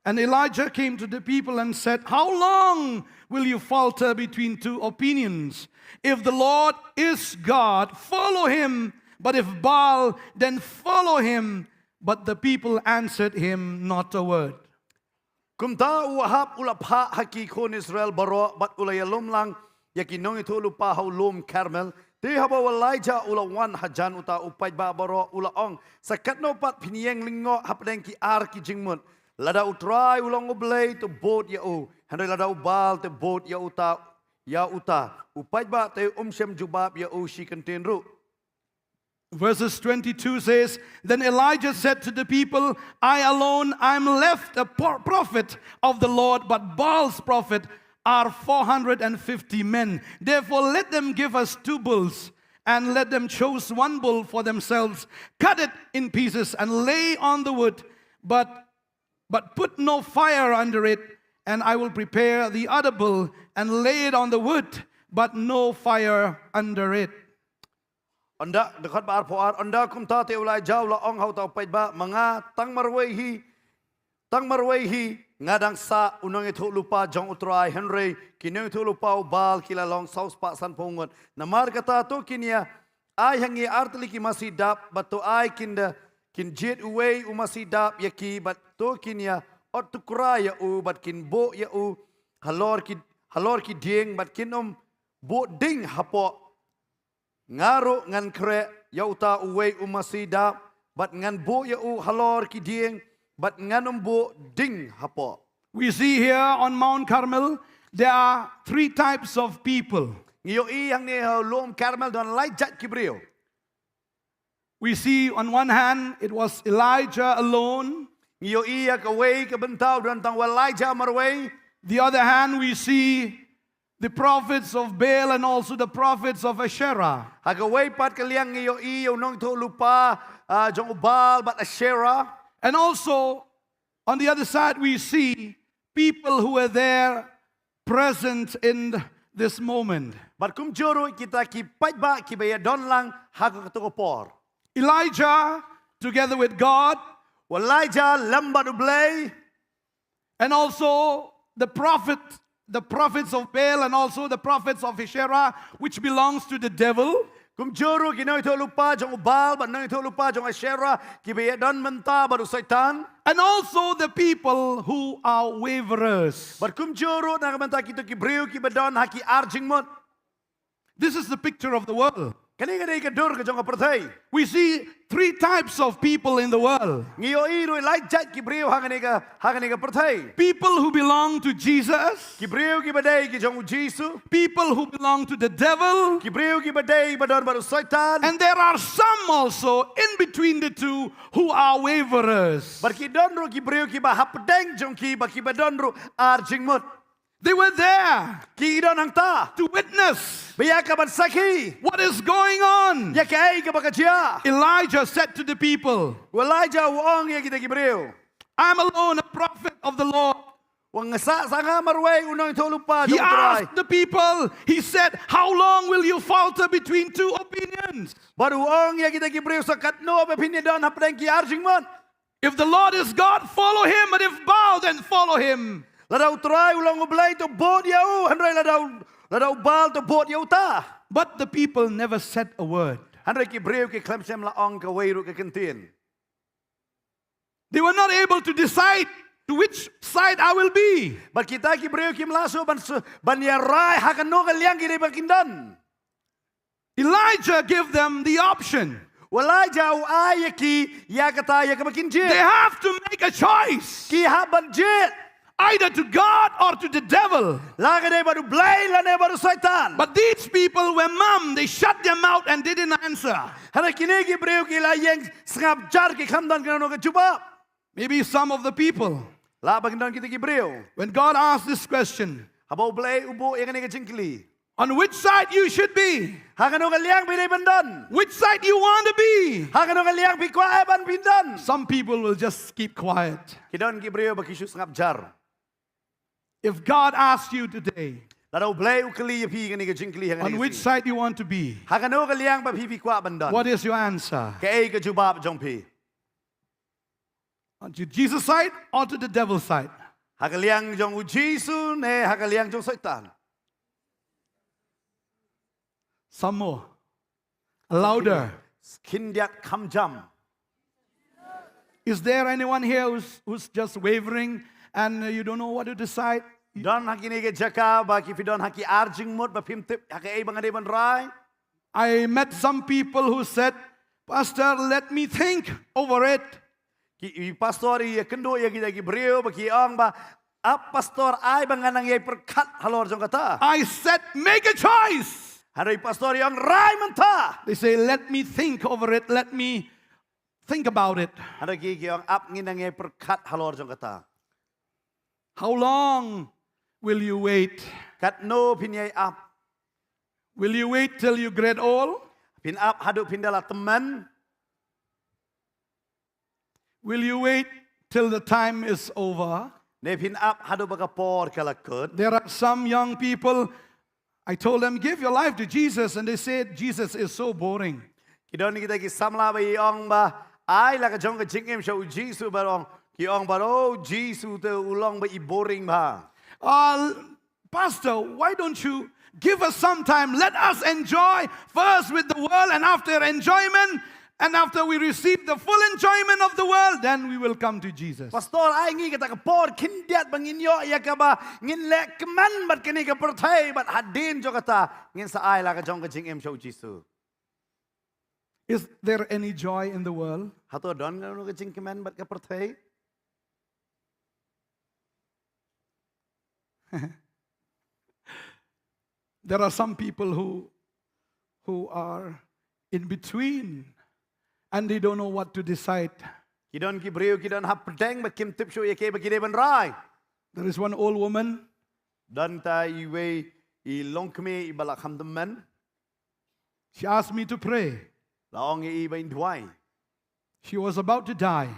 And Elijah came to the people and said, "How long will you falter between two opinions? If the Lord is God, follow him, but if Baal, then follow him." But the people answered him not a word. Kumta u Ahab u la phah ha ki khun Israel baroh bad u la ïalum lang ïa ki nongïathuhlypa ha u lum Karmel. Te haba u Elijah u la wan hajan uta u paidbah baroh u la ong, sa katno pat phin ïeng lyngngoh hapdeng ki ar ki jingmut? Lada u Trai u long u Blei te bud ïa u, hynrei lada u Baal te bud ïa uta, ïa uta. U paidbah te um shym jubab ïa u shi kyntien ruh. Verses twenty-two says, Then Elijah said to the people, "I alone, I'm left a pro- prophet of the Lord, but Baal's prophet are four hundred and fifty men. Therefore, let them give us two bulls, and let them choose one bull for themselves, cut it in pieces, and lay on the wood, but, but put no fire under it, and I will prepare the other bull, and lay it on the wood, but no fire under it." Ynda, dkhot ba arphew ar, ynda kumta te u Elijah u la ong ha uta u paidbah, ma nga tang marwei hi, tang marwei hi, nga dang sah u nongïathuhlypa jong u Trai, hynrei ki nongïathuhlypa u Baal ki la long saw spah sanphew ngut. Namar kata to kin ïa ai ha ngi ar tylli ki masi dap, bad to ai kin da, kin jied uwei u masi dap ïa ki, bad to kin ïa ot tukra ïa u, bad kin buh ïa u halor ki, halor ki dieng, bad kin ym buh ding hapoh. Nga ruh ngan khreh ïa uta uwei u masi dap, bad ngan buh ïa u halor ki dieng, bad ngan ym buh ding hapoh. We see here on Mount Carmel, there are three types of people. Ngi ïohi hangne ha lum Carmel don lai jait ki briew. We see on one hand, it was Elijah alone. Ngi ïohi ha kawei ka bynta u don tang u Elijah marwei. The other hand, we see the prophets of Baal and also the prophets of Asherah. Ha kawei pat ka liang ngi ïohi ïa u nongïathuhlypa, ah, jong u Baal bad Asherah. And also, on the other side, we see people who were there present in this moment. Bad kumjuh ruh kita ki paidbah kiba ïadon lang ha kato ka por. Elijah, together with God, u Elijah lem bad U Blei. And also the prophet, the prophets of Baal and also the prophets of Asherah, which belongs to the devil. Kumjuh ruh ki nongïathuhlypa jong u Baal bad nongïathuhlypa jong Asherah kiba ïadon bynta bad u Soitan. And also the people who are waverers. Bad kumjuh ruh na ka bynta kito ki briew kiba don ha ki ar jingmut. This is the picture of the world. Kane ka dei ka dur ka jong ka pyrthei. We see three types of people in the world. Ngi ïohi ruh lai jait ki briew ha kane ka, ha kane ka pyrthei. People who belong to Jesus. Ki briew kiba dei ki jong u Jisu. People who belong to the devil. Ki briew kiba dei ba don bad u Soitan. And there are some also in between the two who are waverers. Bad ki don ruh ki briew kiba hapdeng jong ki ba kiba don ruh ar jingmut. They were there, ki don hangta, to witness, ba ïa kaban sakhi, what is going on. Ïa kaei kaba ka jia. Elijah said to the people, u Elijah u ong ïa kita ki briew, "I'm alone, a prophet of the Lord." U ong, "Nga sah sa nga marwei u nongïathuhlypa jong u Trai." He asked the people, he said, "How long will you falter between two opinions?" Bad u ong ïa kita ki briew, "Sa katno ba phin ïadon hapdeng ki ar jingmut?" If the Lord is God, follow him, but if Baal, then follow him. Lada u Trai u long U Blei, to bud ïa u, hynrei lada u, lada u Baal, to bud ïa uta. But the people never said a word. Hynrei ki briew ki khlem shym la ong kawei ruh ka kyntien. They were not able to decide to which side I will be. Bad kita ki briew kim lah shuh ban shu-, ban ïarai ha kano ka liang ki dei ba kin don. Elijah gave them the option. U Elijah u ai ïa ki ïa kata ïa kaba kin jied. They have to make a choice. Ki hap ban jied. Either to God or to the devil. La ka dei bad U Blei lane bad u Soitan. But these people were mum. They shut their mouth and didn't answer. Hynrei kine ki briew ki la ïeng sngap jar, ki khlem don kano ka jubab. Maybe some of the people. Lah ba kin don kita ki briew. When God asked this question, haba U Blei u buh ïa kane ka jingkylli, on which side you should be, ha kano ka liang phi dei ban don, which side you want to be, ha kano ka liang phi kwah ban phin don, some people will just keep quiet. Ki don ki briew ba ki shu sngap jar. If God asked you today, lada U Blei u kylli ïa phi kane ka jingkylli ha kane ka sngi, on which side you want to be, ha kano ka liang ba phi phi kwah ban don, what is your answer? Kaei ka jubab jong phi? On to Jesus' side or to the devil's side? Ha ka liang jong u Jisu ne ha ka liang jong Soitan? Some more. Louder. Khyndiat kham jam. Is there anyone here who's, who's just wavering and, uh, you don't know what to decide? Don ha kine ki jaka ba ki phi don ha ki ar jingmut ba phim tip ha kaei ba nga dei ban rai. I met some people who said, "Pastor, let me think over it." Ki, i pastor i ïakynduh ïa kita ki briew ba ki ong ba, "Ap pastor, ai ba ngan nang ïai pyrkhat halor jong kata." I said, "Make a choice." Hynrei pastor i ong, "Rai mynta." They say, "Let me think over it. Let me think about it." Hynrei ki, ki ong, "Ap ngin nang ïai pyrkhat halor jong kata." How long will you wait? Katno phin ïai ap? Will you wait till you get old? Phin ap haduh phin da la tymmen? Will you wait till the time is over? Ne phin ap haduh ba ka por ka la kut? There are some young people, I told them, "Give your life to Jesus," and they said, "Jesus is so boring." Ki don kita ki samla ba i ong ba, "Ai la ka jong ka jingim sha u Jisu," ba ong, ki ong ba, "Oh, Jisu te u long ba i boring ba." Uh, "Pastor, why don't you give us some time? Let us enjoy first with the world, and after enjoyment, And after we receive the full enjoyment of the world, then we will come to Jesus. Pastor, ai ngi kata ka por khyndiat ba ngin ïoh ïa kaba ngin leh kmen bad kane ka pyrthei, bad hadien jong kata ngin sa ai la ka jong ka jingim sha u Jisu. Is there any joy in the world? Hato don kano ka jingkmen bad ka pyrthei? There are some people who, who are in between and they don't know what to decide. Ki don ki briew ki don hapdeng bad kim tip shuh ïa kaei ba ki dei ban rai. There is one old woman. Don ta iwei i longkmie iba la kham tymmen. She asked me to pray. La ong ïa i ba in duwai. She was about to die.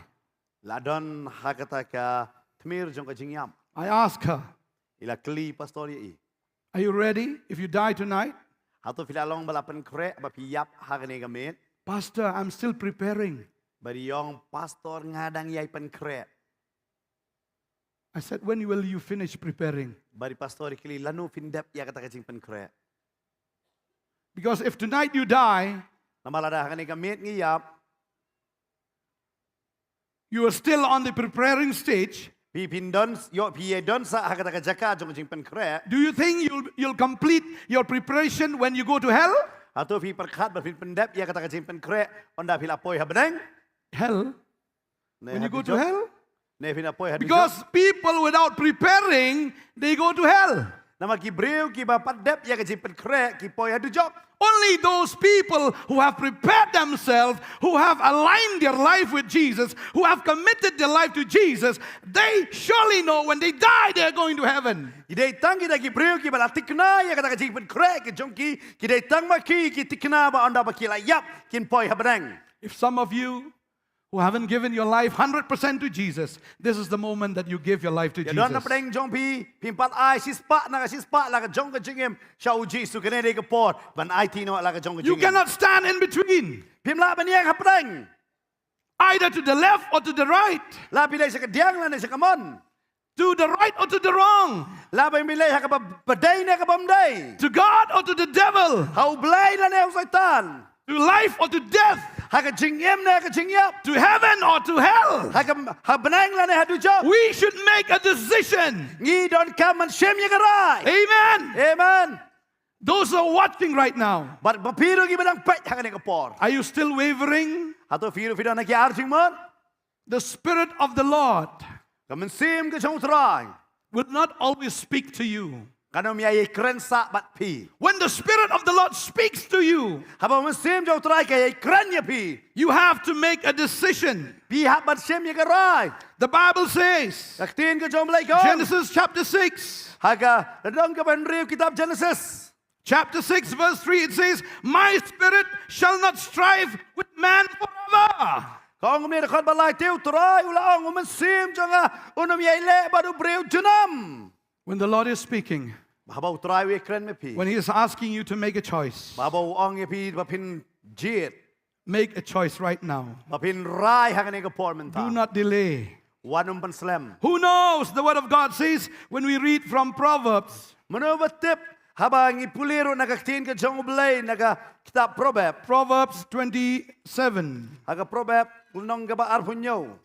La don ha kata ka tmier jong ka jingïap. I asked her, I la kylli pastor ïa i. Are you ready if you die tonight? Hato phi la long ba la pynkhreh ba phi ïap ha kane ka miet? Pastor, I'm still preparing. Bad i ong, pastor, nga dang ïai pynkhreh. I said, when will you finish preparing? Bad i pastor i kylli, lano phin dep ïa kata ka jingpynkhreh? Because if tonight you die, namar lada ha kane ka miet ngi ïap, you are still on the preparing stage. Phi phin don, ïoh phi ïa don sa ha kata ka jaka jong ka jingpynkhreh. Do you think you'll, you'll complete your preparation when you go to hell? Hato phi pyrkhat ba phin pyndep ïa kata ka jingpynkhreh ynda phi la poi ha bneng? Hell? When you go to hell? Ne phi na poi ha dujok? Because people without preparing, they go to hell. Namar ki briew kiba pat dep ïa ka jingpynkhreh ki poi ha dujok. Only those people who have prepared themselves, who have aligned their life with Jesus, who have committed their life to Jesus, they surely know when they die they are going to heaven. Ki dei tang kita ki briew kiba la tikna ïa kata ka jingpynkhreh ka jong ki, ki dei tang ma ki ki tikna ba ynda ba ki la ïap kin poi ha bneng. If some of you who haven't given your life hundred percent to Jesus, this is the moment that you give your life to Jesus. Ïa don na pdeng jong phi, phim pat ai shispah na ka shispah la ka jong ka jingim sha u Jisu, kane dei ka por ban aiti noh la ka jong ka jingim. You cannot stand in between. Phim lah ban ïeng ha pdeng. Either to the left or to the right. La phi leit sha ka diang lane sha ka mon. To the right or to the wrong. La phi leit ha kaba dei ne kaba ym dei. To God or to the devil. Ha u Blei lane ha u Soitan. To life or to death. Ha ka jingim ne ha ka jingïap. To heaven or to hell. Ha ka, ha bneng lane ha dujok. We should make a decision. Ngi donkam ban shim ïa ka rai. Amen. Amen. Those who are watching right now. Bad ma phi ruh kiba dang peit ha kane ka por. Are you still wavering? Hato phi ruh phi don ha ki ar jingmut? The Spirit of the Lord Ka mynsiem ka jong u Trai will not always speak to you. Kan ym ïai kren sah bad phi. When the Spirit of the Lord speaks to you, Haba u mynsiem jong u Trai ka ïai kren ïa phi, you have to make a decision. Phi hap ban shim ïa ka rai. The Bible says, Ka ktien ka jong u Blei ka ong, Genesis chapter six, ha ka lynnong kaba hynriew kitab Genesis. Chapter six, verse three, it says, "My spirit shall not strive with man forever." Ka ong mynne dkhot ba lai te, u Trai u la ong, u mynsiem jong nga un ym ïai leh bad u briew junom. When the Lord is speaking, Haba u Trai u ïai kren ma phi, when He is asking you to make a choice, haba u ong ïa phi ba phin jied, make a choice right now. Ba phin rai ha kane ka por mynta. Do not delay. Wat nym pynslem. Who knows? The word of God says, when we read from Proverbs, Mano ba tip, haba ngi pule ruh na ka ktien ka jong u Blei na ka kitab Proverb. Proverbs twenty-seven. Ha ka Proverb lynnong kaba arphew hynñiew.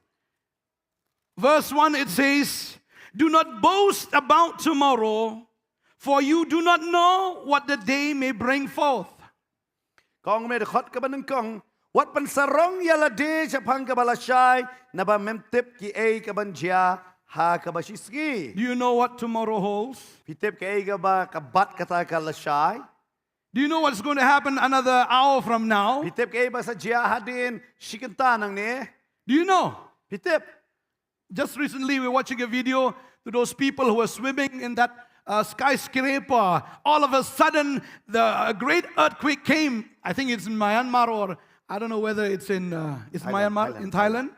Verse one, it says, "Do not boast about tomorrow, for you do not know what the day may bring forth." Ka ong mynne dkhot kaba nyngkong, wat pynsarong ïa lade shaphang kaba lashai, naba mem tip kiei kaban jia ha kaba shi sngi. Do you know what tomorrow holds? Phi tip kaei kaba ka bat kata ka lashai? Do you know what's going to happen another hour from now? Phi tip kaei ba sa jia hadien shi kynta nangne? Do you know? Phi tip? Just recently, we were watching a video to those people who were swimming in that, uh, skyscraper. All of a sudden, the, a great earthquake came. I think it's in Myanmar, or I don't know whether it's in, uh, it's Thailand, Myanmar, Thailand, in Thailand.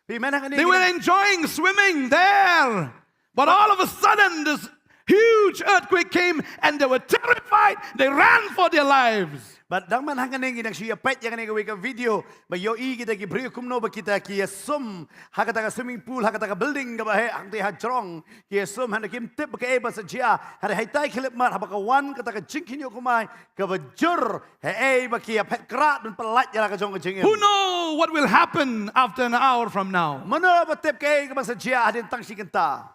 Thailand. They were enjoying swimming there. But all of a sudden, this huge earthquake came and they were terrified. They ran for their lives. Bad dang man hangne ngi dang shu ïa peit ïa kane kawei ka video ba ïohi kita ki briew kumno ba kita ki ïa sum ha kata ka swimming pool, ha kata ka building kaba heh hangtei ha jrong. Ki ïa sum, hynrei kim tip ba kaei ba sa jia. Hynrei haitai khyllipmat haba ka wan kata ka jingkhynñiuh kumai kaba jur, haei ba ki ïa phet krad ban pyllait ïa la ka jong ka jingim. Who know what will happen after an hour from now? Mano ba tip kaei kaba sa jia hadien tang shi kynta?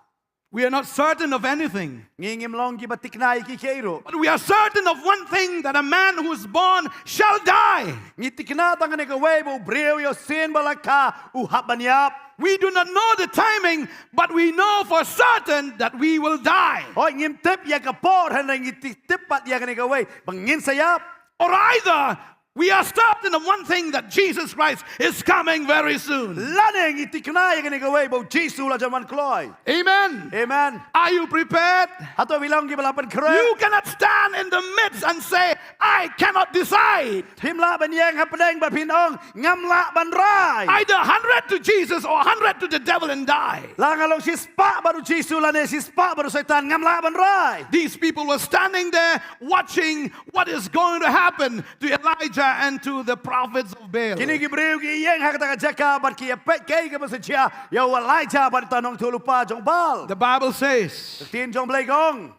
We are not certain of anything. Ngi ngim long kiba thikna ïa kiei kiei ruh. But we are certain of one thing, that a man who is born shall die. Ngi thikna tang kane kawei ba u briew ïohsien ba la kha u hap ban ïap. We do not know the timing, but we know for certain that we will die. Hooid, ngim tip ïa ka por, hynrei ngi tip, tip pat ïa kane kawei ba ngin sa ïap. Or either we are certain of one thing, that Jesus Christ is coming very soon. Lane ngi thikna ïa kane kawei ba u Jisu u la jan wan kloi. Amen. Amen. Are you prepared? Hato phi long kiba la pynkhreh? You cannot stand in the midst and say, "I cannot decide." Phim lah ban ïeng hapdeng bad phin ong, "Ngam lah ban rai." Either hundred to Jesus or hundred to the devil and die. La nga long shispah bad u Jisu lane shispah bad u Soitan, ngam lah ban rai. These people were standing there watching what is going to happen to Elijah and to the prophets of Baal. Kine ki briew ki ïeng ha kata ka jaka bad ki ïa peit kaei kaba sa jia ïa u Elijah bad uta u nongïathuhlypa jong Baal. The Bible says, ka ktien jong U Blei ka ong,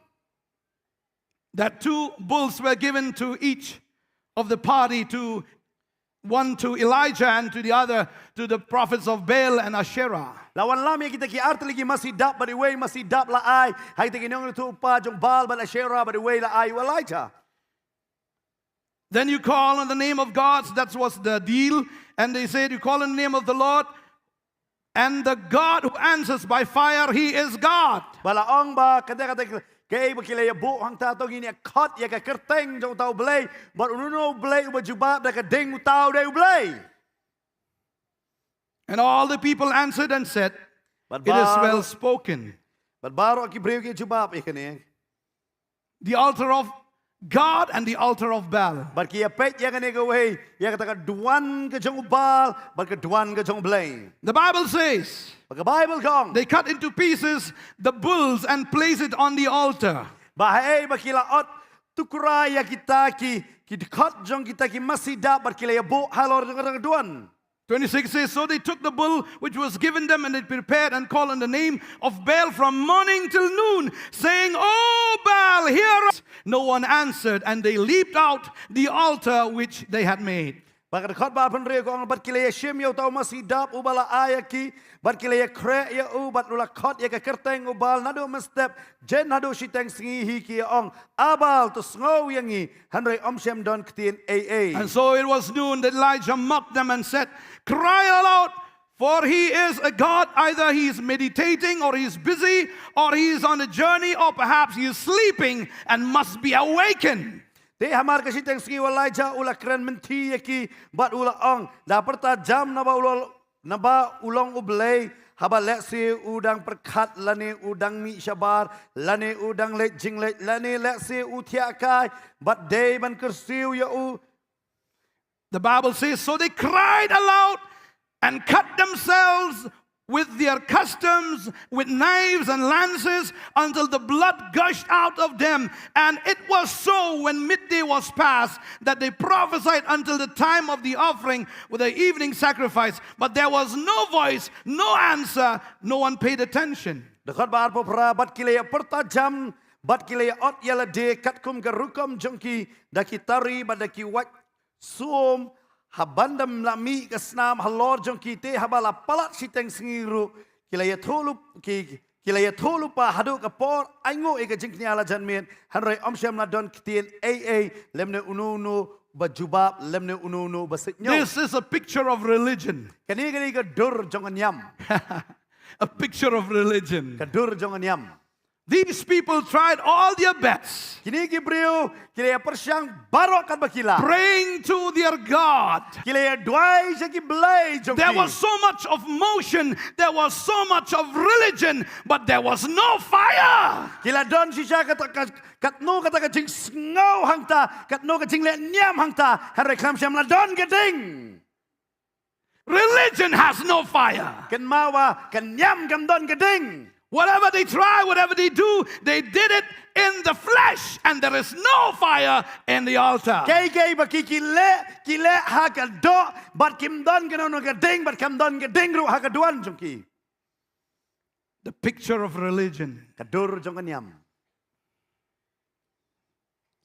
that two bulls were given to each of the party, to one to Elijah and to the other to the prophets of Baal and Asherah. La wanlam ïa kita ki artylli ki masi dap bad iwei i masi dap la ai ha kita ki nongïathuhlypa jong Baal bad Asherah, bad iwei la ai ïa u Elijah. Then you call on the name of God, that was the deal. And they said, "You call on the name of the Lord, and the God who answers by fire, he is God." Ba la ong ba kata kata kaei ba ki la ïa buh hangta, to ngin ïa khot ïa ka kyrteng jong uta u Blei, bad uno uno u Blei uba jubab da ka ding, uta u dei U Blei. And all the people answered and said, "It is well spoken." Bad baroh ki briew ki jubab ïa kane. The altar of God and the altar of Baal. Bad ki ïa peit ïa kane kawei, ïa kata ka duwan ka jong u Baal bad ka duwan ka jong U Blei. The Bible says, bad ka Baibl ka ong, they cut into pieces the bulls and placed it on the altar. Ba haei ba ki la ot tukra ïa kita ki, ki dkhot jong kita ki masi dap bad ki la ïa buh halor jong kata ka duwan. Twenty-six says, "So they took the bull which was given them, and they prepared and called on the name of Baal from morning till noon, saying, 'O Baal, hear us.' No one answered, and they leaped out the altar which they had made." Bad ka dkhot ba arphew hynriew ka ong, bad ki la ïa shim ïa uta u masi dap uba la ai ïa ki, bad ki la ïa khreh ïa u, bad u la khot ïa ka kyrteng u Baal naduh mynstep jin haduh shiteng sngi hi, ki ong, "A Baal, to sngew ïa ngi." Hynrei ym shym don ktien ei ei. And so it was noon that Elijah mocked them and said, "Cry aloud, for he is a god. Either he is meditating, or he is busy, or he is on a journey, or perhaps he is sleeping and must be awakened." Te hamar ka shiteng sngi u Elijah u la kren mynthi ïa ki bad u la ong, "Da pyrta jam, naba u la naba u long u blei, haba lehse u dang pyrkhat, lane u dang mih shabar, lane u dang leit jingleit, lane lehse u thiah kai, bad dei ban kyrsiew ïa u." The Bible says, "So they cried aloud and cut themselves with their customs, with knives and lances, until the blood gushed out of them. And it was so, when midday was past, that they prophesied until the time of the offering with the evening sacrifice. But there was no voice, no answer, no one paid attention." Dkhot ba arphew phra, bad ki la ïa pyrta jam, bad ki la ïa ot ïa lade katkum ka rukom jong ki, da ki tari bad da ki wait sum, ha ban dang la mih ka snam halor jong ki. Te haba la palat shiteng sngi ruh, ki la ïathuhlyp-, ki, ki la ïathuhlypa haduh ka por ainguh ïa ka jingkñia la janmiet, hynrei ym shym la don ktien ei ei, lymne uno uno ba jubab, lymne uno uno ba sngewthuh. This is a picture of religion. Kane, kane ka dur jong ka niam. A picture of religion. Ka dur jong ka niam. These people tried all their best. Kine ki briew ki la ïa pyrshang baroh katba ki lah. Praying to their God. Ki la ïa duwai sha ki blei jong ki. There was so much of motion, there was so much of religion, but there was no fire. Ki la don shisha kata ka, katno kata ka jingsngew hangta, katno ka jingleh niam hangta, hynrei khlem shym la don ka ding. Religion has no fire. Kynmaw ba ka niam kam don ka ding. Whatever they try, whatever they do, they did it in the flesh, and there is no fire in the altar. Kaei kaei ba ki ki leh, ki leh ha ka doh, bad kim don kano kano ka ding, bad kam don ka ding ruh ha ka duwan jong ki. The picture of religion. Ka dur jong ka niam.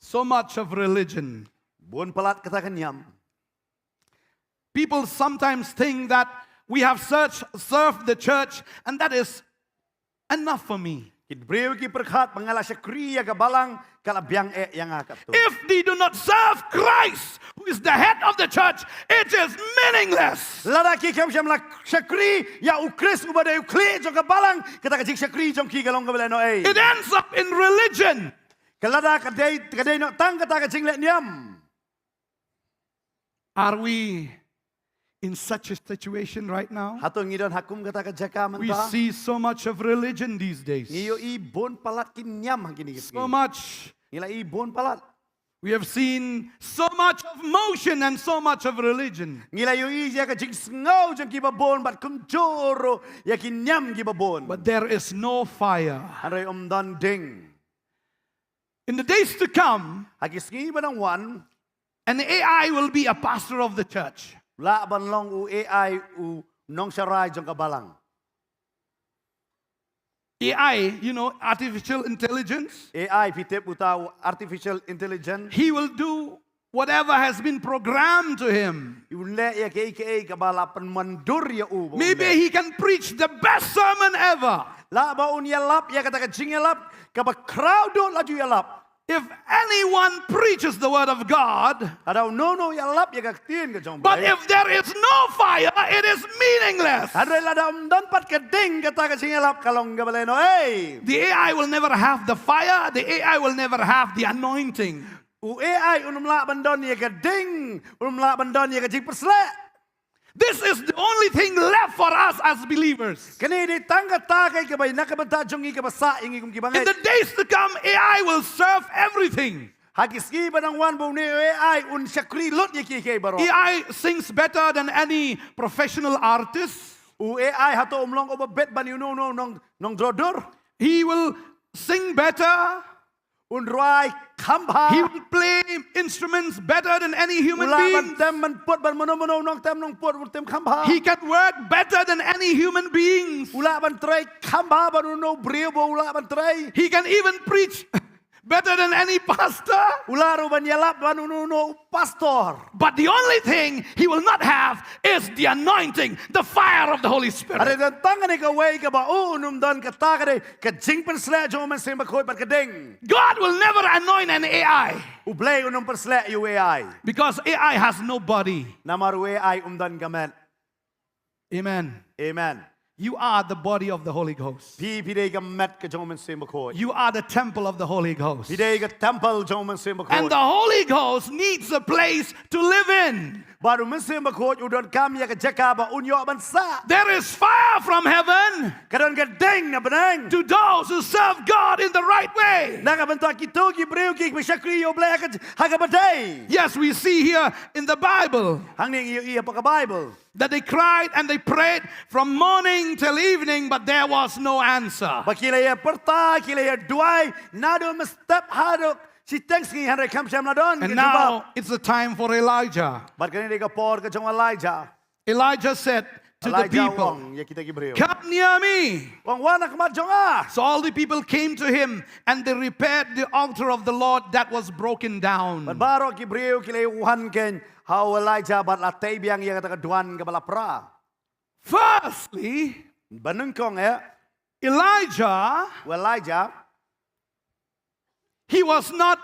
So much of religion. Bun palat kata ka niam. People sometimes think that we have searched, served the church, and that is enough for me. Ki briew ki pyrkhat ba nga la shakri ïa ka balang, ka la biang eh ïa nga katto. If they do not serve Christ, who is the head of the church, it is meaningless. Lada ki kam shym la shakri ïa u Khrist uba dei u khlieh jong ka balang, kata ka jingshakri jong ki ka long kaba lehnohei. It ends up in religion. Ka lada ka dei, ka dei noh tang kata ka jingleh niam. Are we in such a situation right now? Hato ngi don ha kum kata ka jaka mynta? We see so much of religion these days. Ngi ïohi bun palat ki niam ha kine ki sngi. So much. Ngi la ïohi bun palat. We have seen so much of motion and so much of religion. Ngi la ïohi ïa ka jingsngew jong kiba bun bad kumjuh ruh ïa ki niam kiba bun. But there is no fire. Hynrei ym don ding. In the days to come, ha ki sngi ba dang wan, an A I will be a pastor of the church. Lah ban long u A I u nongsharai jong ka balang. A I, you know, artificial intelligence. A I, phi tip uta u artificial intelligence. He will do whatever has been programmed to him. Un leh ïa kaei kaei kaba la pynmyndur ïa u. Maybe he can preach the best sermon ever. Lah ba un ïalap ïa kata ka jingïalap kaba khraw duh la ju ïalap. If anyone preaches the word of God, lada uno uno u ïalap ïa ka ktien ka jong u Blei. But if there is no fire, it is meaningless. Hynrei lada ym don pat ka ding kata ka jingïalap ka long kaba lehnohei. The A I will never have the fire, the A I will never have the anointing. U A I un ym lah ban don ïa ka ding, un ym lah ban don ïa ka jingpyrsleh. This is the only thing left for us as believers. Kane dei tang kata kaei kaba na ka bynta jong ngi kaba sah ïa ngi kum ki bangeit. In the days to come, A I will serve everything. Ha ki sngi ba dang wan ba une u A I un shakri lut ïa kiei kiei baroh. A I sings better than any professional artist. U A I hato um long uba bet ban ïa uno uno u nong, nongdro dur. He will sing better. Un rwai kham bha. He will play instruments better than any human being. U lah ban tem ban put ban mano mano u nongtem nongput, un tem kham bha. He can work better than any human beings. U lah ban trei kham bha ban uno u briew ba u lah ban trei. He can even preach better than any pastor. U lah ruh ban ïalap ban uno uno u pastor. But the only thing he will not have is the anointing, the fire of the Holy Spirit. Hynrei don tang kane kawei kaba un ym don, kata ka dei ka jingpynsleh jong u Mynsiem Bakhuid bad ka ding. God will never anoint an A I. U Blei un ym pynsleh ïa u A I. Because A I has no body. Namar u A I um don ka met. Amen. Amen. You are the body of the Holy Ghost. Phi, phi dei ka met ka jong u Mynsiem Bakhuid. You are the temple of the Holy Ghost. Phi dei ka temple jong u Mynsiem Bakhuid. And the Holy Ghost needs a place to live in. Bad u Mynsiem Bakhuid u donkam ïa ka jaka ba un ïoh ban sah. There is fire from heaven. Ka don ka ding na bneng. To those who serve God in the right way. Na ka bynta kito ki briew kiba shakri ïa u Blei ha ka, ha kaba dei. Yes, we see here in the Bible. Hangne ngi ïohi ha ka Bible. That they cried and they prayed from morning till evening, but there was no answer. Ba ki la ïa pyrta, ki la ïa duwai naduh mynstep haduh shiteng sngi, hynrei kam shym la don ka jubab. And now it's the time for Elijah. Bad kane dei ka por ka jong u Elijah. Elijah said to the people, Elijah u ong ïa kita ki briew, "Come near me." U ong, "Wan ha khmat jong nga." So all the people came to him and they repaired the altar of the Lord that was broken down. Bad baroh ki briew ki la wan keiñ ha u Elijah bad la tei biang ïa kata ka duwan kaba la pra. Firstly, ba nyngkong eh, Elijah, u Elijah, he was not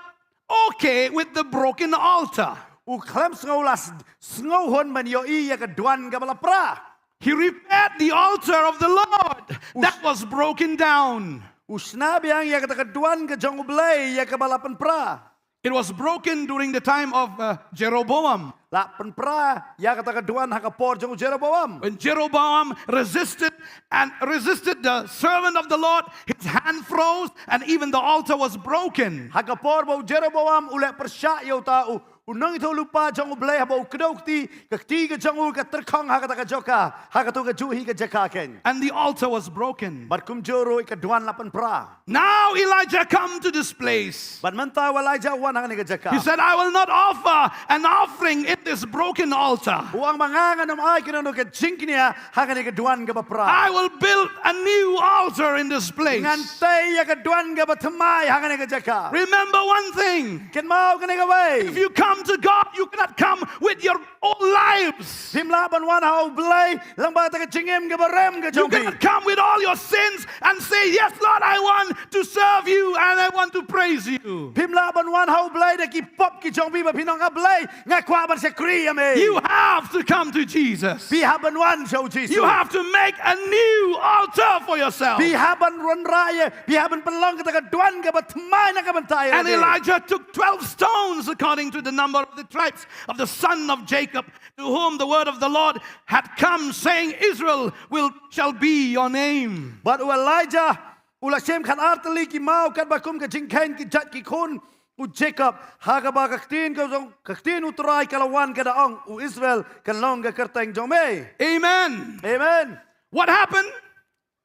okay with the broken altar. U khlem sngew la s-, sngewhun ban ïohi ïa ka duwan kaba la pra. He repaired the altar of the Lord that was broken down. U shna biang ïa kata ka duwan ka jong u Blei ïa kaba la pynpra. It was broken during the time of, uh, Jeroboam. La pynpra ïa kata ka duwan ha ka por jong u Jeroboam. When Jeroboam resisted and resisted the servant of the Lord, his hand froze and even the altar was broken. Ha ka por ba u Jeroboam u leh pyrshah ïa uta u, u nongïathuhlypa jong U Blei haba u kdew kti, ka kti ka jong u ka tyrkhong ha kata ka jaka, ha kato ka juh hi ka jaka keiñ. And the altar was broken. Bad kumjuh ruh ka duan la pynpra. Now Elijah come to this place. Bad mynta u Elijah u wan ha kane ka jaka. He said, "I will not offer an offering in this broken altar. U ong ba nga ngan ym ai kano kano ka jingkñia ha kane ka duan kaba pra. I will build a new altar in this place." Ngan tei ïa ka duan kaba thymmai ha kane ka jaka. Remember one thing. Kynmaw kane kawei. If you come to God, you cannot come with your old lives. Phim lah ban wan ha U Blei lyngba kata ka jingim kaba rem ka jong phi. You cannot come with all your sins and say, "Yes, Lord, I want to serve you and I want to praise you." Phim lah ban wan ha U Blei da ki pop ki jong phi ba phin ong, "A Blei, nga kwah ban shakri ïa me." You have to come to Jesus. Phi hap ban wan sha U Jisu. You have to make a new altar for yourself. Phi hap ban wanrah ïa, phi hap ban pynlong kata ka duan kaba thymmai na ka bynta ïa lade. And Elijah took twelve stones according to the number of the tribes of the son of Jacob, to whom the word of the Lord had come, saying, "Israel will, shall be your name." Bad u Elijah u la shim khatar tylli ki maw katba kum ka jingkheiñ ki jait ki khun u Jacob, ha kaba ka ktien ka jong, ka ktien U Trai ka la wan ka da ong, "U Israel kan long ka kyrteng jong me." Amen. Amen. What happened?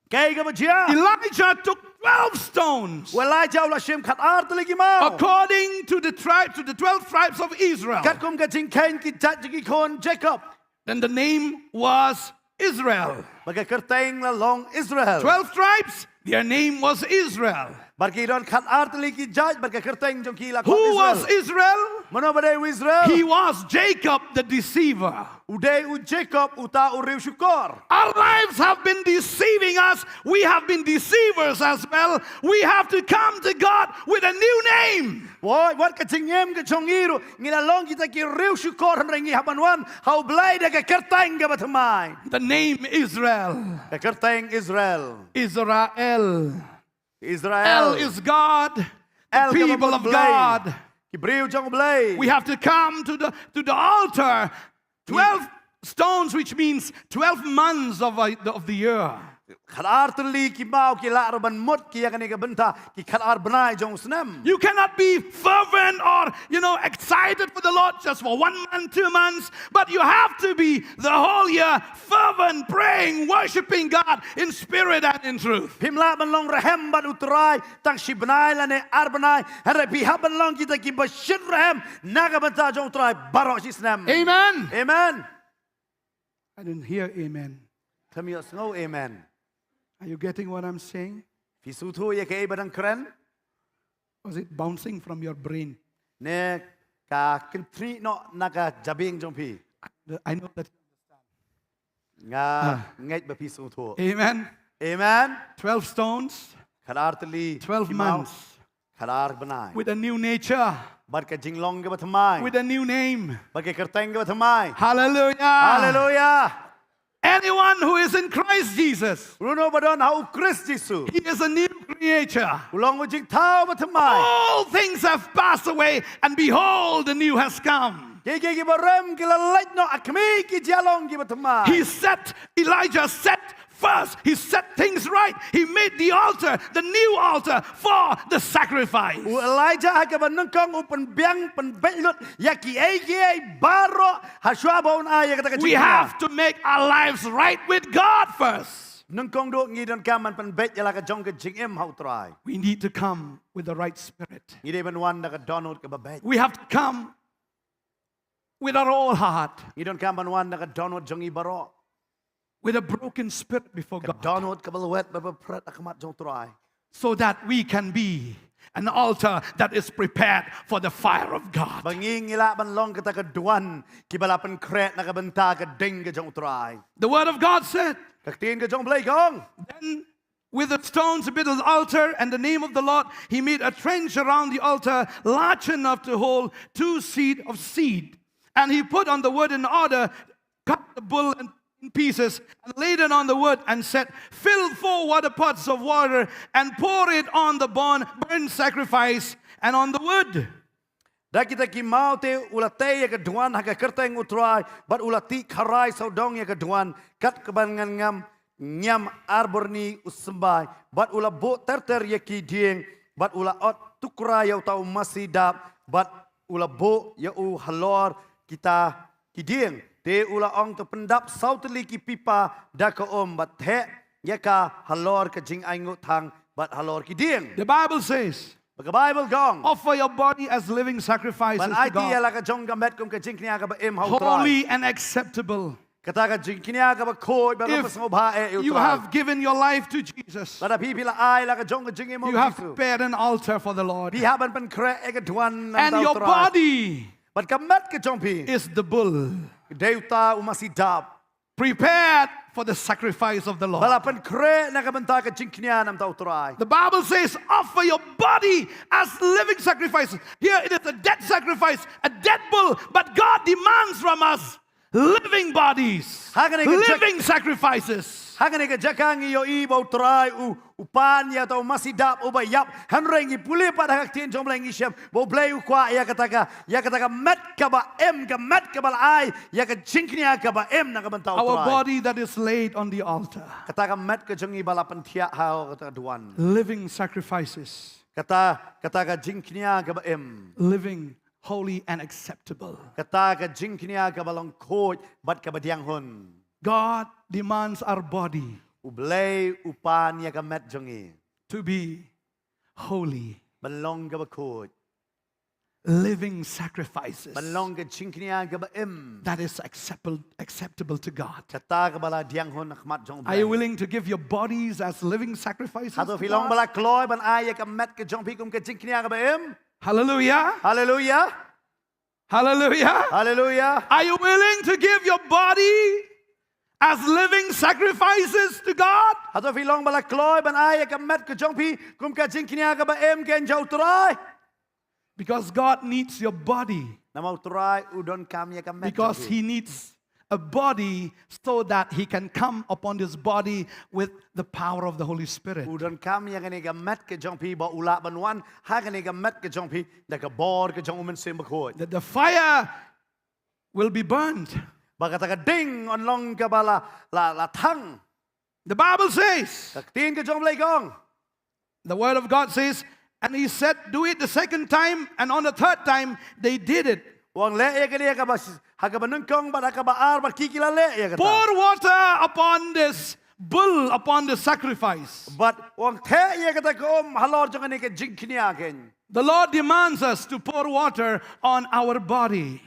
Kaei kaba jia? Elijah took twelve stones. U Elijah u la shim khatar tylli ki maw. According to the tribe, to the twelve tribes of Israel. Katkum ka jingkheiñ ki jait ki khun Jacob. Then the name was Israel. Bad ka kyrteng la long Israel. Twelve tribes, their name was Israel. Bad ki don khatar tylli ki jait, bad ka kyrteng jong ki la khot Israel. Who was Israel? Mano ba dei u Israel? He was Jacob the deceiver. U dei u Jacob uta u riewshukor. Our lives have been deceiving us. We have been deceivers as well. We have to come to God with a new name. Wat, wat ka jingim ka jong ngi ruh ngi la long kita ki riewshukor, hynrei ngi hap ban wan ha U Blei da ka kyrteng kaba thymmai. The name Israel. Ka kyrteng Israel. Israel. Israel. El is God. The people of God. Ki briew jong U Blei. We have to come to the, to the altar. Twelve stones, which means twelve months of, uh, the, of the year. Khatar tylli ki maw ki lah ruh ban mut ki ïa kane ka bynta ki khatar bnai jong u snem. You cannot be fervent or, you know, excited for the Lord just for one month, two months, but you have to be the whole year fervent, praying, worshiping God in spirit and in truth. Phim lah ban long rhem bad U Trai tang shi bnai lane ar bnai, hynrei phi hap ban long kita kiba shit rhem na ka bynta jong U Trai baroh shi snem. Amen. Amen. I didn't hear amen. Tell me, sngew amen. Are you getting what I'm saying? Phi sngewthuh ïa kaei ba dang kren? Was it bouncing from your brain? Ne ka kynthih noh na ka jabieng jong phi? I know that. Nga ngeit ba phi sngewthuh. Amen. Amen. Twelve stones. Khatar tylli ki maw. Twelve months. Khatar bnai. With a new nature. Bad ka jinglong kaba thymmai. With a new name. Bad ka kyrteng kaba thymmai. Hallelujah. Hallelujah. Anyone who is in Christ Jesus, uno ba don ha U Khrist Jisu, he is a new creature. U long u jingthaw ba thymmai. All things have passed away, and behold, the new has come. Kiei kiei kiba rem ki la leit noh, a khmih ki jia long kiba thymmai. He set, Elijah set first. He set things right. He made the altar, the new altar for the sacrifice. U Elijah ha kaba nyngkong u pynbiang pynbeit lut ïa kiei kiei baroh ha shuwa ba un ai ïa kata ka jingkñia. We have to make our lives right with God first. Nyngkong duh ngi donkam ban pynbeit ïa la ka jong ka jingim ha U Trai. We need to come with the right spirit. Ngi dei ban wan da ka dohnud kaba beit. We have to come with our whole heart. Ngi donkam ban wan da ka dohnud jong ngi baroh. With a broken spirit before God. Ka dohnud kaba lwet bad ba phred ha khmat jong U Trai. So that we can be an altar that is prepared for the fire of God. Ba ngi ngi lah ban long kata ka duan kiba la pynkhreh na ka bynta ka ding ka jong U Trai. The word of God said, ka ktien ka jong U Blei ka ong, then with the stones he built an altar, and the name of the Lord, he made a trench around the altar large enough to hold two seed of seed. And he put on the wood in order, cut the bull in pieces, and laid it on the wood, and said, "Fill four water pots of water and pour it on the burn, burnt sacrifice and on the wood." Da kita ki maw te u la tei ïa ka duan ha ka kyrteng U Trai, bad u la tih kharai sawdong ïa ka duan, kat kaba ngan ngam ñiam ar byrni u symbai, bad u la buh ter ter ïa ki dieng, bad u la ot tukra ïa uta u masi dap, bad u la buh ïa u halor kita ki dieng. Te u la ong, to pyndap saw tylli ki pipa da ka um bad theh ïa ka halor ka jingainguh thang bad halor ki dieng. The Bible says, Ba ka Baibl ka ong, offer your body as living sacrifices ban to aiti ïa God, la ka jong ka met kum ka jingkñia kaba im ha U Trai, holy and acceptable. Kata ka jingkñia kaba khuid bad kaba sngewbha eh ïa U Trai. If you have given your life to Jesus, lada phi phi la ai la ka jong ka jingim ha U Jisu, you have prepared an altar for the Lord. Phi hap ban pynkhreh ïa ka duwan namar U Trai. And your body, bad ka met ka jong phi, is the bull, dei uta u masi dap, prepared for the sacrifice of the Lord. Ba la pynkhreh na ka bynta ka jingkñia namar U Trai. The Bible says, offer your body as living sacrifice. Here it is a dead sacrifice, a dead bull, but God demands from us living bodies, ha kane ka jaka, living sacrifices. Ha kane ka jaka ngi ïohi ba U Trai u, u pan ïa uta u masi dap uba ïap. Hynrei ngi pule pat ha ka ktien jong U Blei ngi shem ba U Blei u kwah ïa kata ka, ïa kata ka met kaba im, ka met kaba la ai ïa ka jingkñia kaba im na ka bynta U Trai. Our body that is laid on the altar. Kata ka met ka jong ngi ba la pynthiah ha kata ka duwan. Living sacrifices. Kata, kata ka jingkñia kaba im. Living holy and acceptable. Kata ka jingkñia kaba long khuid bad kaba dianghun. God demands our body, U Blei u pan ïa ka met jong ngi, to be holy, ban long kaba khuid, living sacrifices, ban long ka jingkñia kaba im, that is acceptable, acceptable to God. Kata kaba la dianghun ha khmat jong U Blei. Are you willing to give your bodies as living sacrifices to God? Hato phi long ba la kloi ban ai ïa ka met ka jong phi kum ka jingkñia kaba im? Hallelujah. Hallelujah. Hallelujah. Hallelujah. Are you willing to give your body as living sacrifices to God? Hato phi long ba la kloi ban ai ïa ka met ka jong phi kum ka jingkñia kaba im keiñ ha U Trai? Because God needs your body. Namar U Trai u donkam ïa ka met jong phi. Because he needs a body so that he can come upon this body with the power of the Holy Spirit. U donkam ïa kane ka met ka jong phi ba u lah ban wan ha kane ka met ka jong phi da ka bor ka jong U Mynsiem Bakhuid. That the fire will be burned. Ba kata ka ding yn long kaba la, la, la thang. The Bible says, ka ktien ka jong U Blei ka ong, the word of God says, and he said, do it the second time, and on the third time they did it. U ong leh ïa kane ha kaba, ha kaba nyngkong bad ha kaba ar bad ki ki la leh ïa kata. Pour water upon this bull, upon the sacrifice. Bad u ong theh ïa kata ka um halor jong kane ka jingkñia keiñ. The Lord demands us to pour water on our body.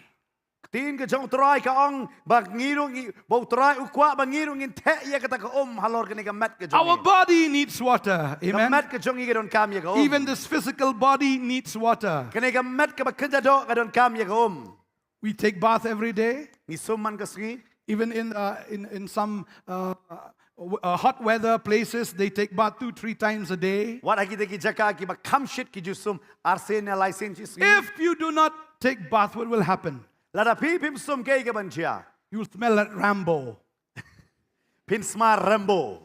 Ktien ka jong U Trai ka ong ba ngi ruh ngi, ba U Trai u kwah ba ngi ruh ngin theh ïa kata ka um halor kane ka met ka jong ngi. Our body needs water. Amen. Ka met ka jong ngi ka donkam ïa ka um. Even this physical body needs water. Kane ka met kaba kynja doh ka donkam ïa ka um. We take bath every day. Ngi sum man ka sngi. Even in, uh, in, in some, uh, w-, uh, hot weather places, they take bath two, three times a day. Wat ha kita ki jaka kiba kham shit ki ju sum arsien ne laisien shi sngi. If you do not take bath, what will happen? Lada phi phim sum, kaei kaban jia? You'll smell like Rambo. Phin sma Rambo.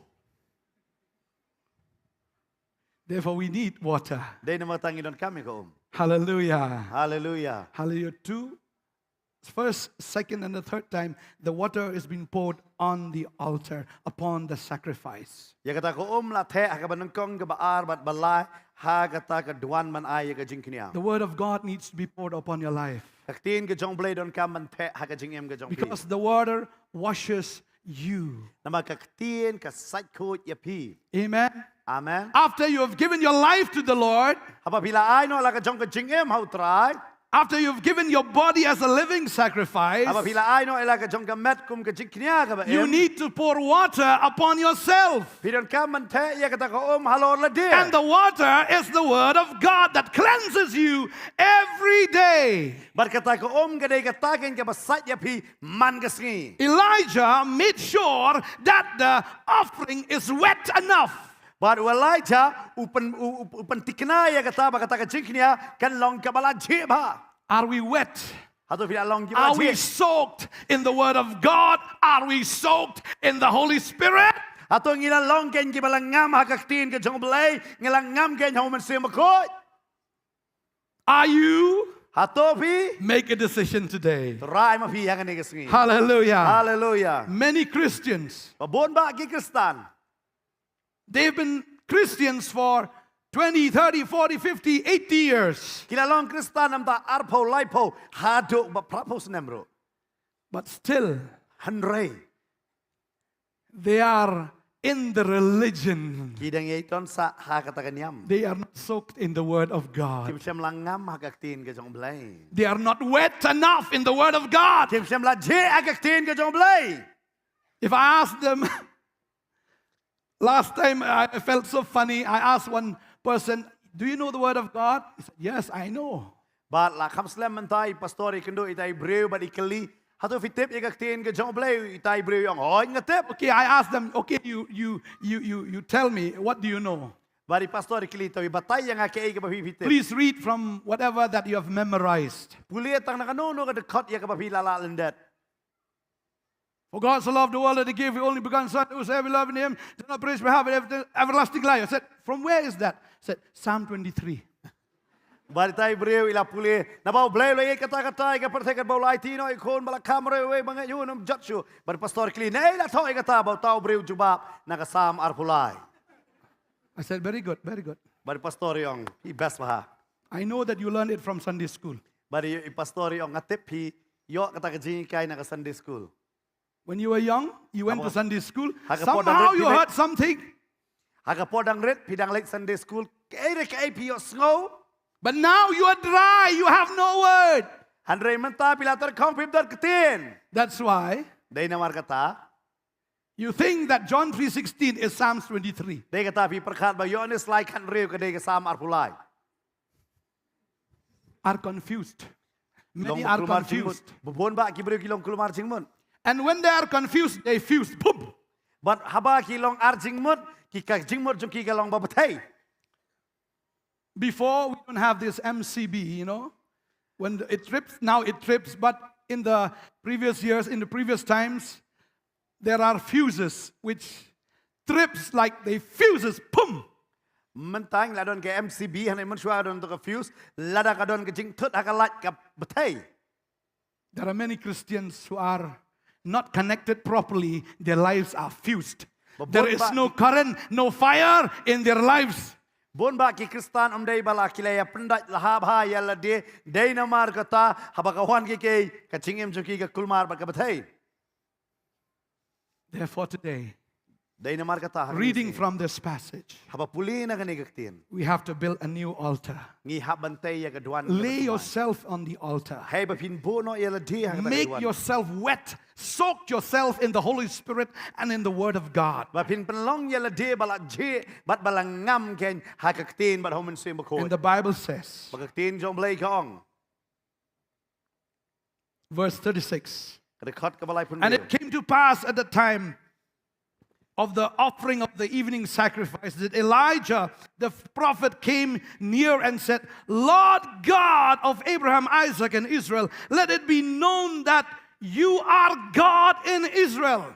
Therefore, we need water. Dei namar kata ngi donkam ïa ka um. Hallelujah. Hallelujah. Hallelujah. Two, first, second, and the third time, the water is being poured on the altar upon the sacrifice. Ïa kata ka um la theh ha kaba nyngkong, kaba ar bad ba lai ha kata ka duwan ban ai ïa ka jingkñia. The word of God needs to be poured upon your life. Ka ktien ka jong U Blei donkam ban theh ha ka jingim ka jong phi. Because the water washes you. Namar ka ktien ka sait khuid ïa phi. Amen. Amen. After you have given your life to the Lord, haba phi la ai noh la ka jong ka jingim ha U Trai, after you've given your body as a living sacrifice, haba phi la ai noh la ka jong ka met kum ka jingkñia kaba im, you need to pour water upon yourself. Phi donkam ban theh ïa kata ka um halor lade. And the water is the word of God that cleanses you every day. Bad kata ka um ka dei kata keiñ kaba sait ïa phi man ka sngi. Elijah made sure that the offering is wet enough. Bad u Elijah u pyn, u, u, u pyntikna ïa kata ba kata ka jingkñia kan long kaba la jhieh bha. Are we wet? Hato phi la long kiba jhieh? Are we soaked in the word of God? Are we soaked in the Holy Spirit? Hato ngi la long keiñ kiba la ngam ha ka ktien ka jong U Blei, ngi la ngam keiñ ha U Mynsiem Bakhuid? Are you? Hato phi? Make a decision today. Trai ma phi ha kane ka sngi. Hallelujah. Hallelujah. Many Christians, ba bun bah ki Khristan, they've been Christians for twenty, thirty, forty, fifty, eighty years. Ki la long Khristan namar arphew, laiphew, haduh ba phraphew snem ruh. But still, hynrei they are in the religion. Ki dang ïai don sah ha kata ka niam. They are not soaked in the word of God. Kim shym la ngam ha ka ktien ka jong U Blei. They are not wet enough in the word of God. Kim shym la jhieh ha ka ktien ka jong U Blei. If I ask them, last time I felt so funny, I asked one person, "Do you know the word of God?" He said, "Yes, I know." Bad la kham slem mynta i pastor i kynduh ita i briew bad i kylli, "Hato phi tip ïa ka ktien ka jong U Blei?" Ita i briew i ong, "Hooid, nga tip." Okay, I asked them, "Okay, you, you, you, you, you tell me, what do you know?" Bad i pastor i kylli, "To batai ïa nga kaei kaba phi, phi tip." Please read from whatever that you have memorized. Pule tang na kano kano ka dkhot ïa kaba phi la lah lyndet. "For God so loved the world that he gave his only begotten Son, whosoever believes in him shall not perish but have ever-, everlasting life." I said, "From where is that?" He said, "Psalm twenty-three." Bad ita i briew i la pule, "Naba U Blei u la ïeit katta katta ïa ka pyrthei katba u la aiti noh ïa u Khun ba la kham marwei uwei ba ngeit ha u un ym jot shuh." Bad i pastor i kylli, "Naei la thoh ïa kata?" Bad uta u briew u jubab na ka Salm arphew lai. I said, "Very good, very good." Bad i pastor i ong, "Phi best bha." "I know that you learned it from Sunday school." Bad i, i pastor i ong, "Nga tip phi ïoh kata ka jinghikai na ka Sunday school." When you were young, you went to Sunday school. Somehow you heard something. Ha ka por dang rit phi dang leit Sunday school, kaei re kaei phi ïohsngew. But now you are dry, you have no word. Hynrei mynta phi la tyrkhong, phim don ktien. That's why. Dei namar kata. You think that John three sixteen is Psalms twenty-three. Dei kata phi pyrkhat ba Ïoannis lai khathynriew ka dei ka Salm arphew lai. Are confused. Many are confused. Bun bah ki briew ki long kulmar jingmut. And when they are confused, they fuse. Boom. Bad haba ki long ar jingmut, ki ka jingmut jong ki ka long ba bthei. Before, we don't have this M C B, you know. When it trips, now it trips. But in the previous years, in the previous times, there are fuses which trips like the fuses. Pum. Mynta la don ka M C B, hynrei mynshuwa don ka fuse, lada ka don ka jingthut ha ka light ka bthei. There are many Christians who are not connected properly. Their lives are fused. There is no current, no fire in their lives. Bun bah ki Khristan ym dei ba la ki la ïa pyndait la hap ha ïa lade, dei namar kata haba ka wan ki kei ka jingim jong ki ka kulmar bad ka bthei. Therefore today, dei namar kata, reading from this passage, haba pule na kane ka ktien, we have to build a new altar. Ngi hap ban tei ïa ka duwan. Lay yourself on the altar. Hei ba phin buh noh ïa lade ha kata ka duwan. Make yourself wet. Soak yourself in the Holy Spirit and in the Word of God. Ba phin pynlong ïa lade ba la jhieh bad ba la ngam kein ha ka ktien bad ha u Mynsiem Bakhuid. And the Bible says, ba ka ktien jong U Blei ka ong. Verse thirty-six. Ka dkhot kaba laiphew hynriew. And it came to pass at the time of the offering of the evening sacrifice that Elijah the prophet came near and said, "Lord God of Abraham, Isaac, and Israel, let it be known that you are God in Israel."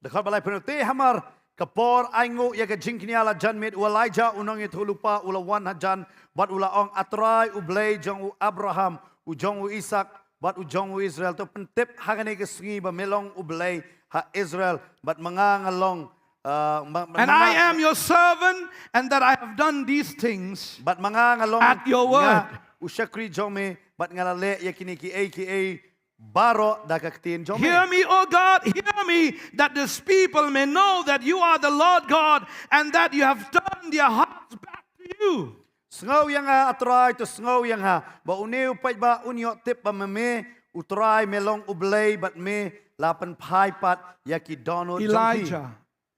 Dkhot ba laiphew hynriew. Te hamar ka por ainguh ïa ka jingkñia la jan miet, u Elijah u nongïathuhlypa u la wan hajan bad u la ong, "A Trai, U Blei jong u Abraham, u jong u Isaak bad u jong u Israel, to pyntip ha kane ka sngi ba me long U Blei ha Israel, bad ma nga nga long, uh, ma, ma, and I am your servant, and that I have done these things, bad ma nga nga long, at your word, nga u shakri jong me bad nga la leh ïa kine kiei kiei baroh da ka ktien jong me." Hear me, O God, hear me, that this people may know that you are the Lord God, and that you have turned their hearts back to you. Sngew ïa nga, A Trai, to sngew ïa nga, ba une u paidbah un ïoh tip ba ma me, U Trai, me long U Blei bad me la pynphai pat ïa ki dohnud jong phi. Elijah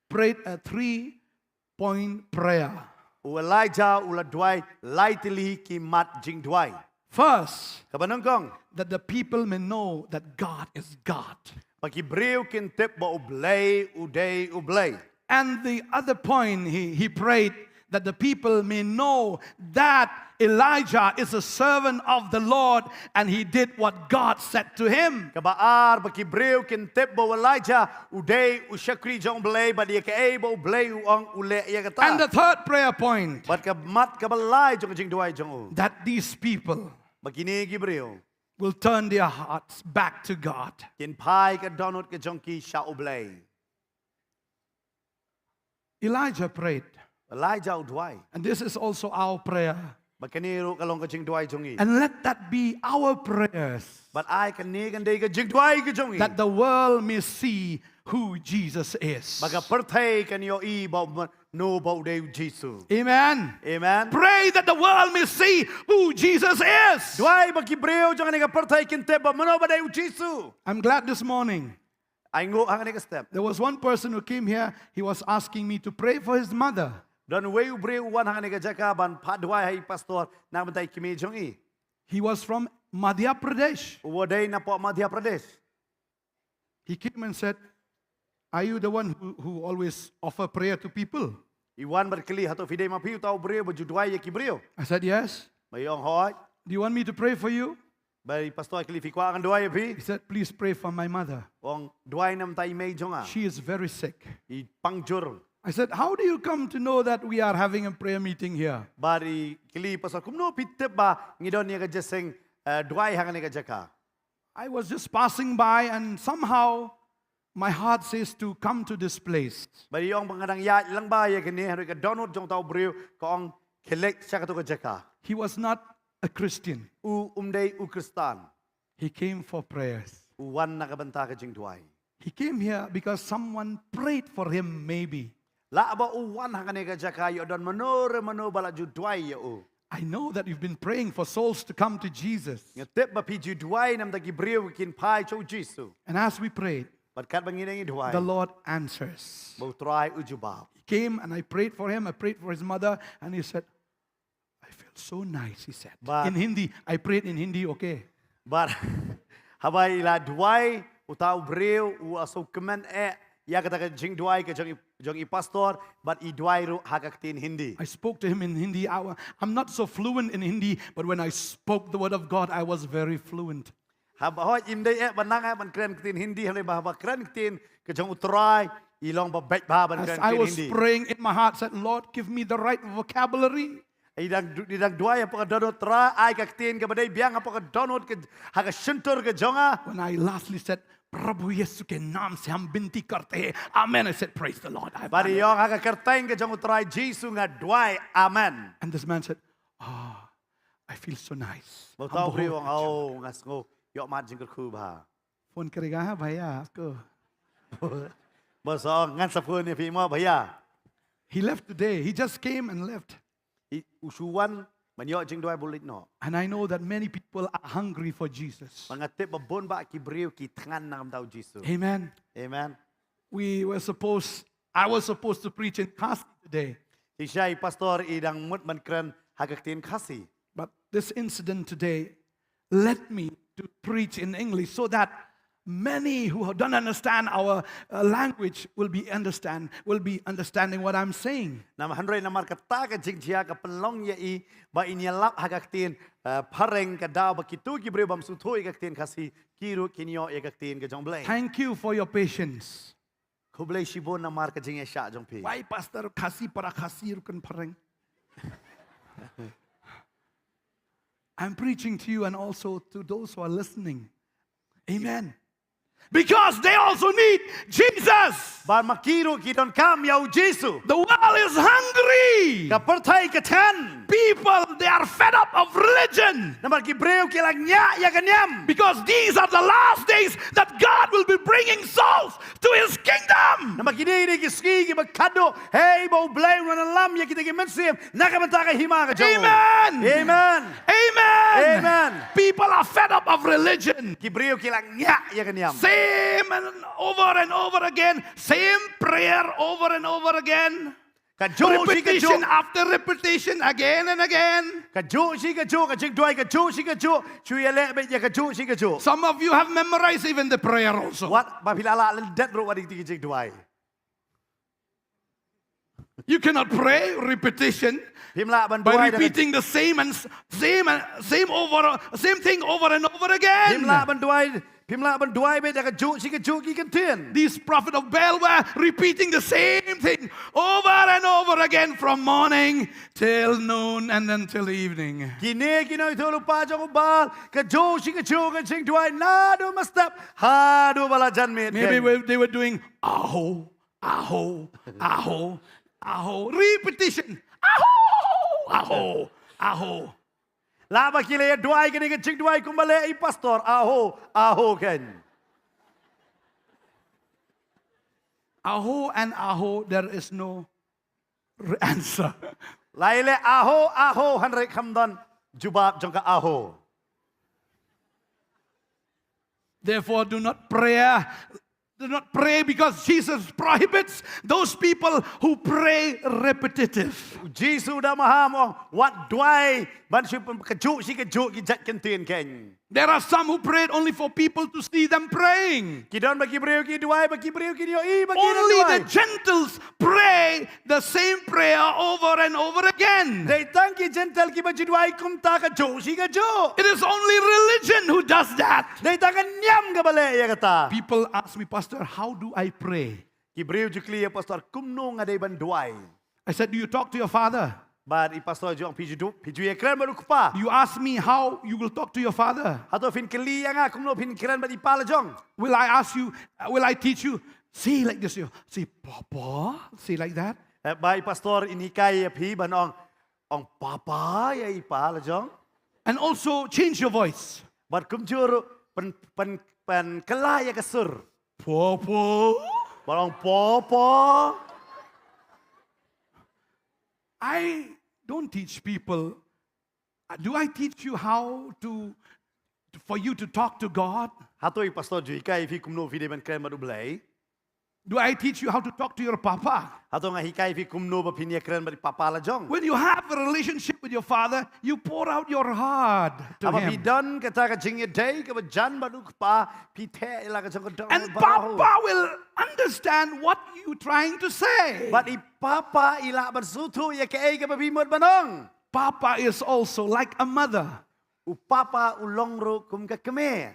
prayed a three point prayer. U Elijah u la duwai lai tylli ki mat jingduwai. First, kaba nyngkong, that the people may know that God is God. Ba ki briew kin tip ba U Blei u dei U Blei. And the other point, he, he prayed that the people may know that Elijah is a servant of the Lord and he did what God said to him. Kaba ar, ba ki briew kin tip ba u Elijah u dei u shakri jong U Blei bad ïa kaei ba U Blei u ong u leh ïa kata. And the third prayer point, bad ka mat kaba lai jong ka jingduwai jong u, that these people, ba kine ki briew, will turn their hearts back to God. Kin phai ka dohnud ka jong ki sha U Blei. Elijah prayed. Lai jaw duwai. And this is also our prayer. Bad kane ruh ka long ka jingduwai jong ngi. And let that be our prayers. Bad ai kane kan dei ka jingduwai ka jong ngi. That the world may see who Jesus is. Ba ka pyrthei kan ïohi ba u ma-, no ba u dei u Jisu. Amen. Amen. Pray that the world may see who Jesus is. Duwai ba ki briew jong kane ka pyrthei kin tip ba mano ba dei u Jisu. I'm glad this morning. Ai nguh ha kane ka step. There was one person who came here. He was asking me to pray for his mother. Don wei u briew u wan ha kane ka jaka ban phah duwai ha i pastor na ka bynta i kmie jong i. He was from Madhya Pradesh. U dei napoh Madhya Pradesh. He came and said, "Are you the one who, who always offer prayer to people?" I wan bad kylli, "Hato phi dei ma phi uta u briew ba ju duwai ïa ki briew?" I said, "Yes." Ba i ong, "Hooid." "Do you want me to pray for you?" Ba i pastor i kylli, "Phi kwah ngan duwai ïa phi?" He said, "Please pray for my mother. U ong, "Duwai na ka bynta i mei jong nga. She is very sick." I pang jur. I said, "How do you come to know that we are having a prayer meeting here?" Bad i kylli i pastor, "Kumno phi tip ba ngi don ïa ka jingïaseng, eh, duwai ha kane ka jaka?" "I was just passing by and somehow my heart says to come to this place." Bad i ong, "Ba nga dang ïaid lyngba ïa kane, hynrei ka dohnud jong uta u briew ka ong, 'Khie leit sha kato ka jaka.'" He was not a Christian. U um dei u Khristan. He came for prayers. U wan na ka bynta ka jingduwai. He came here because someone prayed for him, maybe. Lah ba u wan ha kane ka jaka ïoh don mano re mano ba la ju duwai ïa u. "I know that you've been praying for souls to come to Jesus." Nga tip ba phi ju duwai na ka bynta ki briew kin phai sha u Jisu. And as we prayed, Bad katba ngi dang ïa duwai, the Lord answers. Ba u Trai u jubab. He came and I prayed for him, I prayed for his mother, and he said, "I feel so nice," he said. Bad In Hindi, I prayed in Hindi, okay. Bad haba i la duwai, uta u briew u la sngewkmen eh ïa kata ka jingduwai ka jong i, jong i pastor, bad i duwai ruh ha ka ktien Hindi. I spoke to him in Hindi. I, wa- I'm not so fluent in Hindi, but when I spoke the word of God, I was very fluent. Haba, hooid, im dei eh ba nang eh ban kren ktien Hindi, hynrei ba haba kren ktien ka jong u Trai, i long ba beit bha ban As kren I ktien was Hindi. praying in my heart, said, "Lord, give me the right vocabulary." I dang du-, i dang duwai hapoh ka dohnud, Trai, ai ka ktien kaba dei biang hapoh ka dohnud ka, ha ka shyntur ka jong nga. When I lastly said, "प्रभु यीशु के नाम से हम विनती करते हैं, आमेन," I said, "Praise the Lord." I Bad i ong ha ka kyrteng ka jong u Trai Jisu nga duwai, amen. And this man said, "Ah, I feel so nice." Bad हम uta u briew u बहुत ong, अच्छा "Oh, nga sngew ïoh mat jingkyrkhu bha." फोन करेगा, हाँ भैया आपको? Bad u ong, "Ngan sa phone ïa phi mo, bhaiya." He left today. He just came and left. I, u shu wan ban ïoh jingduwai bad u leit noh. And I know that many people are hungry for Jesus. Bad nga tip ba bun bah ki briew ki thngan na ka bynta u Jisu. Amen. Amen. We were supposed, I was supposed to preach in Khasi today. Shisha i pastor i dang mut ban kren ha ka ktien Khasi. But this incident today led me to preach in English so that many who don't understand our uh, language will be understand will be understanding what I'm saying. Namar hynrei namar kata ka jingjia ka pynlong ïa i ba in ïalap ha ka ktien, uh, phareng, ka daw ba kito ki briew bym sngewthuh ïa ka ktien Khasi ki ruh kin ïoh ïa ka ktien ka jong Blei. Thank you for your patience. Khublei shibun namar ka jingïaishah jong phi. Why Pastor Khasi para Khasi ruh kan phareng? I'm preaching to you and also to those who are listening. Amen. Because they also need Jesus. Bad ma ki ruh ki donkam ïa u Jisu. The world is hungry. Ka pyrthei ka thngan. People, they are fed up of religion. Namar ki briew ki la ñiah ïa ka niam. Because these are the last days that God will be bringing souls to his kingdom. Namar kine ki dei ki sngi kiba khadduh, hei ba u Blei un wan ïalam ïa kita ki mynsiem na ka bynta ka hima ka jong u. Amen. Amen. Amen. Amen. People are fed up of religion. Ki briew ki la ñiah ïa ka niam. Same and over and over again, same prayer over and over again. Kajuh shi kajuh. Repetition after repetition, again and again. Kajuh shi kajuh, ka jingduwai kajuh shi kajuh. Shu ïaleh beit ïa kajuh shi kajuh. Some of you have memorized even the prayer also. Wat ba phi la lah lyndet ruh wat ïa ki jingduwai. You cannot pray repetition. Phim lah ban duwai by repeating the same and same and same over same thing over and over again. Phim lah ban duwai Phim lah ban duwai beit da kajuh shi kajuh ki kyntien. These prophet of Baal were repeating the same thing over and over again from morning till noon and then till evening. Kine ki nongïathuhlypa jong u Baal kajuh shi kajuh ka jingduwai naduh mynstep haduh ba la jan miet. Maybe they were doing aho, aho, aho. Aho. Repetition. Aho. Aho. Aho. Lah ba ki la ïa duwai kane ka jingduwai kumba leh i pastor. Aho. Aho kan. Aho and aho, there is no re- answer. Lah ïa leh aho, aho, hynrei kam don jubab jong ka aho. Therefore, do not pray. Do not pray because Jesus prohibits those people who pray repetitive. Jisu da maham ong wat duwai ban shu kajuh shi kajuh ki jait kyntien kan. There are some who prayed only for people to see them praying. Ki don ba ki briew ki duwai, ba ki briew ki ïohi ba ki don duwai. Only the Gentiles pray the same prayer over and over again. Dei tang ki Gentile kiba ju duwai kumta kajuh shi kajuh. It is only religion who does that. Dei tang ka niam kaba leh ïa kata. People ask me, "Pastor, how do I pray?" Ki briew ju kylli ïa pastor, kumno nga dei ban duwai. I said, "Do you talk to your father?" Bad i pastor jong, phi ju du, phi ju ïakren bad u kpa? "You ask me how you will talk to your father." Hato phin kylli ïa nga kumno phin kren bad i pa la jong? "Will I ask you, uh, will I teach you? Say like this, you say, 'Papa,' say like that." Eh, ba i pastor in hikai ïa phi ban ong, ong papa ïa i pa la jong? "And also change your voice." Bad kumjuh ruh pyn, pyn, pynkylla ïa ka sur. "Papa." Bad ong papa. I don't teach people. Uh, do I teach you how to, for you to talk to God? Hato i pastor ju hikai phi kumno phi dei ban kren bad u Blei? Do I teach you how to talk to your papa? Hato nga hikai phi kumno ba phin ïakren bad i papa la jong? When you have a relationship with your father, you pour out your heart to him. Haba phi don kata ka jingïadei kaba jan bad u kpa, phi theh ïa la ka jong ka dohnud baroh. And papa will understand what you trying to say. Bad i papa i lah ban sngewthuh ïa kaei kaba phi mut ban ong. Papa is also like a mother. U papa u long ruh kum ka kmie.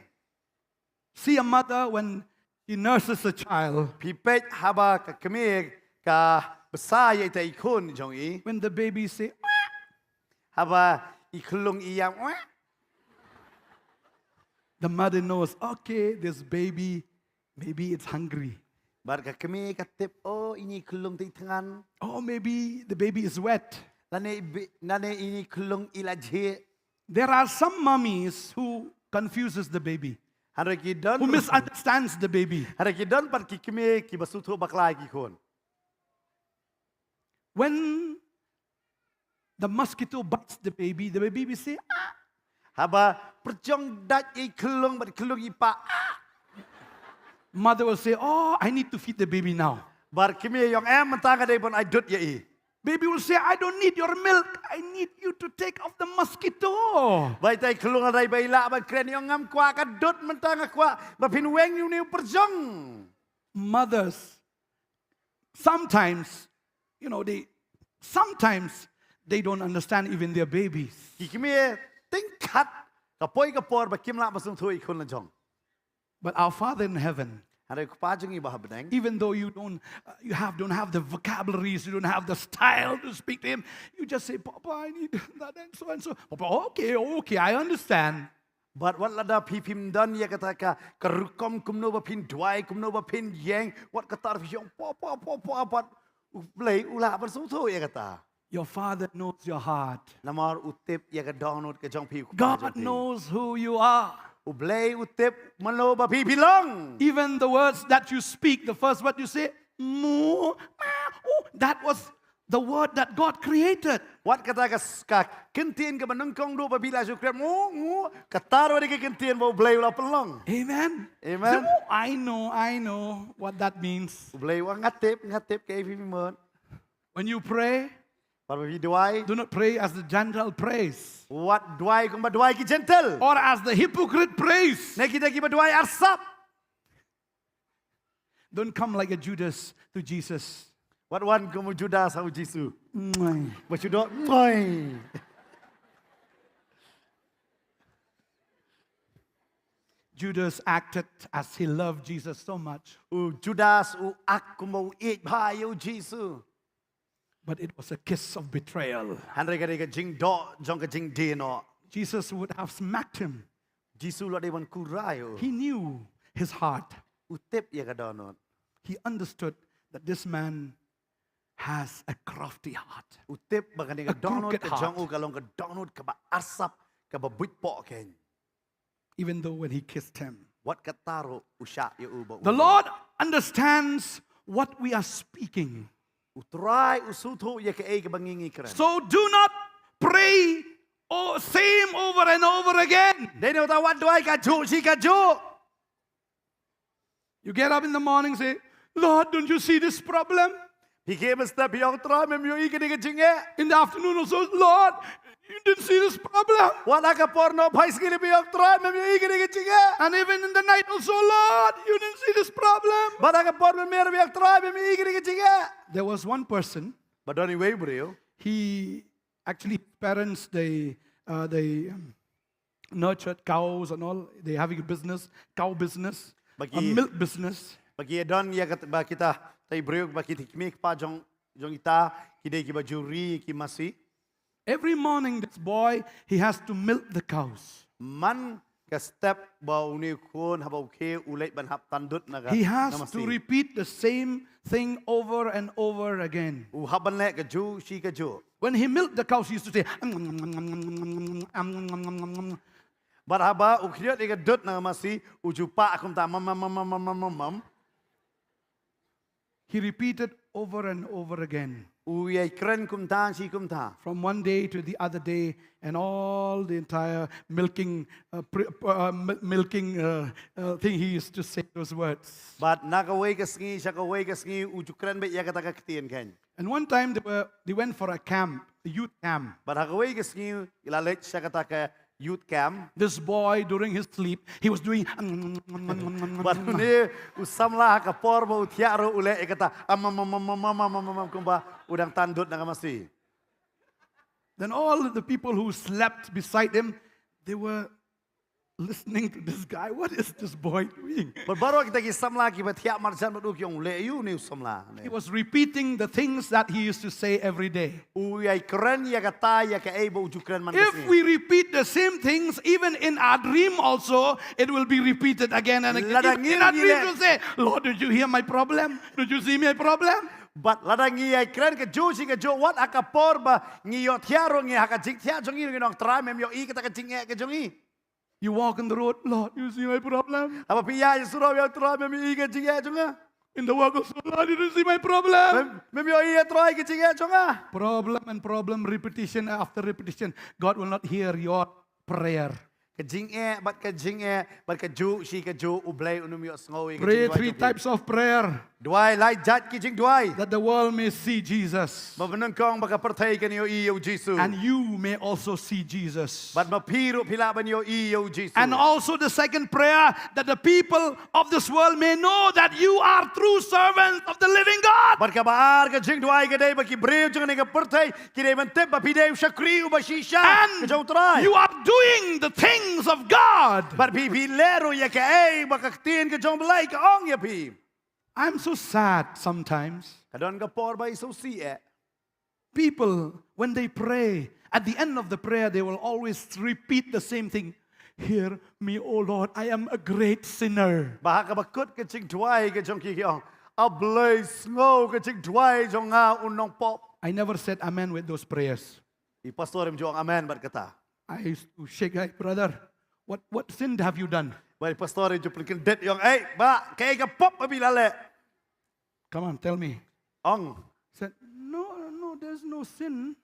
See a mother when she nurses a child. Phi peit haba ka kmie ka bsa ïa ita i khun jong i. When the baby say, "Wah." Haba i khyllung i ïam, "Wah." The mother knows, "Okay, this baby, maybe it's hungry." Bad ka kmie ka tip, "Oh, ine i khyllung te i thngan." "Oh, maybe the baby is wet." Lane i bi-, lane ine i khyllung i la jhieh. There are some mummies who confuses the baby, hynrei ki don, who misunderstands the baby. Hynrei ki don pat ki kmie kiba sngewthuh bakla ïa ki khun. When the mosquito bites the baby, the baby will say, "Ah." Haba pyrjong dait ïa i khyllung bad i khyllung i pah, "Ah." Mother will say, "Oh, I need to feed the baby now." Bad kmie ïong, "Em, mynta nga dei ban ai dud ïa i." Baby will say, "I don't need your milk. I need you to take off the mosquito." Bad ita i khyllung hynrei ba i lah ban kren, "Ïong, ngam kwah ka dud, mynta nga kwah ba phin weng ïa une u pyrjong." Mothers, sometimes, you know, they, sometimes they don't understand even their babies. Ki kmie tyngkhat ka poi ka por ba kim lah ban sngewthuh ïa i khun la jong. But our Father in heaven, hynrei u Kpa jong ngi ba ha bneng, even though you don't, uh, you have, don't have the vocabularies, you don't have the style to speak to him, you just say, "Papa, I need that and so and so." "Papa, okay, okay, I understand." Bad wat lada phi phim don ïa kata ka, ka rukom kumno ba phin duwai, kumno ba phin ïeng, wat kata ruh phi ong, "Papa, Papa, Papa." U Blei u lah ban sngewthuh ïa kata. Your Father knows your heart. Namar u tip ïa ka dohnud ka jong phi, u Kpa jong phi. God knows who you are. U Blei u tip mano ba phi phi long. Even the words that you speak, the first word you say, "Mu, ma, u," that was the word that God created. Wat kata ka s-, ka kyntien kaba nyngkong duh ba phi la shu kren, "Mu, mu," kata ruh dei ka kyntien ba u Blei u la pynlong. Amen. Amen. Say, "Oh, I know, I know what that means." U Blei u ong, "Nga tip, nga tip kaei phi mut." When you pray, wat ba phi duwai, do not pray as the Gentile prays. Wat duwai kumba duwai ki Gentile. Or as the hypocrite prays. Ne kita kiba duwai arsap. Don't come like a Judas to Jesus. Wat wan kum u Judas ha u Jisu. Mwah. Ba shu duh, mwah. Judas acted as he loved Jesus so much. U Judas u act kumba u ïeit bha ïa u Jisu. But it was a kiss of betrayal. Hynrei ka dei ka jingdoh jong ka jingdie noh. Jesus would have smacked him. Jisu u la dei ban kurai u. He knew his heart. U tip ïa ka dohnud. He understood that this man has a crafty heart. U tip ba kane ka dohnud ka jong u ka long ka dohnud kaba arsap, kaba buit poh kein. Even though when he kissed him. Wat kata ruh u shah ïa u ba u. The Lord understands what we are speaking. U Trai u sngewthuh ïa kaei kaba ngi ngi kren. So do not pray oh, same over and over again. Dei ne uta wat duwai kajuh shi kajuh. You get up in the morning, say, "Lord, don't you see this problem?" Phi khie mynstep phi ong, "Trai, mem ïohi kane ka jingeh." In the afternoon also, "Lord, you didn't see this problem." Wat ha ka por noh phai sngi lei phi ong, "Trai, mem ïohi kane ka jingeh." And even in the night also, "Lord, you didn't see this problem." Wat ha ka por mynmiet phi ong, "Trai, mem ïohi kane ka jingeh." There was one person. Bad don iwei u briew. He actually, parents, they uh, they um, nurtured cows and all. They having a business, cow business, a milk business. Ba ki don ïa kata, ba kita, ta i briew, ba kita kmie kpa jong, jong ita, ki dei kiba ju ri ki masi. Every morning, this boy, he has to milk the cows. Man ka step ba une u khun haba u khie u leit ban hap tan dud na ka, na masi. He has to repeat the same thing over and over again. U hap ban leh kajuh shi kajuh. When he milked the cows, he used to say, "Am." Bad haba u khñiot ïa ka dud na ka masi, u ju pah kumta, "Mam, mam, mam." He repeated over and over again. U ïai kren kumta shi kumta. From one day to the other day, and all the entire milking, uh, pri-, uh, mi-, milking uh, uh, thing, he used to say those words. Bad na kawei ka sngi sha kawei ka sngi, u ju kren beit ïa kata ka ktien kein. And one time they were, they went for a camp, a youth camp. Bad ha kawei ka sngi, ki la leit sha kata ka youth camp. This boy, during his sleep, he was doing. Bad une u samla ha ka por ba u thiah ruh u leh ïa kata, "Am, am, am," kumba u dang tan dud na ka masi. Then all the people who slept beside him, they were listening to this guy. "What is this boy doing?" Bad baroh kita ki samla kiba thiah marjan bad u ki ong, "Leh aïu une u samla ne?" He was repeating the things that he used to say every day. U ïai kren ïa kata ïa kaei ba u ju kren man ka sngi. If we repeat the same things, even in our dream also, it will be repeated again and again. Even in our dream, we'll say, "Lord, don't you hear my problem? Don't you see my problem?" Bad lada ngi ïai kren kajuh shi kajuh, wat ha ka por ba ngi ïohthiah ruh, ngi ha ka jingthiah jong ngi ruh ngin ong, "Trai, mem ïohi kata ka jingeh ka jong ngi." You walk on the road, "Lord, you see my problem?" Haba phi ïaid surok, ïa Trai, mem ïohi ka jingeh jong nga. In the work also, "Lord, you don't see my problem?" Mem, mem ïohi ïa Trai ka jingeh jong nga. Problem and problem, repetition after repetition. God will not hear your prayer. Ka jingeh bad ka jingeh bad kajuh shi kajuh, U Blei un ym ïohsngew ïa ka jingduwai jong phi. Pray three types of prayer. Duwai lai jait ki jingduwai. That the world may see Jesus. Ba nyngkong ba ka pyrthei kan ïohi ïa U Jisu. And you may also see Jesus. Bad ba phi ruh phi lah ban ïohi ïa U Jisu. And also the second prayer, that the people of this world may know that you are true servants of the living God. Bad kaba ar ka jingduwai ka dei ba ki briew jong kane ka pyrthei ki dei ban tip ba phi dei u shakri uba shisha ka jong U Trai. And you are doing the things of God. Bad phi, phi leh ruh ïa kaei ba ka ktien ka jong U Blei ka ong ïa phi. I'm so sad sometimes. Ka don ka por ba i sngewsih eh. People, when they pray, at the end of the prayer, they will always repeat the same thing. "Hear me, O Lord, I am a great sinner." Ba ha kaba kut ka jingduwai ka jong ki ki ong, "A Blei, sngew ka jingduwai jong nga u nongpop." I never said amen with those prayers. I pastor im ju ong amen bad kata. I used to shake, "Hey, brother, what, what sin have you done?" Ba i pastor im ju pynkyndit, i ong, "Ei, bah, kaei ka pop ba phi la leh? Come on, tell me." Ong. Said, "No, no, there's no sin."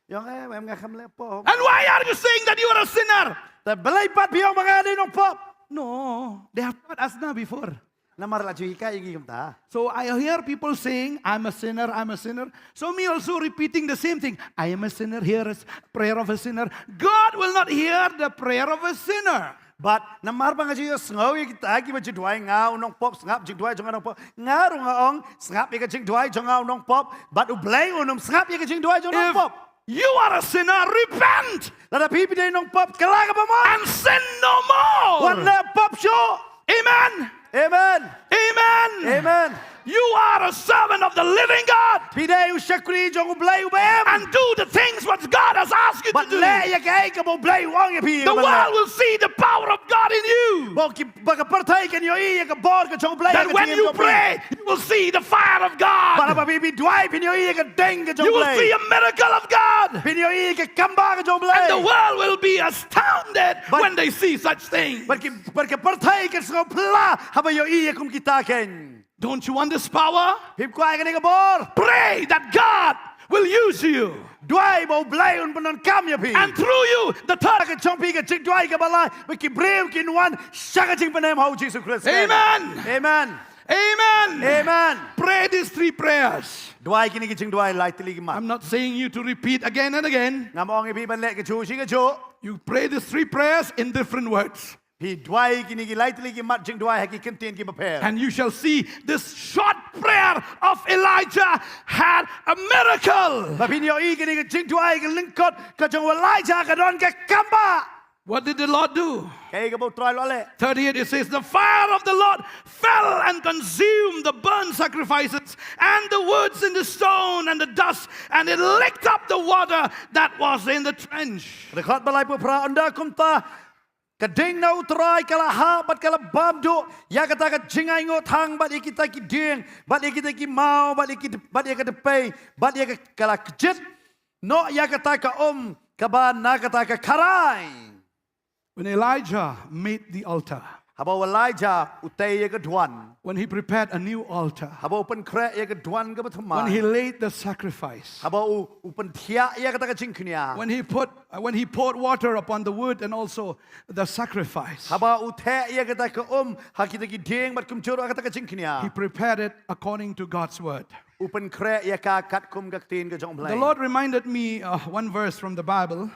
I ong, "Eh, em nga kam leh pop." "And why are you saying that you are a sinner?" Te balei pat phi ong ba nga dei nongpop? "No, they have taught us now before." Namar la ju hikai ïa ngi kumta. So I hear people saying, "I'm a sinner, I'm a sinner." So me also repeating the same thing. "I am a sinner, here is prayer of a sinner." God will not hear the prayer of a sinner. Bad namar ba nga ju ïohsngew ïa kita kiba ju duwai, "Nga u nongpop, sngap jingduwai jong nga u nongpop." Nga ruh nga ong, "Sngap ïa ka jingduwai jong nga u nongpop." Bad U Blei un ym sngap ïa ka jingduwai jong u nongpop. If you are a sinner, repent. Lada phi phi dei nongpop, kylla kaba mon. And sin no more. Wat leh pop shuh. Amen. Amen. Amen. Amen. You are a servant of the living God. Phi Phi dei u shakri jong U Blei uba im. And do the things what God has asked you to Bad do. Leh ïa kaei kaba U Blei u ong ïa phi. The world will see the power of God in you. Ba ki ba ka pyrthei kan ïohi ïa ka bor ka jong U Blei. That when you pray, you will see the fire of God. Bad haba phi duwai phin ïohi ïa ka ding ka jong U Blei. You will see a miracle of God. Phin ïohi ïa ka kam ba ka jong U Blei. And the world will be astounded when they see such things. Bad ki bad ka pyrthei kan sngewphylla haba ïohi ïa kum kita kein. Don't you want this power? Phim kwah ïa kane ka bor. Pray that God will use you. Duwai ba U Blei un pyndonkam ïa phi. And through you, the third. Ka jong phi ka jingduwai kaba lai ba ki briew kin wan sha ka jingpynim ha U Jisu Khrist. Amen. Amen. Amen. Amen. Pray these three prayers. Duwai kine ki jingduwai lai tylli ki mat. I'm not saying you to repeat again and again. Ngam ong ïa phi ban leh kajuh shi kajuh. You pray these three prayers in different words. Phi duwai kine ki lai tylli ki mat jingduwai ha ki kyntien kiba pher. And you shall see this short prayer of Elijah had a miracle. Ba phin ïohi kine ki jingduwai ki lyngkot ka jong u Elijah ka don ka kam ba. What did the Lord do? Kaei kaba U Trai u la leh. Thirty-eight, it says, "The fire of the Lord fell and consumed the burnt sacrifices and the woods and the stone and the dust, and it licked up the water that was in the trench." Dkhot ba laiphew phra, ynda kumta ka ding na U Trai ka la hap bad ka la bam duh ïa kata ka jingainguh thang bad ïa kita ki dieng bad ïa kita ki maw bad ïa ki bad ïa ka dpei bad ïa ka, ka la kjit noh ïa kata ka um kaba na kata ka kharai. When Elijah made the altar, Haba u Elijah u tei ïa ka duwan. when he prepared a new altar, Haba u pynkhreh ïa ka duwan kaba thymmai. when he laid the sacrifice, Haba u u pynthiah ïa kata ka jingkñia. when he put, uh, when he poured water upon the wood and also the sacrifice, Haba u theh ïa kata ka um ha kita ki dieng bad kumjuh ruh ha kata ka jingkñia. he prepared it according to God's word. U pynkhreh ïa ka katkum ka ktien ka jong U Blei. The Lord reminded me, uh, one verse from the Bible.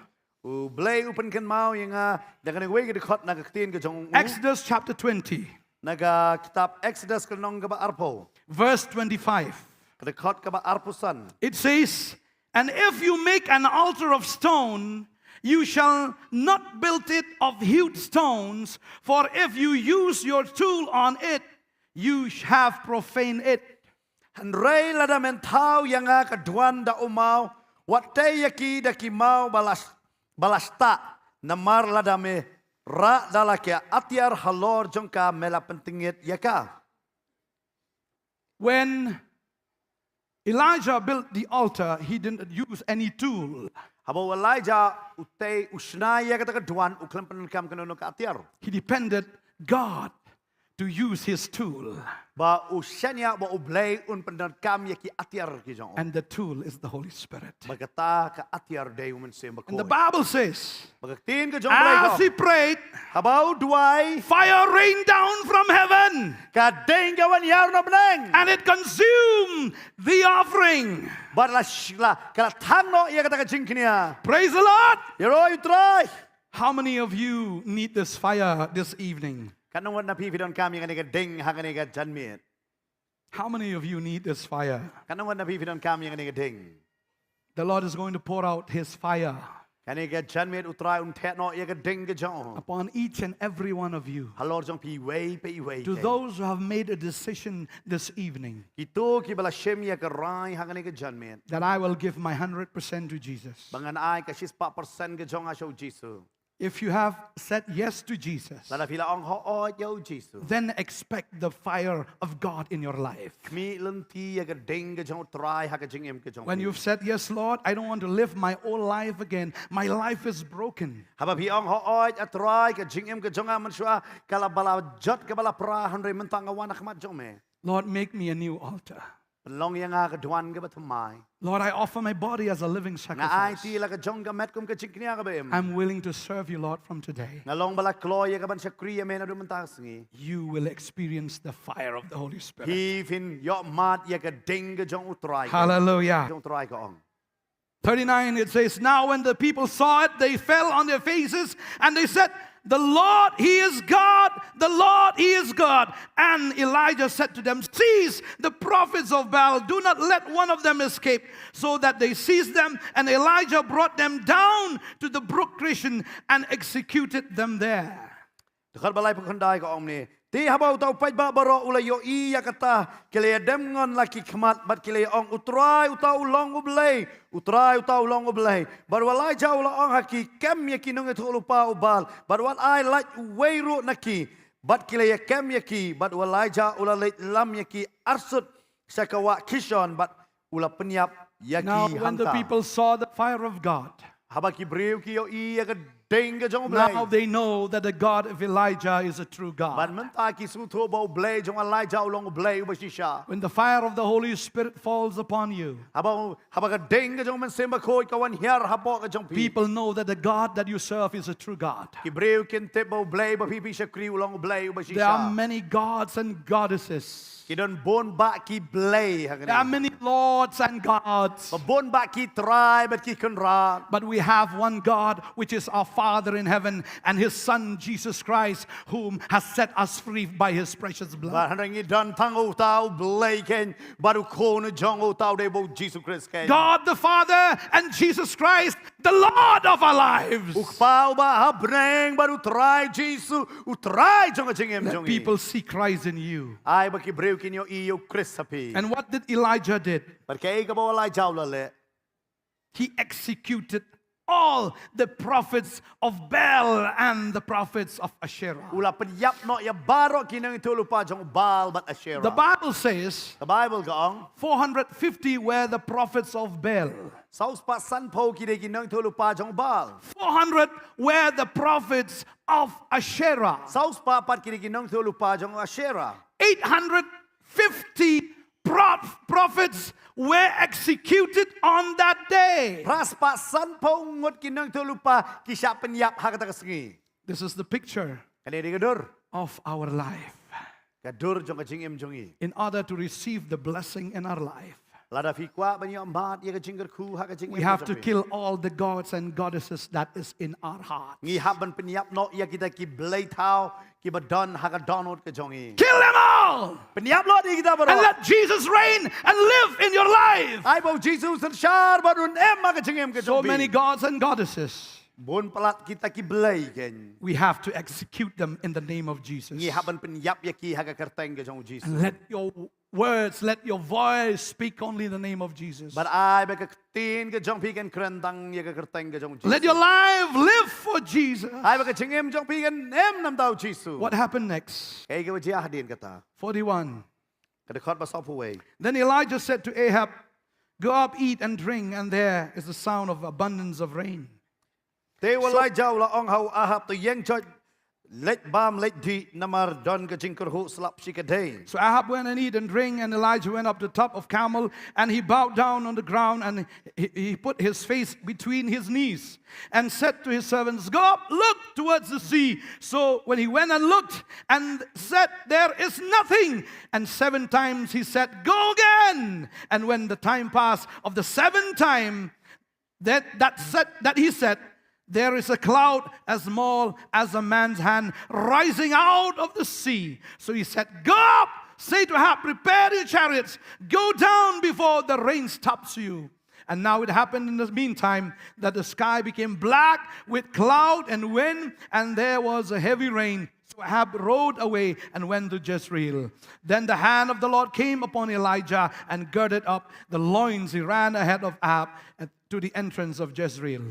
U Blei u pynkynmaw ïa nga da kawei ka dkhot na ka ktien ka jong u. Exodus chapter twenty, Na ka kitab Exodus ka lynnong kaba arphew. verse twenty-five. Ka dkhot kaba arphew san. It says, "And if you make an altar of stone, you shall not build it of hewed stones, for if you use your tool on it, you have profaned it." Hynrei lada men thaw ïa nga ka duwan da u maw, wat tei ïa ki da ki maw ba la, ba la stah, namar lada me rah da la ki atiar halor jong ka me la pyntngit ïa ka. When Elijah built the altar, he didn't use any tool. Haba u Elijah u tei u shna ïa kata ka duwan u khlem pyndonkam kano kano ka atiar. He depended God to use his tool. Ba u shaniah ba U Blei un pyndonkam ïa ki atiar ki jong u. And the tool is the Holy Spirit. Ba kata ka atiar dei u Mynsiem Bakhuid. And the Bible says, Ba ka ktien ka jong U Blei ka ong. As he prayed, haba u duwai, fire rained down from heaven. Ka ding ka wan ïar na bneng. And it consumed the offering. Bad la sh-, la, ka la thang noh ïa kata ka jingkñia. Praise the Lord. Ïaroh ïa U Trai. How many of you need this fire this evening? Katno ngut na phi phi donkam ïa kane ka ding ha kane ka janmiet? How many of you need this fire? Katno ngut na phi phi donkam ïa kane ka ding? The Lord is going to pour out his fire. Kane ka janmiet U Trai un theh noh ïa ka ding ka jong u. Upon each and every one of you. Halor jong phi iwei pa iwei. To those who have made a decision this evening. Kito kiba la shim ïa ka rai ha kane ka janmiet. That I will give my hundred percent to Jesus. Ba ngan ai ka shispah percent ka jong nga sha U Jisu. If you have said yes to Jesus, lada phi la ong hooid ïa U Jisu, then expect the fire of God in your life. Khmih lynti ïa ka ding ka jong U Trai ha ka jingim ka jong phi. When you've said, "Yes, Lord, I don't want to live my old life again. My life is broken." Haba phi ong hooid A Trai, ka jingim ka jong nga mynshuwa ka la ba la jot ka ba la pra, hynrei mynta nga wan ha khmat jong me. Lord, make me a new altar. Pynlong ïa nga ka duwan kaba thymmai. Lord, I offer my body as a living sacrifice. Nga aiti la ka jong ka met kum ka jingkñia kaba im. I'm willing to serve you, Lord, from today. Nga long ba la kloi ïa ka ban shakri ïa me naduh mynta ka sngi. You will experience the fire of the Holy Spirit. Phi phin ïohmad ïa ka ding ka jong U Trai. Hallelujah. Jong U Trai ka ong. Thirty-nine, it says, "Now when the people saw it, they fell on their faces and they said, 'The Lord, he is God. The Lord, he is God.'" And Elijah said to them, "Seize the prophets of Baal. Do not let one of them escape." So that they seized them, and Elijah brought them down to the brook Kishon and executed them there. Dkhot ba laiphew khyndai ka ong kumne, Te haba uta u paidbah baroh u la ïohi ïa kata, ki la ïadem ngon la ki khmat, bad ki la ïa ong, U Trai uta u long U Blei, U Trai uta u long U Blei. Bad u Elijah u la ong ha ki, Kem ïa ki nongïathuhlypa u Baal, bad wat ai lait uwei ruh na ki. Bad ki la ïa kem ïa ki, bad u Elijah u la leit lam ïa ki arsut sha ka wah Kishon, bad u la pynïap ïa ki hangta. Now, when the people saw the fire of God, Haba ki briew ki ïohi ïa ka ding ka jong U Blei, now they know that the God of Elijah is a true God. Bad mynta ki sngewthuh ba U Blei jong u Elijah u long U Blei uba shisha. When the fire of the Holy Spirit falls upon you, Haba, haba ka ding ka jong u Mynsiem Bakhuid ka wan hiar hapoh ka jong phi, people know that the God that you serve is a true God. Ki briew kin tip ba U Blei ba phi phi shakri u long U Blei uba shisha. There are many gods and goddesses. Ki don bun bah ki blei ha kane. There are many lords and gods. Ba bun bah ki trai bad ki kynrad. But we have one God, which is our Father in heaven, and his Son, Jesus Christ, whom has set us free by his precious blood. Bad hynrei ngi don tang uta U Blei keiñ, bad u khun jong u uta u dei ba u Jisu Khrist keiñ. God the Father and Jesus Christ, the Lord of our lives. U Kpa uba ha bneng bad U Trai Jisu, U Trai jong ka jingim jong ngi. Let people see Christ in you. Ai ba ki briew kin ïohi ïa u Khrist ha phi. And what did Elijah did? Bad kaei kaba u Elijah u la leh? He executed all the prophets of Baal and the prophets of Asherah. U la pynïap noh ïa baroh ki nongïathuhlypa jong u Baal bad Asherah. The Bible says, Ka Baibl ka ong, four hundred fifty were the prophets of Baal. Saw spah sanphew ki dei ki nongïathuhlypa jong u Baal. Four hundred were the prophets of Asherah. Saw spah pat ki dei ki nongïathuhlypa jong u Asherah. Eight hundred fifty prof-, prophets were executed on that day. Phra spah sanphew ngut ki nongïathuhlypa ki shah pynïap ha kata ka sngi. This is the picture Kane dei ka dur of our life. Ka dur jong ka jingim jong ngi. In order to receive the blessing in our life, Lada phi kwah ban ïoh mad ïa ka jingkyrkhu ha ka jingim jong phi, we have to kill all the gods and goddesses that is in our heart. Ngi hap ban pynïap noh ïa kita ki blei thaw kiba don ha ka dohnud ka jong ngi. Kill them all. Pynïap lut ïa kita baroh. And let Jesus reign and live in your life. Ai ba u Jisu synshar bad un im ha ka jingim ka jong phi. So many gods and goddesses. Bun palat kita ki blei keiñ. We have to execute them in the name of Jesus. Ngi hap ban pynïap ïa ki ha ka kyrteng ka jong u Jisu. And let your words, let your voice speak only in the name of Jesus. Bad ai ba ka ktien ka jong phi kan kren tang ïa ka kyrteng ka jong u Jisu. Let your life live for Jesus. Ai ba ka jingim jong phi kan im namar u Jisu. What happened next? Kaei kaba jia hadien kata? Forty-one. Ka dkhot ba sawphew wei. Then Elijah said to Ahab, "Go up, eat and drink, and there is the sound of abundance of rain." Te u Elijah u la ong ha u Ahab, "To ïeng joit, leit bam leit dih, namar don ka jingkyrhuh slap shikatdei." So Ahab went and eat and drink, and Elijah went up to the top of Carmel, and he bowed down on the ground, and he, he put his face between his knees, and said to his servants, "Go up, look towards the sea." So when he went and looked, and said, "There is nothing." And seven times he said, "Go again." And when the time passed of the seventh time, that, that said, that he said, "There is a cloud as small as a man's hand rising out of the sea." So he said, "Go up, say to Ahab, 'Prepare your chariots, go down before the rain stops you.'" And now it happened in the meantime that the sky became black with cloud and wind, and there was a heavy rain. So Ahab rode away and went to Jezreel. Then the hand of the Lord came upon Elijah and girded up the loins. He ran ahead of Ahab at, to the entrance of Jezreel.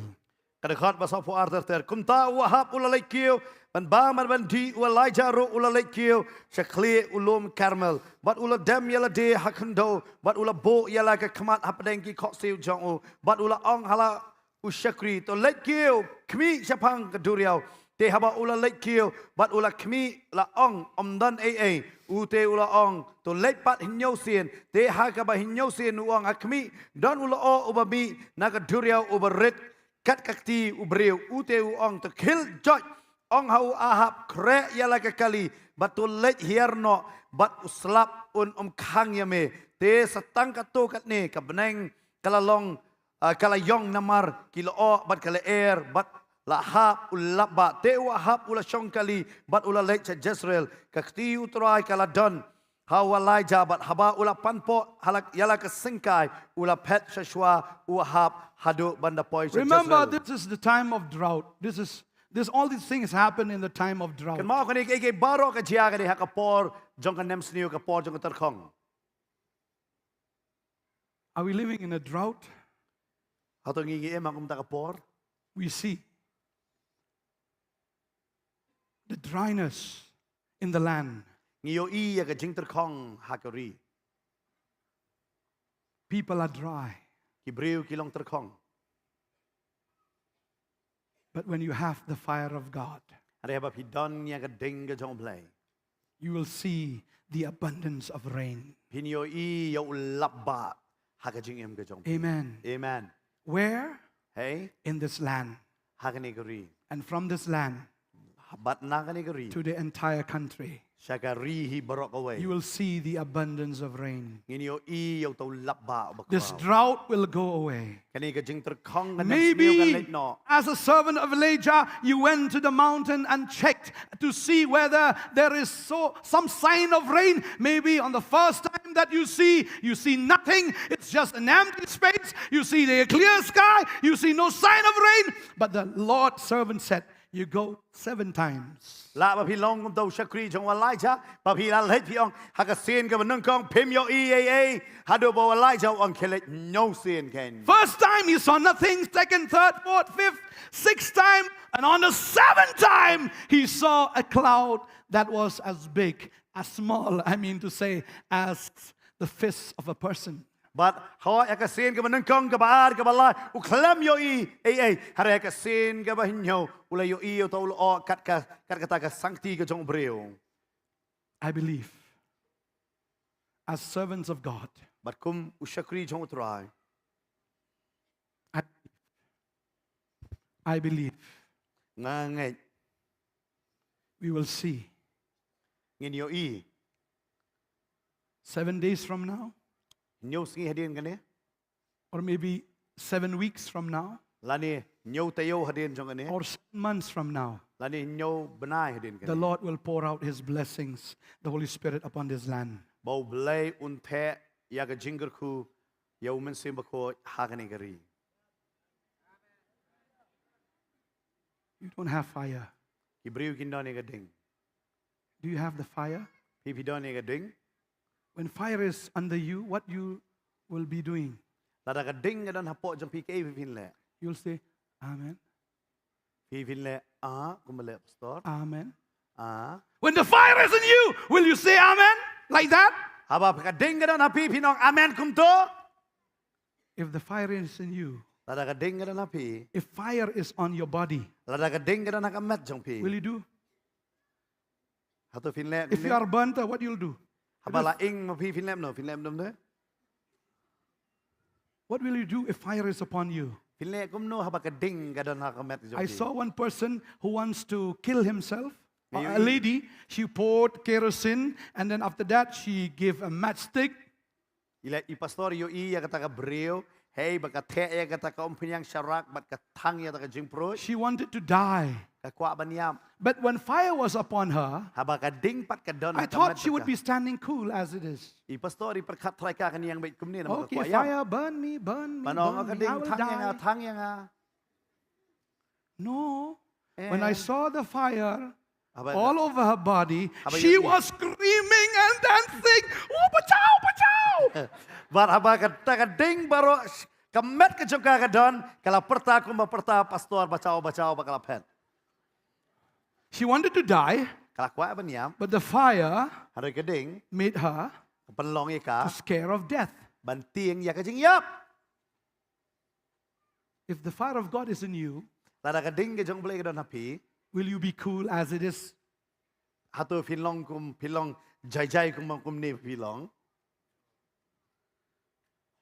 Ka dkhot ba sawphew ar ter ter. Kumta u Ahab u la leit kiew ban bam bad ban dih, u Elijah ruh u la leit kiew sha khlieh u lum Karmel, bad u la dem ïa lade ha khyndew, bad u la buh ïa la ka khmat hapdeng ki khohsiew jong u, bad u la ong ha la u shakri, "To leit kiew khmih shaphang ka duriaw." Te haba u la leit kiew bad u la khmih, la ong, "Ym don ei ei." U te u la ong, "To leit pat hynñiew sien." Te ha kaba hynñiew sien u ong ha khmih, don u lyoh uba mih na ka duriaw uba rit kat ka kti u briew. U te u ong, "To khil joit, ong ha u Ahab, khreh ïa la ka kali, bad to leit hiar noh, bad u slap un ym khang ïa me." Te sa tang katto katne ka bneng ka la long, ah, ka la ïong namar ki lyoh bad ka lyer, bad la hap u lap bah. Te u Ahab u la shong kali bad u la leit sha Jezreel. Ka kti U Trai ka la don ha u Elijah, bad haba u la pan poh ha la, ïa la ka syngkai, u la phet sha shuwa u Ahab haduh ban da poi sha Jezreel. Remember, this is the time of drought. This is This, all these things happen in the time of drought. Kynmaw kane, kaei kaei baroh ka jia kane ha ka por jong ka nemsniew, ka por jong ka tyrkhong. Are we living in a drought? Hato ngi ngi im ha kumta ka por? We see the dryness in the land. Ngi ïohi ïa ka jingtyrkhong ha ka ri. People are dry. Ki briew ki long tyrkhong. But when you have the fire of God, hynrei haba phi don ïa ka ding ka jong U Blei, you will see the abundance of rain. Phin ïohi ïa u lap bah ha ka jingim ka jong phi. Amen. Amen. Where? Hei? In this land. Ha kane ka ri. And from this land, bad na kane ka ri, to the entire country, sha ka ri hi baroh kawei, you will see the abundance of rain. Ngin ïohi ïa uta u lap bah ba khraw. This drought will go away. Kane ka jingtyrkhong ka nemsniew kan leit noh. Maybe, as a servant of Elijah, you went to the mountain and checked to see whether there is so, some sign of rain. Maybe on the first time that you see, you see nothing. It's just an empty space. You see the clear sky. You see no sign of rain. But the Lord's servant said, "You go seven times." Lah ba phi long kum uta u shakri jong u Elijah, ba phi la leit phi ong, ha ka sien kaba nyngkong phim ïohi ei ei, haduh ba u Elijah u ong, khie leit hynñiew sien keiñ. First time he saw nothing, second, third, fourth, fifth, sixth time, and on the seventh time he saw a cloud that was as big, as small, I mean to say, as the fist of a person. Bad hooid, ha ka sien kaba nyngkong, kaba ar, kaba lai, u khlem ïohi ei ei. Hynrei ha ka sien kaba hynñiew u la ïohi ïa uta u lyoh kat ka, kat kata ka sangkti ka jong u briew. I believe, as servants of God, bad kum u shakri jong u Trai, I, I believe, nga ngeit, we will see, ngin ïohi, seven days from now, hynñiew sngi hadien kane, or maybe seven weeks from now, lane hynñiew taïew hadien jong kane, or seven months from now, lane hynñiew bnai hadien kane, the Lord will pour out his blessings, the Holy Spirit, upon this land. Ba U Blei un theh ïa ka jingkyrkhu ïa U Mynsiem Bakhuid ha kane ka ri. You don't have fire. Ki briew kim don ïa ka ding. Do you have the fire? Phi, phi don ïa ka ding? When fire is under you, what you will be doing? Lada ka ding ka don hapoh jong phi, kaei phi phin leh? You'll say, "Amen." Phi phin leh, "Ah," kumba leh pastor. "Amen." Ah. When the fire is in you, will you say "Amen" like that? Haba ka ding ka don ha phi, phin ong "Amen" kumto? If the fire is in you, lada ka ding ka don ha phi, if fire is on your body, lada ka ding ka don ha ka met jong phi, will you do? Hato phin leh? If you are burnt, what you'll do? Haba la ing ma phi, phin leh kumno? Phin leh kumno? What will you do if fire is upon you? Phin leh kumno haba ka ding ka don ha ka met jong phi? I saw one person who wants to kill himself. A, a lady, she poured kerosene, and then after that, she gave a matchstick. I la, i pastor i ïohi ïa kata ka briew, hei, ba ka theh ïa kata ka umphniang sharak bad ka thang ïa kata ka jingpruid. She wanted to die. Ka kwah ban ïap. But when fire was upon her, haba ka ding pat ka don ha ka met jong ka, I thought she would be standing cool as it is. I pastor i pyrkhat trai ka kan ïeng beit kumne namar ka kwah ïap. "Okay, fire, burn me, burn me, burn me, I will die." Ban ong ka ding, "Thang ïa nga, thang ïa nga." No. Eh. When I saw the fire all over her body, she was screaming and dancing, "Oh, bachao, bachao!" Bad haba kata ka ding baroh ka met ka jong ka ka don, ka la pyrta kumba pyrta pastor, "Bachao, bachao," ba ka la phet. She wanted to die, ka la kwah ban ïap, but the fire, hynrei ka ding, made her, ka pynlong ïa ka, to scare of death, ban tieng ïa ka jingïap. If the fire of God is in you, lada ka ding ka jong U Blei ka don ha phi, will you be cool as it is? Hato phin long kum, phin long jai jai kum, kumne phi long?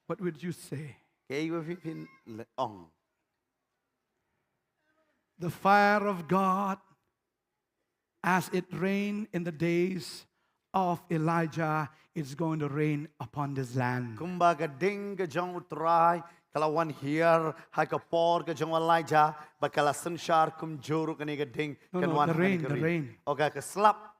What would you say? Kaei ba phi phin ong? The fire of God, as it rained in the days of Elijah, it's going to rain upon this land. Kumba ka ding ka jong U Trai ka la wan hiar ha ka por ka jong u Elijah, bad ka la synshar, kumjuh ruh kane ka ding kan wan ha kane ka ri. No, no, the rain, the rain. Okay, ka slap,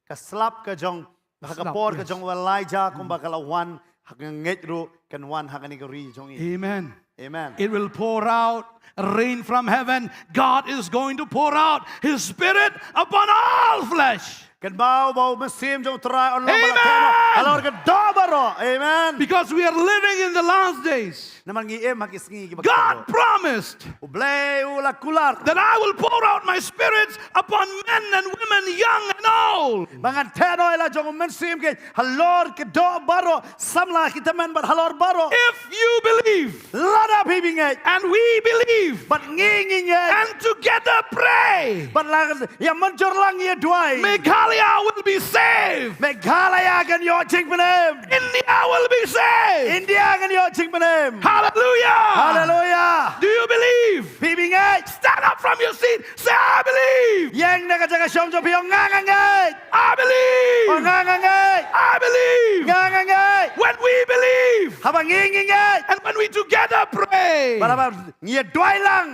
ka slap ka jong, ha ka por ka jong u Elijah, kumba ka la wan, ha ka ngeit ruh kan wan ha kane ka ri jong ngi. Amen. Amen. It will pour out rain from heaven. God is going to pour out his spirit upon all flesh. Kynmaw ba u mynsiem jong u Trai un long ba la theh noh halor ka doh baroh. Amen. Because we are living in the last days. Namar ngi im ha ki sngi kiba kut. God promised, u Blei u la kular, that I will pour out my spirits upon men and women, young and old. Ba ngan theh noh ïa la jong u mynsiem kein halor ka doh baroh, samla ki tymmen bad halor baroh. If you believe, lada phi bym ngeit, and we believe, bad ngi ngi ngeit, and together pray, bad la ïa mynjur lang ïa duwai, Meghalaya will be saved. Meghalaya kan ïoh jingpynim. India will be saved. India kan ïoh jingpynim. Hallelujah. Hallelujah. Do you believe? Phi bym ngeit? Stand up from your seat. Say, "I believe." Ïeng na ka jaka shong jong phi, ong nga nga ngeit. I believe. Ong nga nga ngeit. I believe. Nga nga ngeit. When we believe, haba ngi ngi ngeit, and when we together pray, bad haba ngi ïa duwai lang,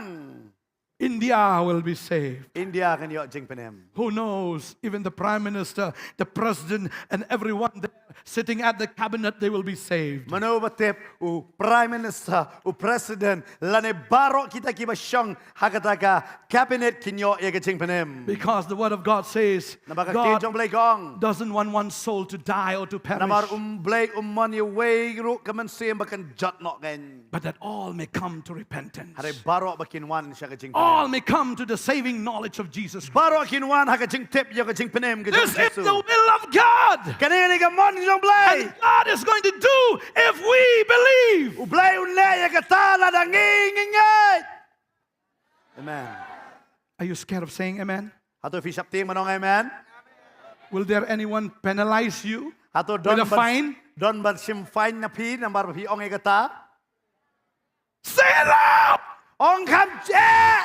India will be saved. India kan ïoh jingpynim. Who knows? Even the prime minister, the president, and everyone there sitting at the cabinet, they will be saved. Mano ba tip, u prime minister, u president, lane baroh kita kiba shong ha kata ka cabinet kin ïoh ïa ka jingpynim. Because the word of God says, namar ka ktien jong u Blei ka ong, God doesn't want one soul to die or to perish. Namar u Blei um mon ïa uwei ruh ka mynsiem ba kan jot noh kein. But that all may come to repentance. Hynrei baroh ba kin wan sha ka jingpynim. All may come to the saving knowledge of Jesus Christ. Baroh kin wan ha ka jingtip ïa ka jingpynim ka jong Jisu. This is the will of God. Kane ne ka mon jong u Blei. And God is going to do if we believe. U Blei un leh ïa kata lada ngi ngi ngeit. Amen. Are you scared of saying amen? Hato phi sheptieng ban ong amen? Will there anyone penalize you with a fine? Hato don ban, don ban shim fine na phi namar ba phi ong ïa kata? Say it loud! Ong kham sha.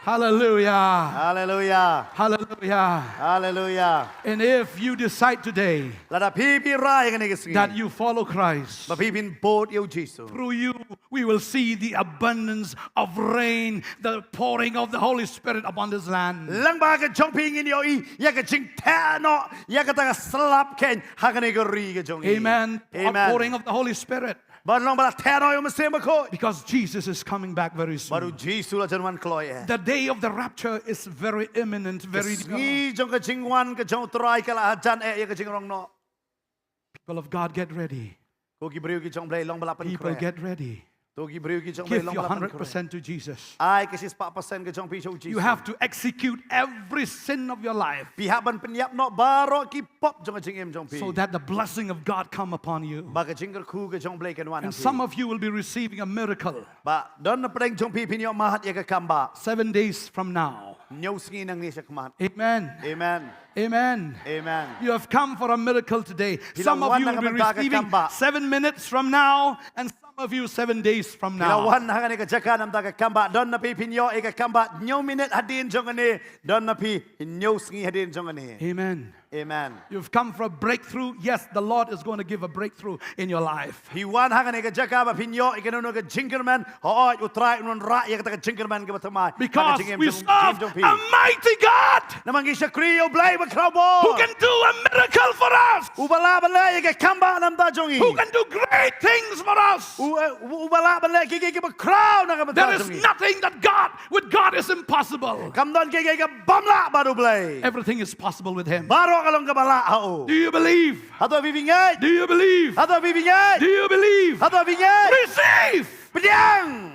Hallelujah. Hallelujah. Hallelujah. Hallelujah. And if you decide today, lada phi phi rai kane ka sngi, that you follow Christ, ba phi phin bud ïa u Jisu, through you we will see the abundance of rain, the pouring of the Holy Spirit upon this land. Lyngba ka jong phi ngin ïohi ïa ka jingtheh noh ïa kata ka slap kein ha kane ka ri ka jong ngi. Amen. Amen. Outpouring of the Holy Spirit. Ban long ba la theh noh ïa u Mynsiem Bakhuid. Because Jesus is coming back very soon. Bad u Jisu la jan wan kloi eh. The day of the rapture is very imminent, very near. Ka sngi jong ka jingwan ka jong u Trai ka la hajan eh ïa ka jingrong noh. People of God, get ready. Ko ki briew ki jong u Blei, long ba la pynkhreh. People, get ready. To ki briew ki jong u Blei, long ba la pynkhreh. Give your hundred percent to Jesus. Ai ka shispah percent ka jong phi sha u Jisu. You have to execute every sin of your life. Phi hap ban pynïap noh baroh ki pop jong ka jingim jong phi. So that the blessing of God come upon you. Ba ka jingkyrkhu ka jong u Blei kan wan ha phi. And some of you will be receiving a miracle. Ba don napdeng jong phi phin ïoh mad ïa ka kambah. Seven days from now. Hynñiew sngi nangne shakhmat. Amen. Amen. Amen. Amen. You have come for a miracle today. Some of you will be receiving seven minutes from now, and some of you seven days from now. Phi la wan ha kane ka jaka namar ka kambah. Don na phi phin ïoh ïa ka kambah hynñiew minit hadien jong kane. Don na phi hynñiew sngi hadien jong kane. Amen. Amen. You've come for a breakthrough. Yes, the Lord is going to give a breakthrough in your life. Phi wan ha kane ka jaka ba phin ïoh ïa kano kano ka jingkyrmen. Hooid, u Trai un wanrah ïa kata ka jingkyrmen kaba thymmai. Because we serve a mighty God. Namar ngi shakri ïa u Blei ba khraw bor. Who can do a miracle for us. Uba lah ban leh ïa ka kambah na ka bynta jong ngi. Who can do great things for us. U, eh, u, uba lah ban leh kiei kiei kiba khraw na ka bynta jong ngi. There is nothing that God, with God is impossible. Kam don kiei kiei kaba bym lah bad u Blei. Everything is possible with him. Baroh ka long kaba lah ha u. Do you believe? Hato phi phi ngeit? Do you believe? Hato phi phi ngeit? Do you believe? Hato phi ngeit? Receive! Pdiang!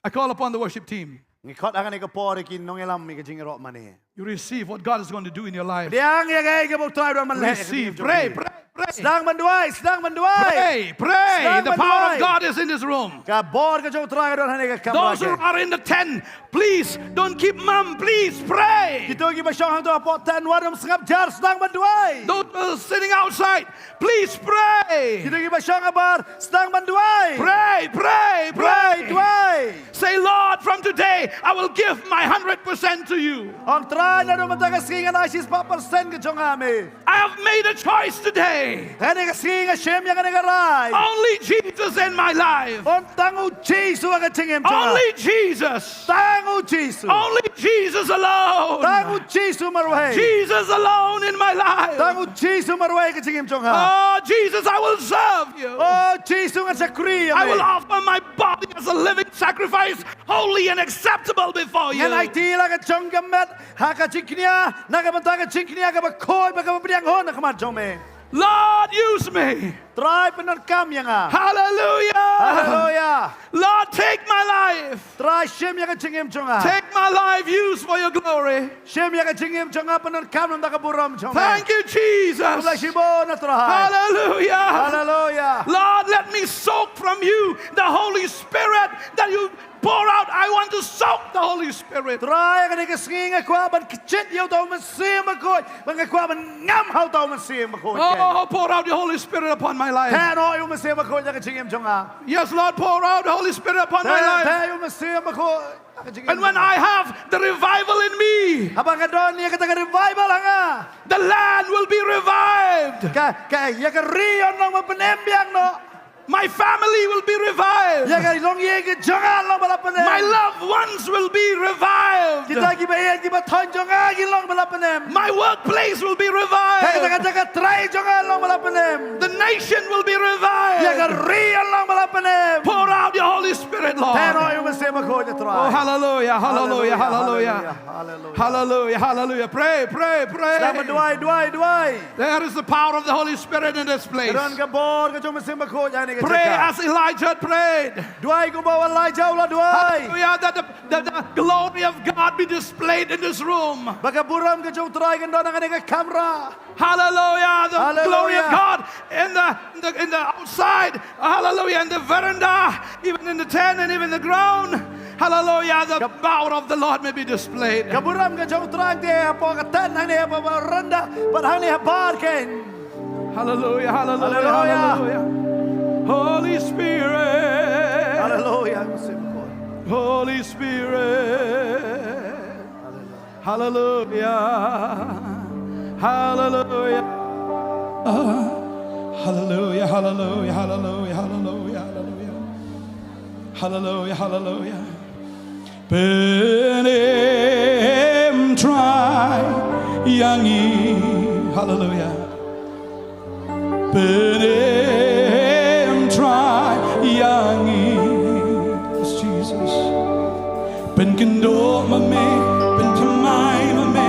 I call upon the worship team. Ngi khot ha kane ka por ïa ki nongïalam ïa ka jingïaroh mane. You receive what God is going to do in your life. Pdiang ïa kaei kaba u Trai u don ban leh. Receive. Pray, pray, pray. Sdang ban duwai, sdang ban duwai. Pray, pray. The power of God is in this room. Ka bor ka jong u Trai ka don ha kane ka kamra. Those who are in the tent, please don't keep mum, please pray. Kito kiba shong hangto hapoh tent, wat nym sngap jar, sdang ban duwai. Those who are sitting outside, please pray. Kito kiba shong habar, sdang ban duwai. Pray, pray, pray. Duwai. Say, "Lord, from today, I will give my hundred percent to you." Ong, Trai, Ai, naduh mynta ka sngi ngan ai shispah percent ka jong nga ha me. I have made a choice today. Kane ka sngi nga shim ïa kane ka rai. Only Jesus in my life. Un tang U Jisu ha ka jingim jong nga. Only Jesus. Tang U Jisu. Only Jesus alone. Tang U Jisu marwei. Jesus alone in my life. Tang U Jisu marwei ha ka jingim jong nga. Oh, Jesus, I will serve you. Oh Jisu, ngan shakri ïa me. I will offer my body as a living sacrifice, holy and acceptable before you. Ngan aiti la ka jong ka met ha ka jingkñia, na ka bynta ka jingkñia kaba khuid bad kaba pdiang hun ha khmat jong me. Lord, use me. Trai, pyndonkam ïa nga. Hallelujah. Hallelujah. Lord, take my life. Trai, shim ïa ka jingim jong nga. Take my life, use for your glory. Shim ïa ka jingim jong nga, pyndonkam na ka bynta ka burom jong me. Thank you, Jesus. Khublei shibun, Trai. Hallelujah. Hallelujah. Lord, let me soak from you the Holy Spirit that you pour out. I want to soak the Holy Spirit. Trai, ha kane ka sngi nga kwah ban kjit ïa uta u Mynsiem Bakhuid, bad nga kwah ban ngam ha uta u Mynsiem Bakhuid. Oh, pour out your Holy Spirit upon my life. Theh noh ïa u Mynsiem Bakhuid ha ka jingim jong nga. Yes, Lord, pour out the Holy Spirit upon my life. Theh ïa u Mynsiem Bakhuid ha ka jingim jong nga. And when I have the revival in me, haba nga don ïa kata ka revival ha nga, the land will be revived. Ka, ka, ïa ka ri yn long ba pynim biang noh. My family will be revived. Ïa ka longïing ka jong nga yn long ba la pynim. My loved ones will be revived. Kita kiba ïeit kiba thoh jong nga kin long ba la pynim. My workplace will be revived. Kita ka jaka trei jong nga yn long ba la pynim. The nation will be revived. Ïa ka ri yn long ba la pynim. Pour out your Holy Spirit, Lord. Theh noh ïa u Mynsiem Bakhuid, Trai. Oh, hallelujah, hallelujah, hallelujah. Hallelujah, hallelujah. Hallelujah, hallelujah. Pray, pray, pray. Sdang ban duwai, duwai, duwai. There is the power of the Holy Spirit in this place. Ka don ka bor ka jong u Mynsiem Bakhuid ha kane ka jaka. Pray as Elijah prayed. Duwai kumba u Elijah u la duwai. Hallelujah, that the, that the glory of God be displayed in this room. Ba ka burom ka jong u Trai kan don ha kane ka kamra. Hallelujah, the glory of God in the, in the, in the outside. Hallelujah, in the veranda, even in the tent and even the ground. Hallelujah, the power of the Lord may be displayed. Ka burom ka jong u Trai te hapoh ka tent, hangne hapoh veranda, bad hangne ha bar kein. Hallelujah, hallelujah, hallelujah. Holy Spirit. Hallelujah. Holy Spirit. Hallelujah. Hallelujah. Hallelujah, hallelujah, hallelujah, hallelujah, hallelujah. Hallelujah, hallelujah. Pynim Trai ïa ngi. Hallelujah. Pynim Trai ïa ngi. Yes, Jesus. Pynkynduh ma me, pynthymmai ma me,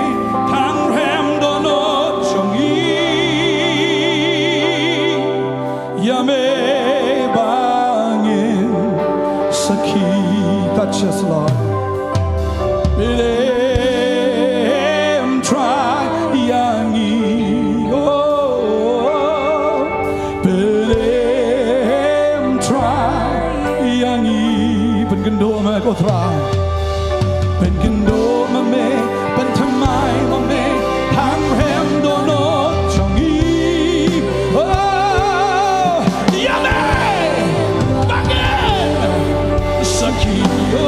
tang rhem dohnud jong ngi. Ïa me ba ngin sakhi. Touch us, Lord. Pynim Trai ïa ngi, oh, pynim Trai ïa ngi. Pynkynduh ma me ko Trai. Pynkynduh ma me, pynthymmai ma me, tang rhem dohnud jong ngi. Oh, ïa me ba ngin sakhi, oh.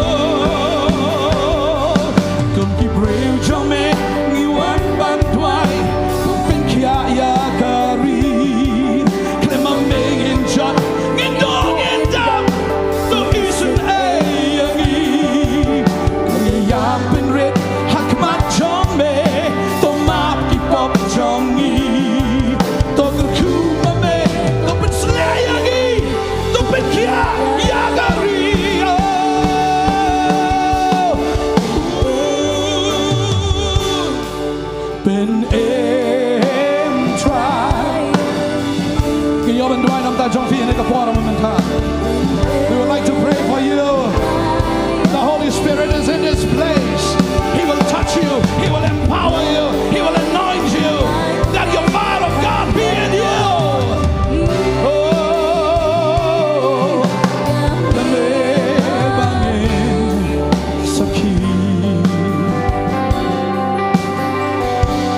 Kum ki briew jong me ngi wan ban duwai, kum pynkhiah ïa ka ri. Khlem ma me ngin jot, ngin duh ngin dap. To isynei ïa ngi. Ïa pynrit ha khmat jong me. To map ki pop jong ngi. To kyrkhu ma me. To pynshlur ïa ngi. To pynkhiah ïa ka ri. Oh. Pynim Trai. Ngi ïoh ban duwai na ka bynta jong phi ha kane ka por mynta. We would like to pray for you. The Holy Spirit is in this place. He will touch you. He will empower you. He will anoint you. Let your fire of God be in you. Oh, sakhi.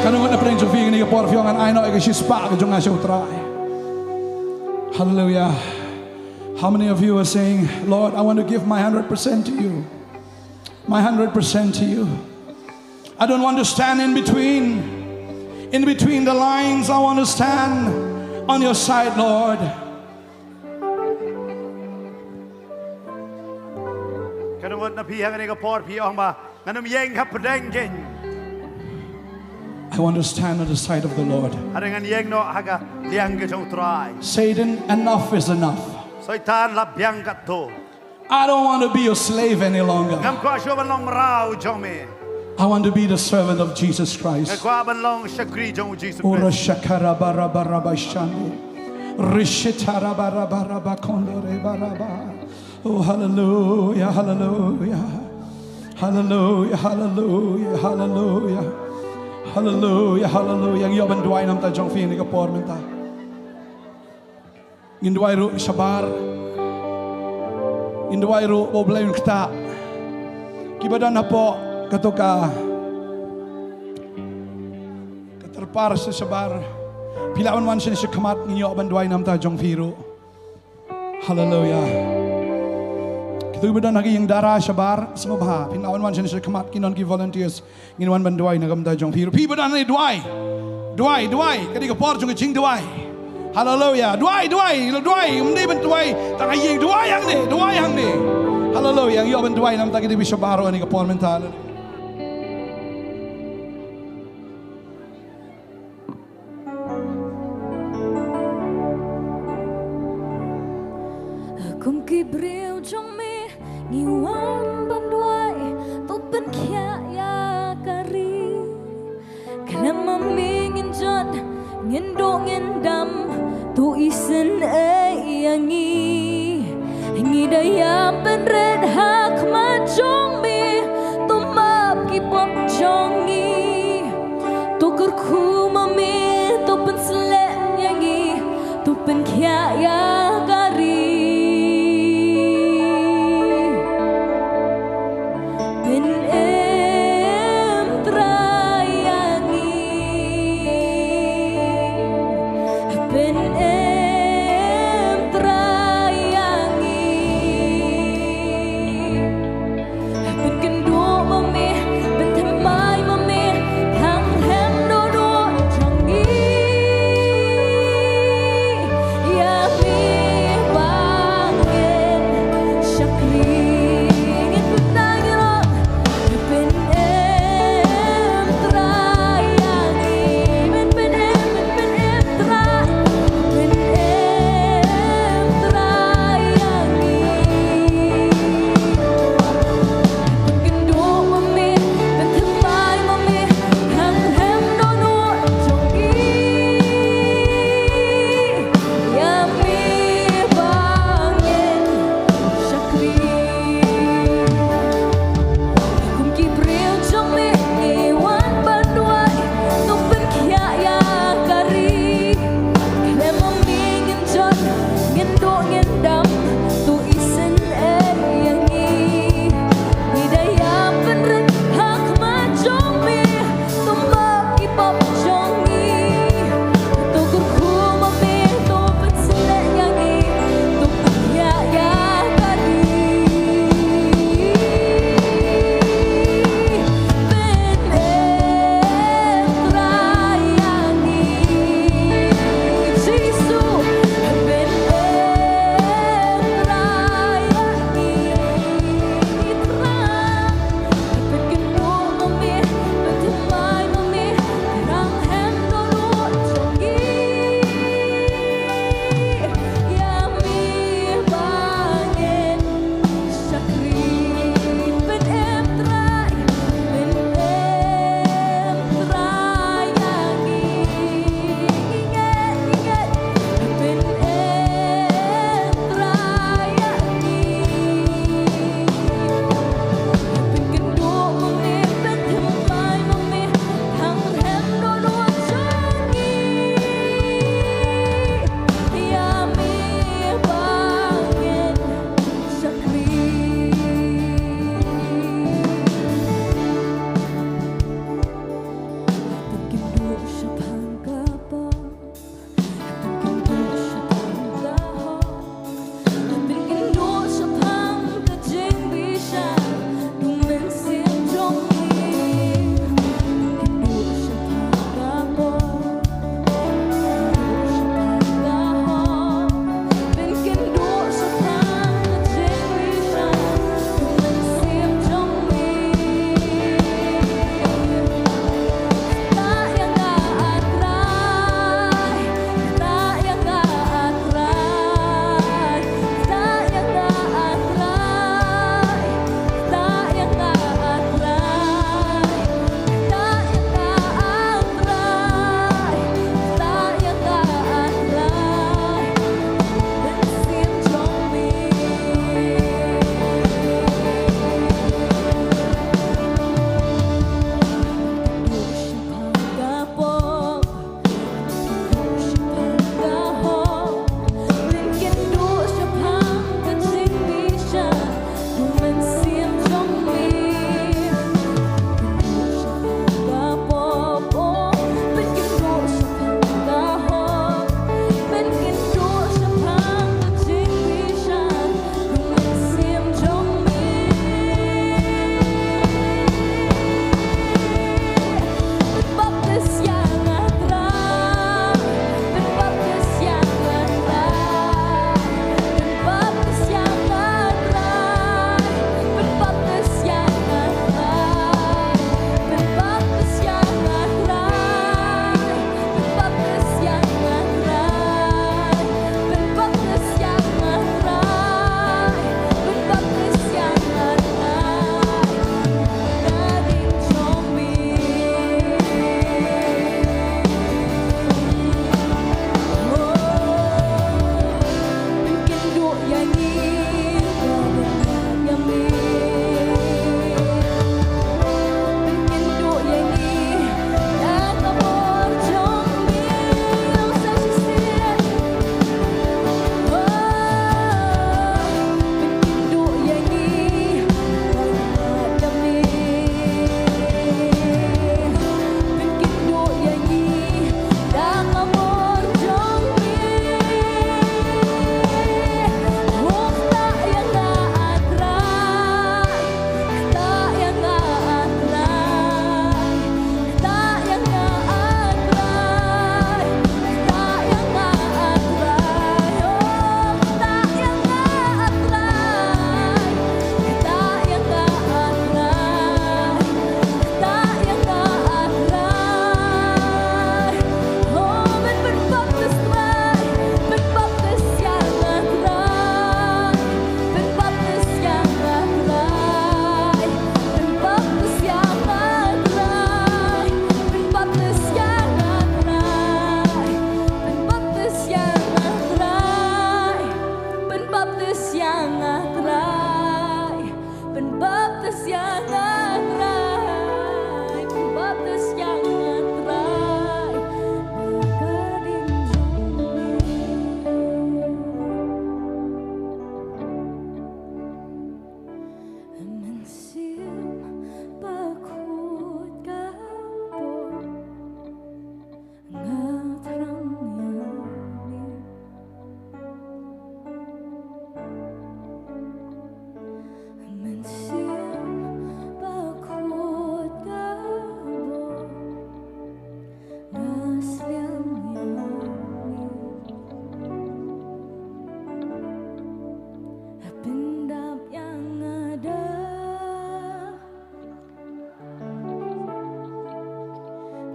Katno ngut na pdeng jong phi ha kane ka por, phi ong ngan ai noh ïa ka shispah ka jong nga sha u Trai. Hallelujah. How many of you are saying, "Lord, I want to give my hundred percent to you. My hundred percent to you." I don't want to stand in between, in between the lines. I want to stand on your side, Lord. Ka nongot na phi ha kane ka por phi ong ba ngan ym ïeng ha pdeng jong. I want to stand on the side of the Lord. Hynrei ngan ïeng noh ha ka liang ka jong U Trai. Satan, enough is enough. Soitan, la biang katto. I don't want to be your slave any longer. Ngam kwah shuh ban long mraw jong me. I want to be the servant of Jesus Christ. Nga kwah ban long shakri jong U Jisu Khrist. Ora shakara bara bara ba shani. Rishitara bara bara ba kondore bara ba. Oh, hallelujah, hallelujah. Hallelujah, hallelujah, hallelujah. Hallelujah, hallelujah. Ngi ïoh ban duwai namar jong phi ha kane ka por mynta. Ngin duwai ruh shabar. Ngin duwai ruh ba U Blei un ktah. Kiba don hapoh kato ka, ka tyrpar sha shabar. Phi lah ban wan shane shakhmat, ngin ïoh ban duwai namar jong phi ruh. Hallelujah. Kito kiba don ha ki ïing dara shabar, sngewbha phin lah ban wan shane shakhmat, ki don ki volunteers. Ngin wan ban duwai na ka bynta jong phi ruh. Phi ba don hangne, duwai. Duwai, duwai. Ka dei ka por jong ka jingduwai. Haleluya. Duwai, duwai, duwai. Ym dei ban duwai tang ha ïing, duwai hangne, duwai hangne. Haleluya. Ngi ïoh ban duwai namar kita kiba shabar ha kane ka por mynta. Haleluya. Kum ki briew jong me ngi wan ban duwai, to pynkhiah ïa ka ri. Khlem ma me ngin jot, ngin duh ngin dam, to isynei ïa ngi. Ngi da ïa pynrit ha khmat jong me, to map ki pop jong ngi. To kyrkhu ma me, to pynsleh ïa ngi, to pynkhiah ïa ka ri. Pynim Trai ïa ngi. Pynim Trai ïa ngi. Pynkynduh ma me, pynthymmai ma me, tang rhem dohnud jong ngi. Ïa me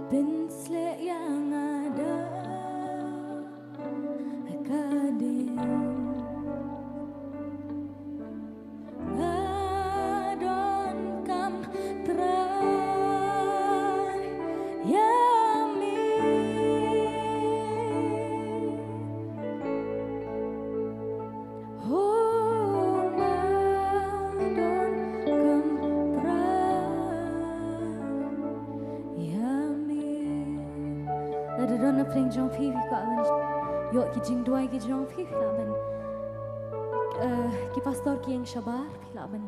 Pynsleh ïa nga da ka ding. Nga donkam Trai ïa me. Ho nga donkam Trai ïa me. Lada don na pdeng jong phi, phi kwah ban ïoh ki jingduwai ki jong phi, phi lah ban, eh, ki pastor ki ïeng shabar, phi lah ban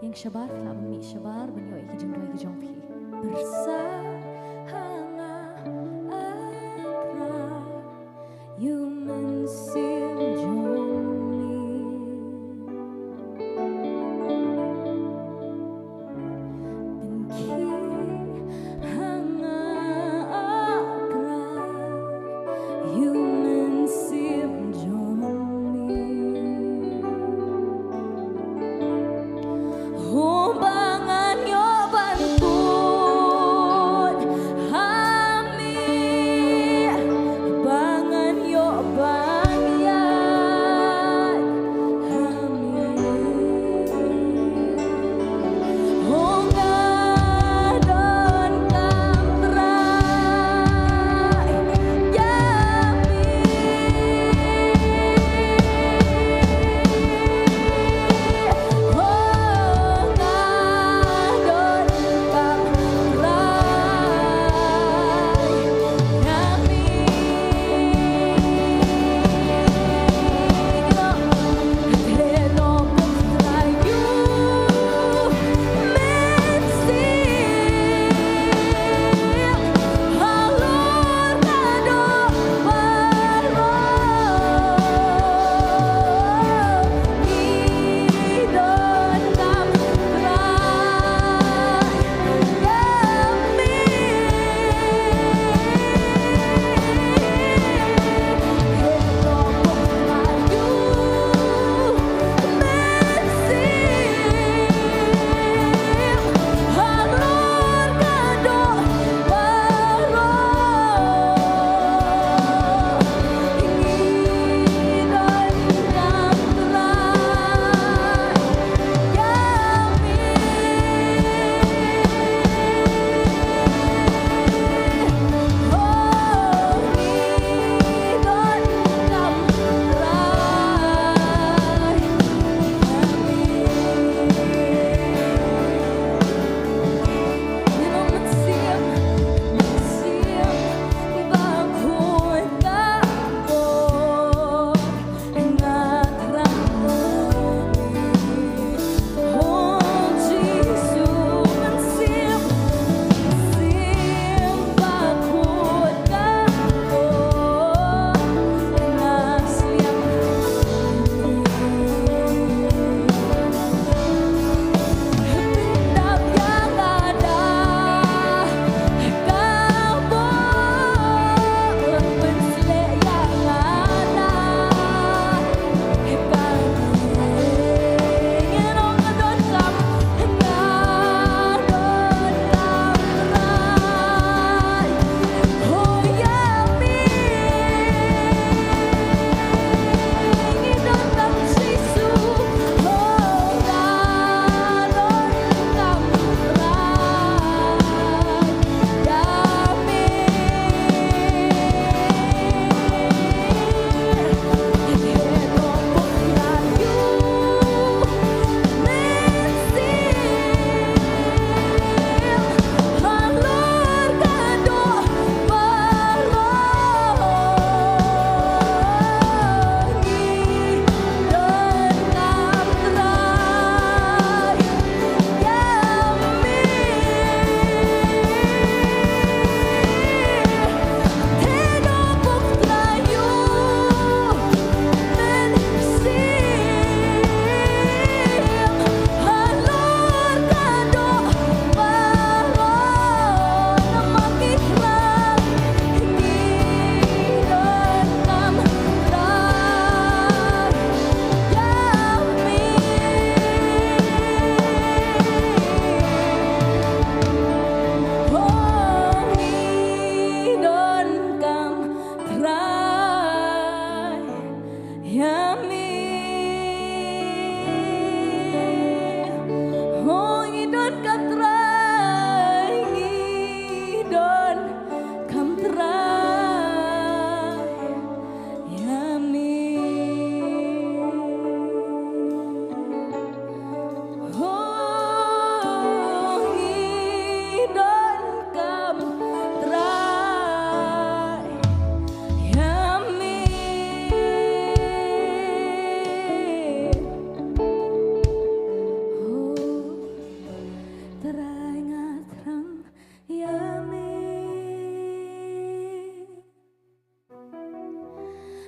ïeng shabar, phi lah ban mih shabar ban ïoh ki jingduwai ki jong phi. Pyrsa ha nga, ah Trai, ïa u Mynsiem jong me. Pynkhih ha nga, ah Trai, ïa u Mynsiem jong me. Ho ba ngan ïoh ban poi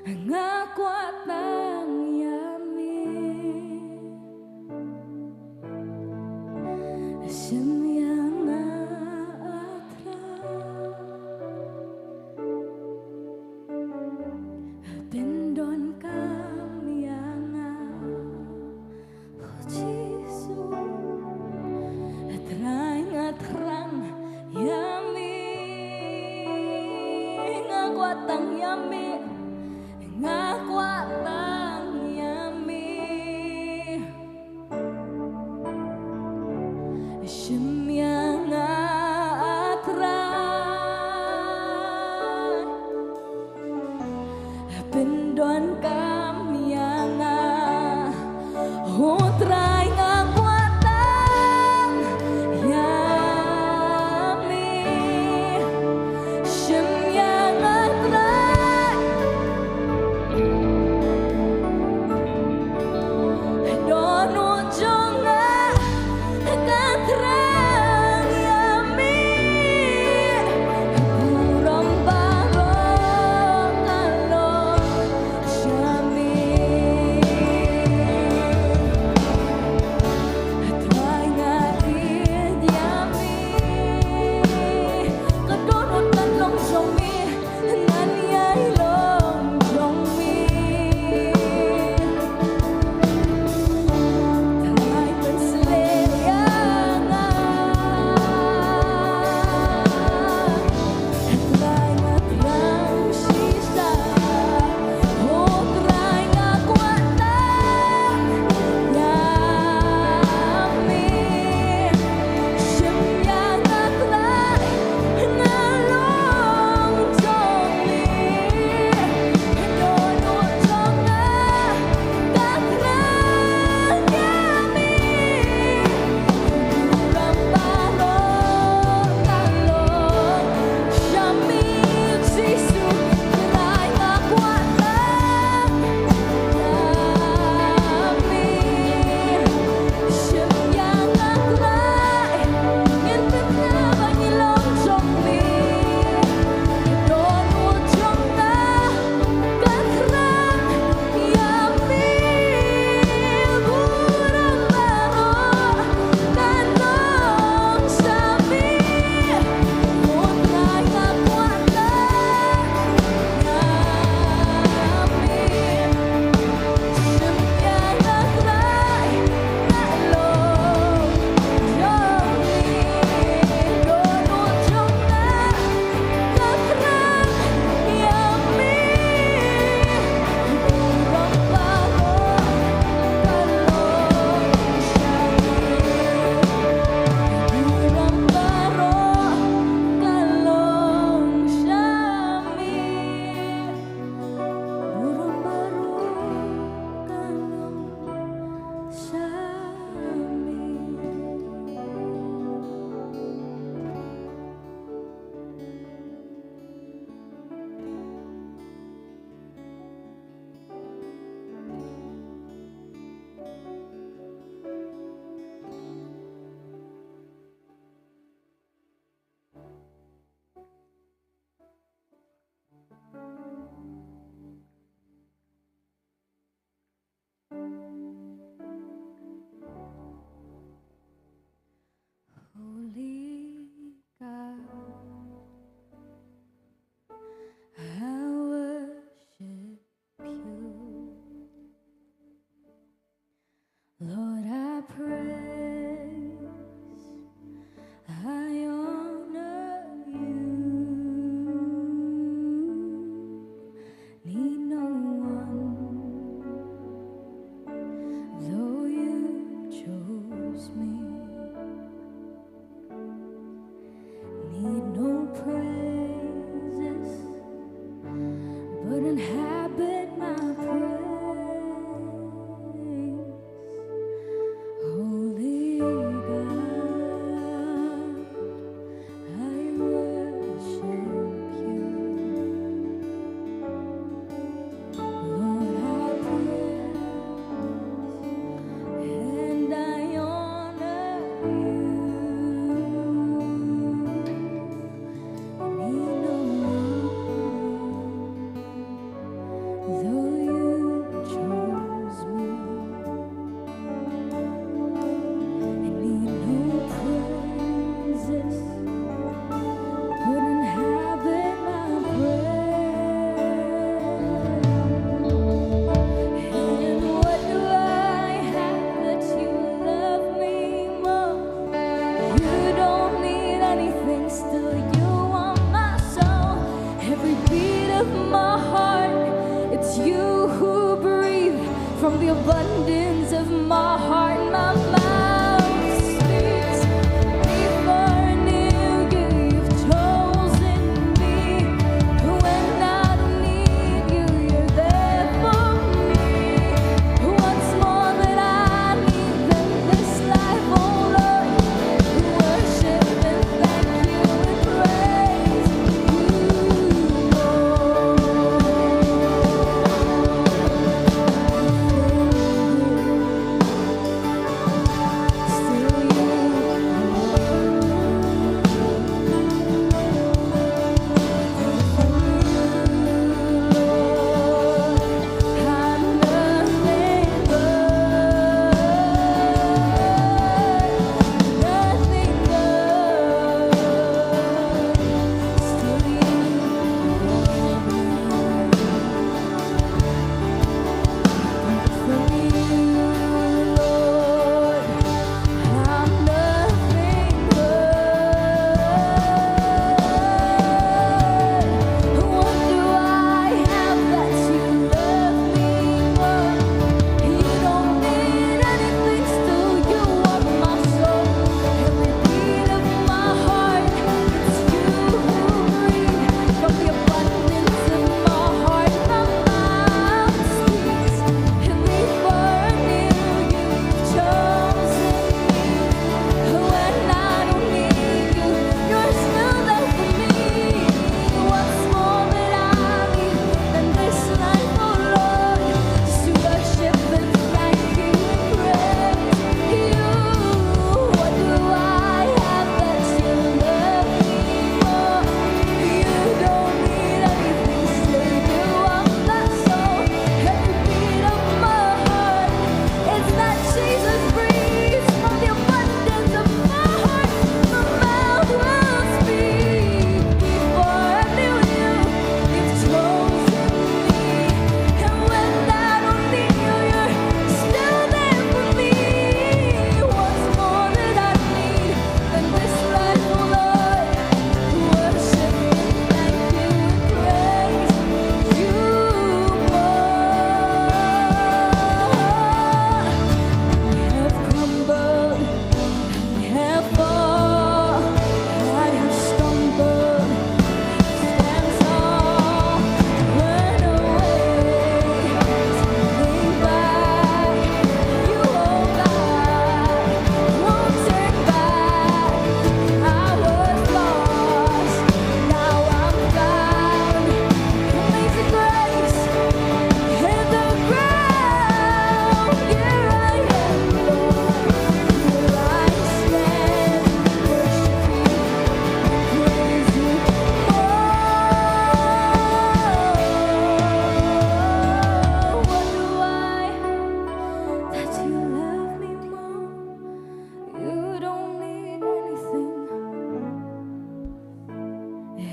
Nga kwah tang ïa me. Shim ïa nga, A Trai. Pyndonkam ïa nga, O Jisu. A Trai, nga thrang ïa me. Nga kwah tang ïa me. Nga kwah tang ïa me. Shim ïa nga, A Trai. Pyndonkam ïa nga, O Trai, nga kwah tang ïa me. Shim ïa nga, Trai. Dohnud jong nga ka thrang ïa me. Burom baroh ka long sha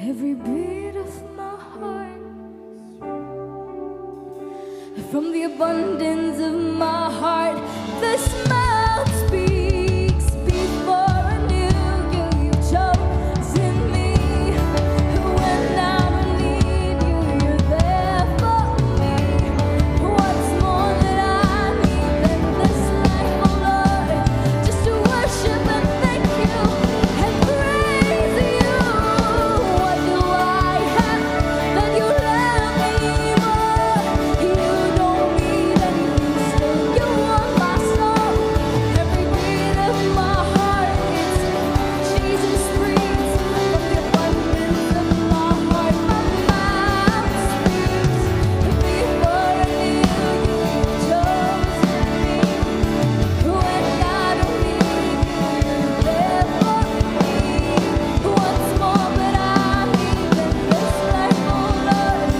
Every beat of my heart, from the abundance of my heart, this mouth speaks. Before I knew you, you've chosen me. When I don't need you, you're there for me. What's more that I need than this life, oh Lord? Just to worship and thank you and praise you. What do I have that you love me more? You don't need anything, still you are my song. Every beat of my heart, it's Jesus breathes. From the abundance of my heart, my mouth speaks. Before I knew you, you chose me. When I don't need you, you're there for me. What's more that I need than this life, oh Lord?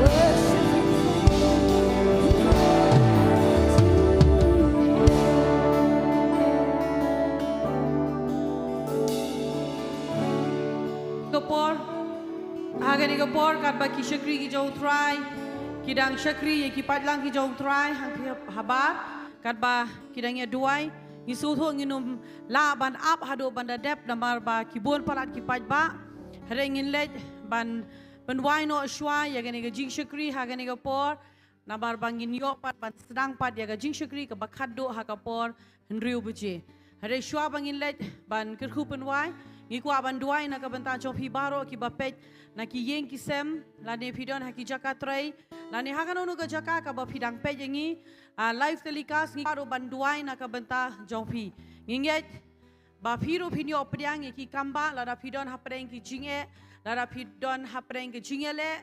Worship you. Ka por, ha kane ka por, katba ki shakri ki jong u Trai ki dang shakri ïa ki paidlang ki jong u Trai hangtei habar, katba ki dang ïa duwai, ngi sngewthuh ngin ym lah ban ap haduh ban da dep namar ba ki bun palat ki paidbah. Hynrei ngin leit ban pynduwai noh shuwa ïa kane ka jingshakri ha kane ka por. Namar ba ngin ïoh pat ban sdang pat ïa ka jingshakri kaba khatduh ha ka por hynriew baje. Hynrei shuwa ba ngin leit ban kyrkhu pynduwai, ngi kwah ban duwai na ka bynta jong phi baroh kiba peit na ki ïing ki sem, lane phi don ha ki jaka trei, lane ha kano kano ka jaka kaba phi dang peit ïa ngi, ah, live telecast, ngi kwah ruh ban duwai na ka bynta jong phi. Ngi ngeit ba phi ruh phin ïoh pdiang ïa ki kambah, lada phi don hapdeng ki jingeh, lada phi don hapdeng ki jingeh leh.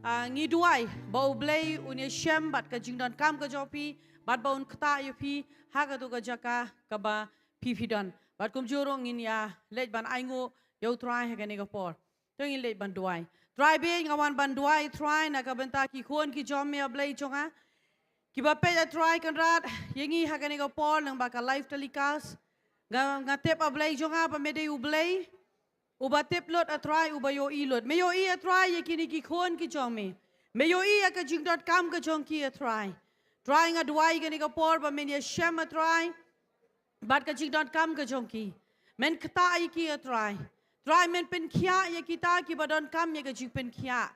Ah, ngi duwai ba U Blei un ïashem bad ka jingdonkam ka jong phi, bad ba un ktah ïa phi ha kato ka jaka kaba phi phi don. Bad kumjuh ruh ngin ïa leit ban ainguh ïa U Trai ha kane ka por. To ngin leit ban duwai. Trai bad nga wan ban duwai, Trai, na ka bynta ki khun ki jong me, A Blei jong nga, kiba peit, A Trai Kynrad, ïa ngi ha kane ka por lyngba ka live telecast. Nga, nga tip, A Blei jong nga, ba me dei U Blei uba tip lut, A Trai, uba ïohi lut. Me ïohi, A Trai, ïa kine ki khun ki jong me. Me ïohi ïa ka jingdonkam ka jong ki, A Trai. Trai, nga duwai kane ka por ba men ïashem, A Trai, bad ka jingdonkam ka jong ki. Men ktah ïa ki, A Trai. Trai, men pynkhiah ïa kita kiba donkam ïa ka jingpynkhiah.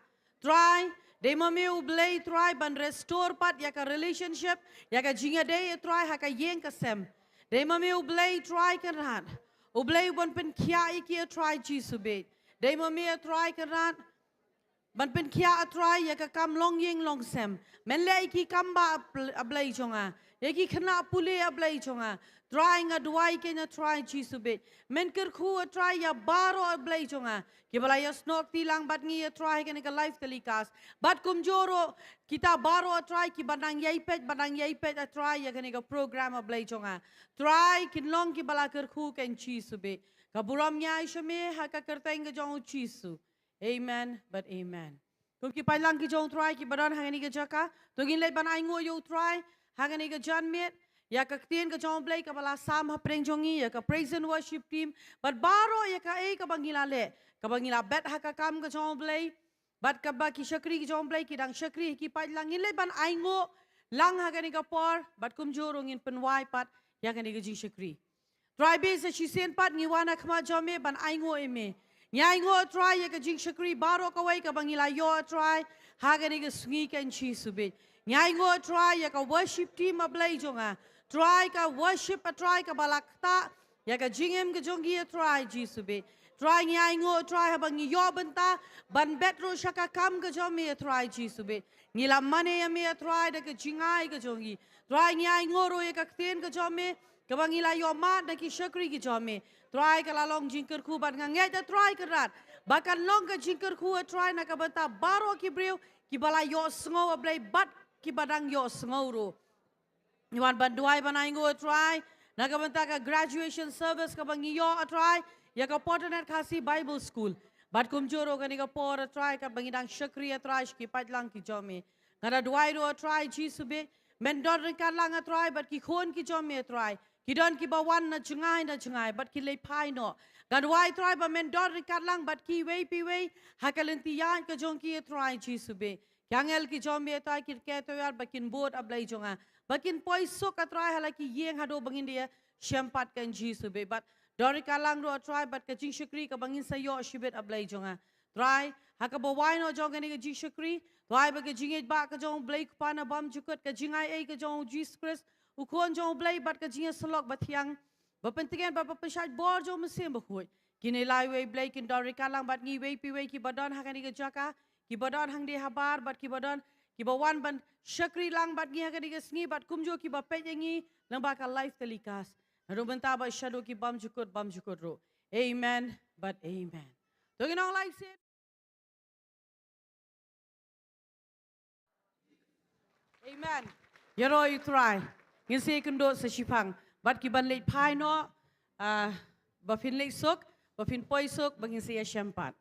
Trai, dei ma me U Blei, Trai, ban restore pat ïa ka relationship, ïa ka jingïadei, A Trai, ha ka ïing ka sem. Dei ma me U Blei, Trai Kynrad, U Blei uban pynkhiah ïa ki, A Trai Jisu bad. Dei ma me, A Trai Kynrad, ban pynkhiah, A Trai, ïa ka kam longïing longsem. Men leh ïa ki kambah, A Blei jong nga, ïa ki khynnah pule, A Blei jong nga. Trai, nga duwai keiñ, A Trai Jisu bad. Men kyrkhu, A Trai, ïa baroh, A Blei jong nga, kiba la ïasnoh kti lang bad ngi, A Trai, ha kane ka live telecast. Bad kumjuh ruh kita baroh, A Trai, kiba nang ïai peit, ba nang ïai peit, A Trai, ïa kane ka program, A Blei jong nga. Trai, kin long kiba la kyrkhu keiñ, Jisu bad. Ka burom ngi ai sha me ha ka kyrteng ka jong U Jisu. Amen bad amen. Kum ki paidlang ki jong U Trai kiba don ha kane ka jaka, to ngin leit ban ainguh ïa U Trai ha kane ka janmiet. Ïa ka ktien ka jong U Blei kaba la sam hapdeng jong ngi, ïa ka praise and worship team, bad baroh ïa kaei kaba ngi la leh, kaba ngi la bet ha ka kam ka jong U Blei, bad kaba ki shakri ki jong U Blei ki dang shakri ha ki paidlang, ngin leit ban ainguh lang ha kane ka por, bad kumjuh ruh ngin pynwai pat ïa kane ka jingshakri. Trai bad sa shisien pat ngi wan ha khmat jong me ban ainguh ïa me. Ngi ainguh, Trai, ïa ka jingshakri baroh kawei kaba ngi la ïoh, Trai, ha kane ka sngi keiñ, Jisu bad. Ngi ainguh, Trai, ïa ka worship team, A Blei jong nga. Trai, ka worship, A Trai, kaba la ktah ïa ka jingim ka jong ki, A Trai Jisu bad. Trai, ngi ainguh, Trai, haba ngi ïoh bynta ban bet ruh sha ka kam ka jong me, A Trai Jisu bad. Ngi la mane ïa me, A Trai, da ka jingai ka jong ngi. Trai, ngi ainguh ruh ïa ka ktien ka jong me kaba ngi la ïoh mad na ki shakri ki jong me. Trai, ka la long jingkyrkhu bad nga ngeit, A Trai Kynrad, ba kan long ka jingkyrkhu, A Trai, na ka bynta baroh ki briew kiba la ïohsngew, A Blei, bad kiba dang ïohsngew ruh. Ngi wan ban duwai ban ainguh, A Trai, na ka bynta ka graduation service kaba ngi ïoh, A Trai, ïa ka Port Anat Khasi Bible School. Bad kumjuh ruh kane ka por, A Trai, kaba ngi dang shakri, A Trai, sha ki paidlang ki jong me. Nga da duwai ruh, A Trai Jisu bad, men don ryngkat lang, A Trai, bad ki khun ki jong me, A Trai, Ki don kiba wan na jngai na jngai, bad ki leit phai noh. Ngan duwai Trai ba men don ryngkat lang bad kiwei pa iwei ha ka lynti ïaid ka jong ki, Trai Jisu bad ki angel ki jong me, Trai, kin kiew tawiar bad kin bud, A Blei jong nga, bad kin poi suk, A Trai, ha la ki ïing haduh ba ngin da ïashem pat, kan Jisu bad, bad don ryngkat lang ruh, Trai, bad ka jingshakri kaba ngin sa ïoh shibit, A Blei jong nga. Trai, ha kaba wai noh jong kane ka jingshakri, Trai, ba ka jingïeit ba ka jong U Blei Kpa na bymjukut, ka jingaiei ka jong U Jisu Khrist, U Khun jong U Blei, bad ka jingïasyllok bathiang ba pyntngen bad ba pynshait bor jong U Mynsiem Bakhuid, kine lai wei, Blei, kin don ryngkat lang bad ngi iwei pa iwei kiba don ha kane ka jaka, kiba don hangne habar, bad kiba don, kiba wan ban shakri lang bad ngi ha kane ka sngi, bad kumjuh kiba peit ïa ngi lyngba ka live telecast, naduh mynta bad shaduh ki bymjukut bymjukut ruh. Amen bad amen. To ngin ong lai sien. Amen. Ïaroh ïa U Trai. Ngin sa ïakynduh sa shiphang bad ki ban leit phai noh, ah, ba phin leit suk, ba phin poi suk, ba ngin sa ïashem pat.